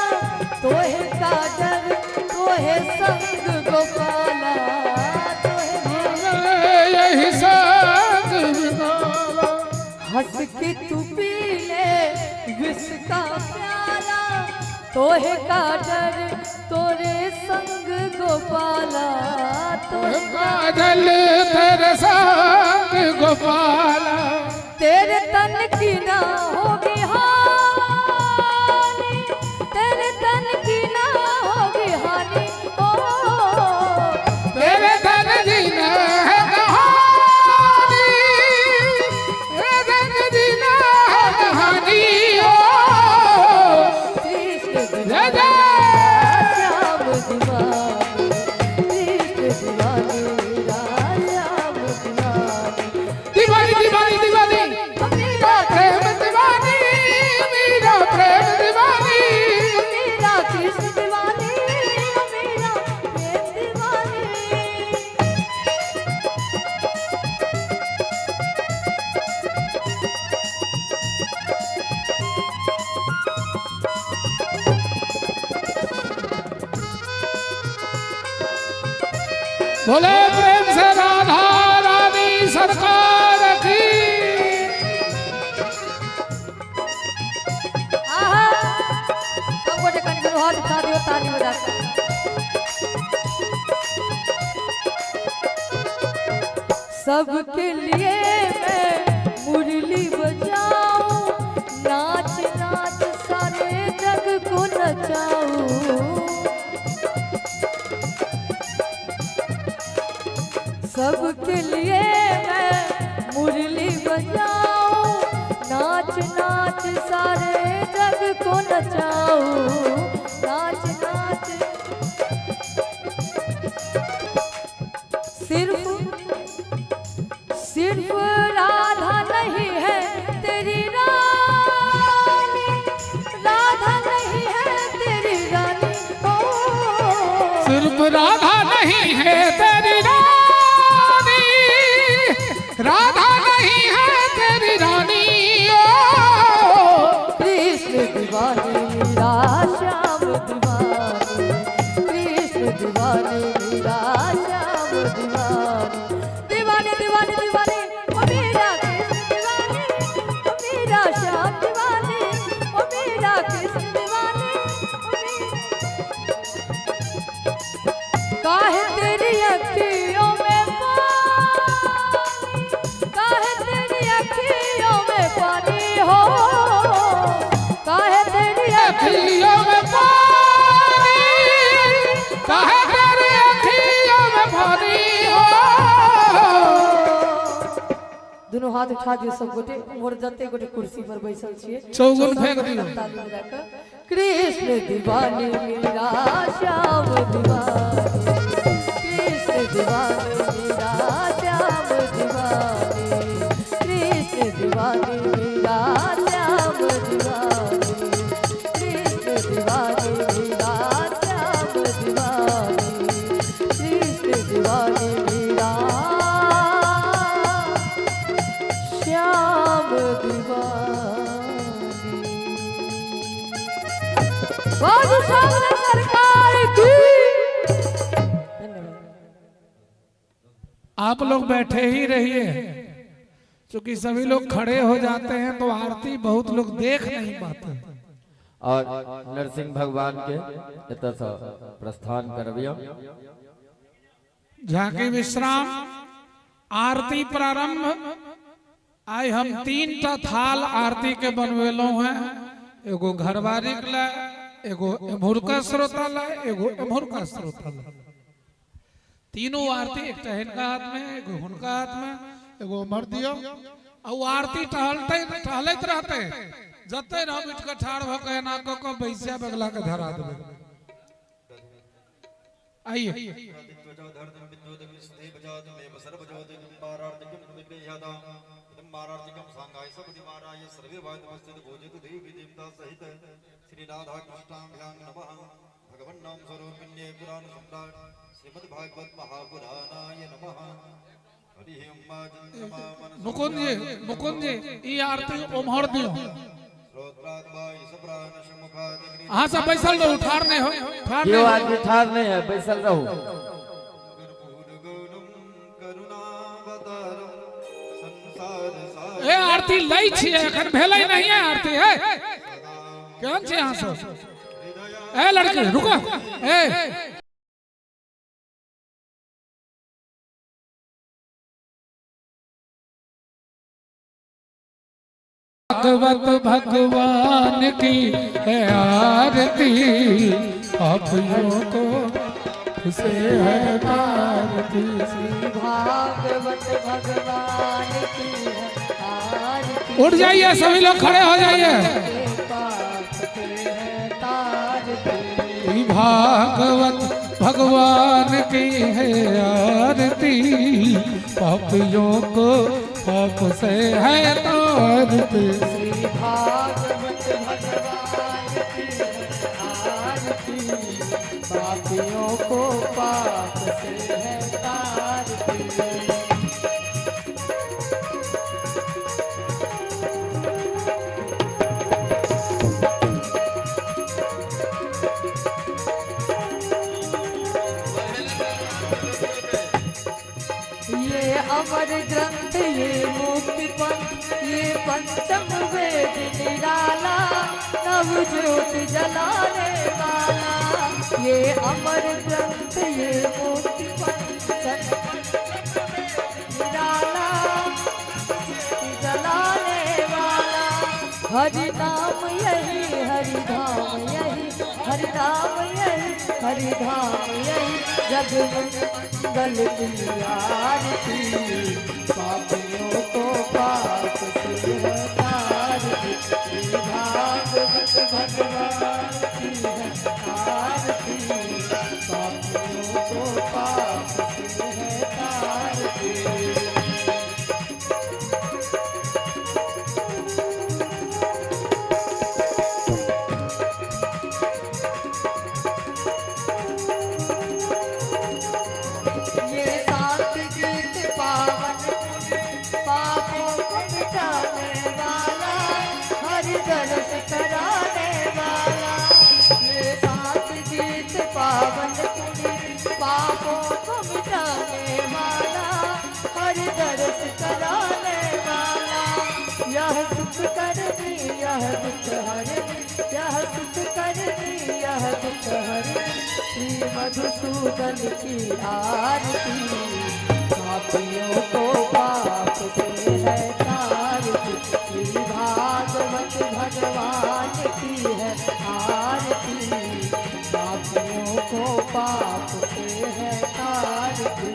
Speaker 1: तोहे का डर तोहे संग गोपाला, तोहे
Speaker 4: यही संग बिताला।
Speaker 1: हंस के तू पी ले विष का प्याला, तोहे का डर तोरे संग गोपाला, तोहे
Speaker 4: काजल तेरे संग गोपाला।
Speaker 1: तेरे तन की ना होगी हानि, तेरे तन की ना होगी हानि, ओ
Speaker 4: तेरे धन जीना है कहानी, तेरे धन जीना है कहानी, ओ
Speaker 1: कृष्ण
Speaker 4: जय
Speaker 1: दीवाने
Speaker 4: जय।
Speaker 1: श्याम दीवाने, कृष्ण दीवाने श्याम दीवाने,
Speaker 4: दीवानी दीवानी दीवानी,
Speaker 1: मेरा
Speaker 4: प्रेम दीवानी, मेरा प्रेम दीवानी,
Speaker 1: मेरा कृष्ण दीवाने, मेरा प्रेम दीवाने।
Speaker 4: बोले प्रेम से राधा रानी सरकार की।
Speaker 1: आहा, सब गोटे कनि कनि हाथ उठा दियौ ताली बजा कऽ। सबके लिए मैं मुरली बजाऊं, नाच नाच सारे जग को नचाऊं। सबके लिए मैं मुरली बजाऊं, नाच नाच सारे जग को नचाऊं, नाच नाच। सिर्फ सिर्फ राधा नहीं है तेरी रानी, राधा नहीं है तेरी रानी, ओ
Speaker 4: सिर्फ राधा नहीं है तेरी रानी, राधा नहीं है तेरी रानी, ओ
Speaker 1: कृष्ण दीवाने मीरा श्याम दीवाने, कृष्ण दीवाने मीरा श्याम दीवाने, दीवाने दीवाने दीवाने, ओ मेरा कृष्ण दीवाने, ओ मेरा श्याम दीवाने, ओ मेरा कृष्ण दीवाने, ओ मेरा। काहे तेरी अखियों में पानी, काहे तेरी अखियों में पानी हो, काहे तेरी
Speaker 4: अखियों में पानी, काहे तेरी अखियों में पानी हो।
Speaker 1: दुनू हाथ उठा दियौ सब गोटे। उम्हर जते गोटे कुर्सी पर बैसल छियै,
Speaker 4: चौगुन फेंक दियौ।
Speaker 1: ताली बजा कऽ। कृष्ण दीवाने मीरा श्याम दीवाने, कृष्ण दीवाने मीरा श्याम दीवाने, कृष्ण दीवाने मीरा श्याम दीवाने, कृष्ण दीवाने मीरा श्याम दीवाने, कृष्ण दीवाने मीरा। बाबू सामने सरकार की। धन्यवाद।
Speaker 4: आप लोग बैठे ही रहिए, क्योंकि सभी लोग खड़े हो जाते हैं तो आरती बहुत लोग देख नहीं पाते।
Speaker 7: और नरसिंह भगवान के एतऽ से प्रस्थान करबियौ।
Speaker 4: झांकी विश्राम, आरती प्रारंभ। आइ हम 3टा थाल आरती के बनवेलहुं हैं, एगो घरवारी के लिए, एगो एम्हुरका श्रोता ला, एगो एम्हुरका श्रोता ला। तीनों आरती एकटा हिनका हाथ में, एगो हुनका हाथ में, एगो उम्हर दियौ। आ ओ आरती टहलते टहलैत रहते, जते रहब उठि कऽ ठाढ़ भऽ कऽ एना कऽ कऽ बैसा बगला के धरा देबै। आइए।
Speaker 2: श्री राधा कृष्णाभ्यां नमः। भगवन्नाम स्वरूपिण्ये पुराण सम्राट श्रीमद्भागवत महापुराणाय नमः। हरि ओम। चन्द्रमा मनसो
Speaker 4: मुकुंद जी, मुकुंद जी, ई आरती उम्हर दियौ। अहाँ सब बैसल रहू, ठाढ़ नहीं हो, ठाढ़
Speaker 7: केओ
Speaker 4: नहीं हो।
Speaker 7: आदमी ठाढ़ नहीं है, बैसल रहू।
Speaker 4: ए आरती लै छियै, एखन भेलै नहीं है आरती। है केहन छै अहाँ सब? ए लड़की रुको, ए भगवत भगवान की है आरती, पापियों को से है आरती।
Speaker 1: श्री भागवत भगवान की है आरती।
Speaker 4: उठ जाइए सभी लोग, खड़े हो जाइए।
Speaker 1: पाप से है तारती।
Speaker 4: भागवत भगवान की है आरती, पापियों को पाप से है तारती।
Speaker 1: श्री भागवत भगवान की है आरती, पापियों को पाप से है तारती। ये अमर ग्रंथ, ये मुक्ति पंथ, ये पंचम वेद निराला, नव ज्योति जलाने वाला। ये अमर ग्रंथ, ये मुक्ति पंथ, निराला, ज्योति जलाने वाला। हरि नाम यही हरि धाम यही, हरि नाम यही हरि धाम यही, जग मंगल की आरती, पापियों को पाप से है तारती। श्री भागवत भगवान की है आरती, पापियों को पाप से है तारती। ये सात गीत पावन पापों को मिटाने वाला, हरि दर्श कराने वाला। ये सात गीत पावन पुण्य पापों को मिटाने वाला, हरि दर्श कराने वाला। यह सुख करनी यह दुख हरनी, यह सुख करनी यह दुख हरनी, श्री मधुसूदन की आरती, पापियों को पाप से है तारती। श्री भागवत भगवान की है आरती, पापियों को पाप से है तारती।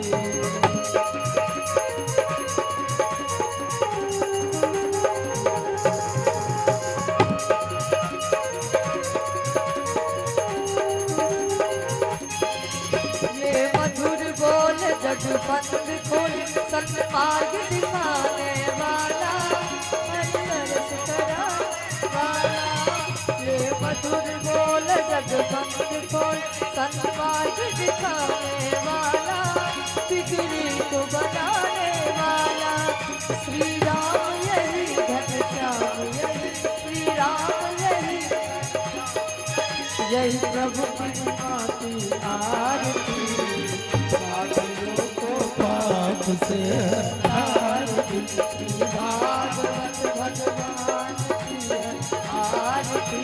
Speaker 1: ये मधुर बोल जग बंद खोल, सन्मार्ग दिखाने वाला, हरि दर्श कराने वाला। ये मधुर बोल जग बंद खोल, सन्मार्ग दिखाने वाला, बिगड़ी को बनाने वाला। श्री राम यही घनश्याम यही, श्री राम यही,
Speaker 3: यही प्रभु महिमा की आरती, पापियों को पाप से आरती। श्री भागवत भगवान की है आरती,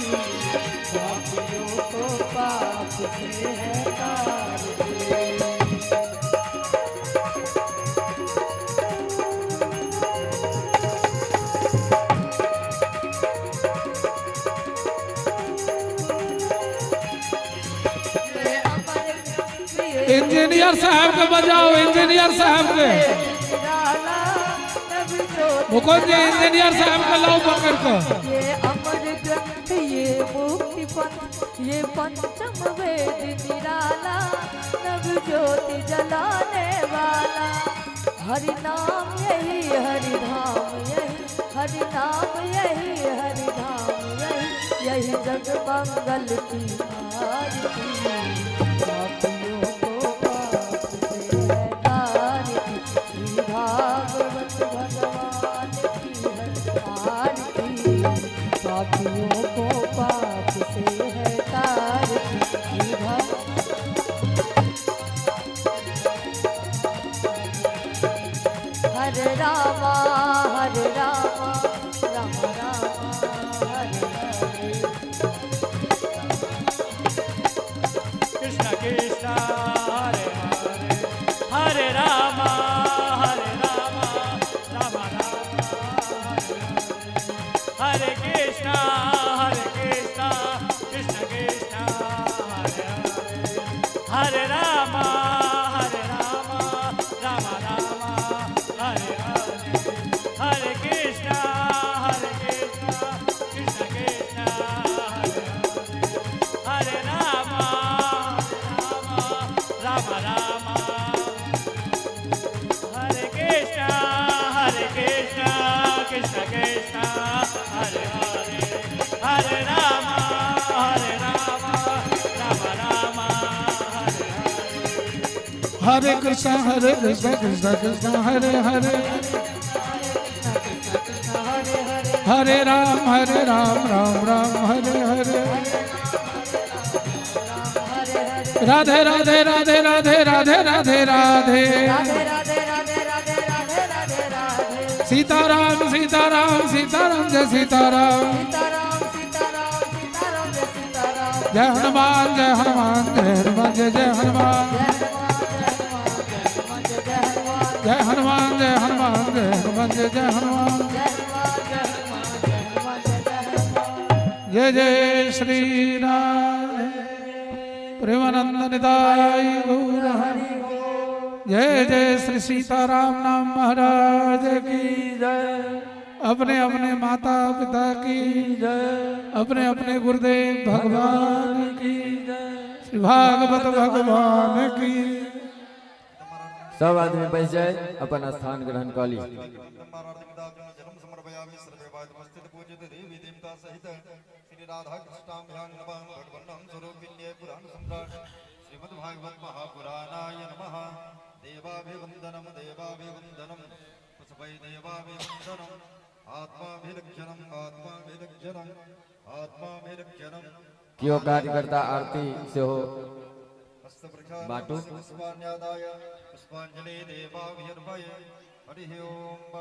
Speaker 3: पापियों को पाप से है तारती।
Speaker 1: ये अमर प्रिय
Speaker 4: इंजीनियर साहब के बजाओ, इंजीनियर साहब के।
Speaker 1: निराला नव ज्योति
Speaker 4: मुकुंद जी, इंजीनियर साहब के लाओ पकड़ के।
Speaker 1: ये अमर ग्रंथ ये मुक्ति पंथ ये पंचम वेद निराला, नव ज्योति जलाने वाला। हरि नाम यही हरि धाम यही, हरि नाम यही हरि धाम यही, यही जग मंगल की आरती, पापियों को पाप से है तारती। श्री भागवत भगवान की है आरती, पापियों को पाप से है तारती। श्री हरे रामा हरे रामा राम रामा हरे हरे।
Speaker 5: कृष्ण कृष्ण हरे हरे, हरे रामा हरे रामा राम राम हरे हरे। हरे कृष्णा हरे कृष्णा कृष्ण कृष्णा हरे हरे, हरे रामा हरे रामा राम राम हरे हरे। हरे कृष्णा हरे कृष्णा कृष्ण कृष्णा हरे हरे, हरे रामा हरे रामा राम राम हरे कृष्णा कृष्ण कृष्ण हरे हरे, हरे रामा हरे रामा राम राम हरे हरे।
Speaker 4: हरे कृष्णा हरे कृष्णा कृष्णा कृष्णा हरे हरे, हरे राम हरे राम राम राम हरे हरे। राधे राधे राधे राधे राधे राधे राधे,
Speaker 1: राधे राधे राधे राधे राधे राधे राधे।
Speaker 4: सीताराम सीताराम सीताराम जय सीताराम,
Speaker 1: सीताराम सीताराम सीताराम जय सीताराम।
Speaker 4: जय हनुमान जय हनुमान जय हनुमान जय जय हनुमान,
Speaker 1: जय हनुमान जय हनुमान जय हनुमान जय
Speaker 4: जय हनुमान जय हनुमान जय हनुमान जय जय हनुमान,
Speaker 1: जय हनुमान जय हनुमान जय हनुमान जय जय हनुमान।
Speaker 4: जय जय श्री राम। प्रेमानंद निताय गौर हरि। जय जय श्री सीताराम नाम महाराज की
Speaker 3: जय।
Speaker 4: अपने अपने माता पिता की
Speaker 3: जय।
Speaker 4: अपने अपने गुरुदेव भगवान
Speaker 3: की जय।
Speaker 4: श्री भागवत भगवान की।
Speaker 7: सब आदमी बैस जाए, अपन स्थान ग्रहण कऽ ली।
Speaker 2: जलं समर्पयामि सर्वे पूजित देवी देवता सहित श्री राधा कृष्णाभ्यां नमः। भगवन्नं स्वरूपिण्ये पुराण सम्राट श्रीमद्भागवत महापुराणाय नमः। देवाभिवन्दनं देवाभिवन्दनं पुष्पै देवाभिवन्दनम् आत्माभिरक्षणम् आत्माभिरक्षणम् आत्माभिरक्षणम्।
Speaker 7: केओ कार्यकर्ता आरती सेहो बाटू।
Speaker 2: पुष्पान्यादाय पुष्पाञ्जलि देवाभिर्भये। हरिः ओम।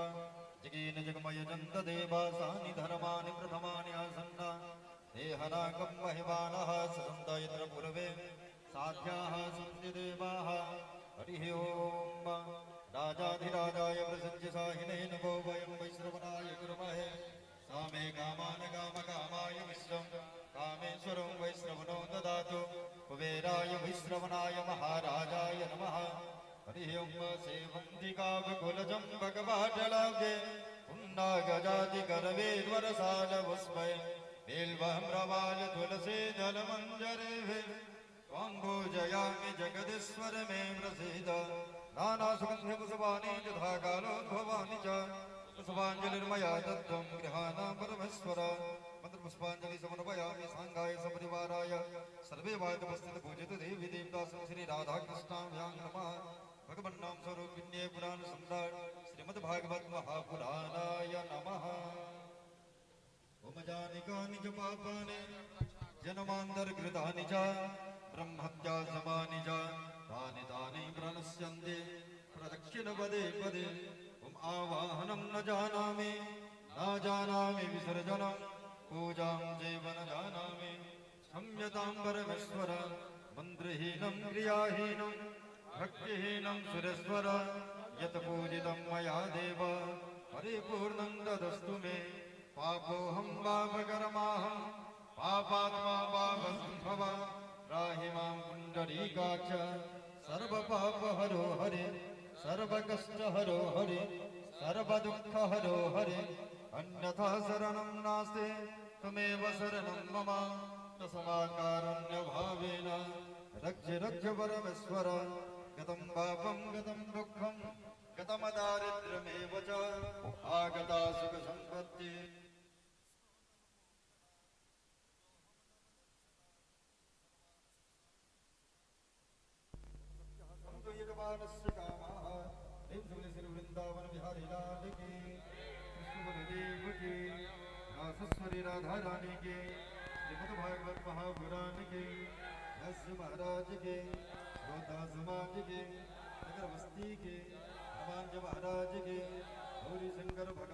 Speaker 2: जगेन जगमय चन्द देवा सानि धर्माणि प्रथमानि आसन्ना देहनाकं महिमानः सन्त यत्र पूर्वे साध्याः सन्ति देवाः। हरिः ओम। राजाधिराजाय प्रसज्य साहिने नमो वयं वैश्रवणाय कुर्महे सामे कामान काम कामाय विश्वं कामेश्वरं वैश्रवणो ददातु। कुबेराय वैश्रवणाय महाराजाय नमः। हरिः ओम। सेवन्तिकावकुलजं भगवाटलाभ्ये पुन्नागजातिकरवेर्वरसालपुष्पै बिल्वह्रवाल तुलसी दलमञ्जरेभिः त्वां पूजयामि जगदीश्वर मे प्रसीद। नानासुगन्धिपुष्पाणि यथा कालोद्भवानि च पुष्पाञ्जलिर्मया दत्तं गृहाणा परमेश्वर। मन्त्रपुष्पाञ्जलि समर्पयामि साङ्गाय सपरिवाराय सर्वे वायुपस्थित पूजित देवी देवता श्री राधाकृष्णाभ्यां नमः। भगवन्नाम स्वरूपिण्ये पुराण सम्राट श्रीमद्भागवत महापुराणाय नमः। ओम जानिकानि च पापानि। जन्मान्तर्कृतानि च ब्रह्महत्या समानि च तानि तानि प्रणश्यन्ति प्रदक्षिणपदे पदे। ॐ आवाहनं न जानामि न जानामि विसर्जनं पूजां चैव न जानामि। क्षम्यतां परमेश्वर मन्त्रहीनं क्रियाहीनं भक्तिहीनं सुरेश्वर। यत् पूजितं मया देव परिपूर्णं तदस्तु मे। पापोऽहं पापकर्माहं पापात्मा पापसम्भव त्राहि मां पुण्डरीकाक्ष। सर्वपापहरो हरे सर्वकष्टहरो हरे सर्वदुःखहरो हरे। अन्यथा शरणं नास्ति त्वमेव शरणं मम। तस्मात्कारुण्यभावेन रक्ष रक्ष परमेश्वर। गतं पापं गतं दुःखं गतमदारिद्र्यमेव च आगता सुखसम्पत्ति। कामाः श्री वृंदावन बिहारी लाल की, कृष्ण बलदेव की, रासेश्वरी राधा रानी के, श्रीमद् भागवत महापुराण के, व्यास महाराज के, श्रोता समाज के, नगर बस्ती के, हनुमान जी महाराज के, गौरी शंकर भगवान।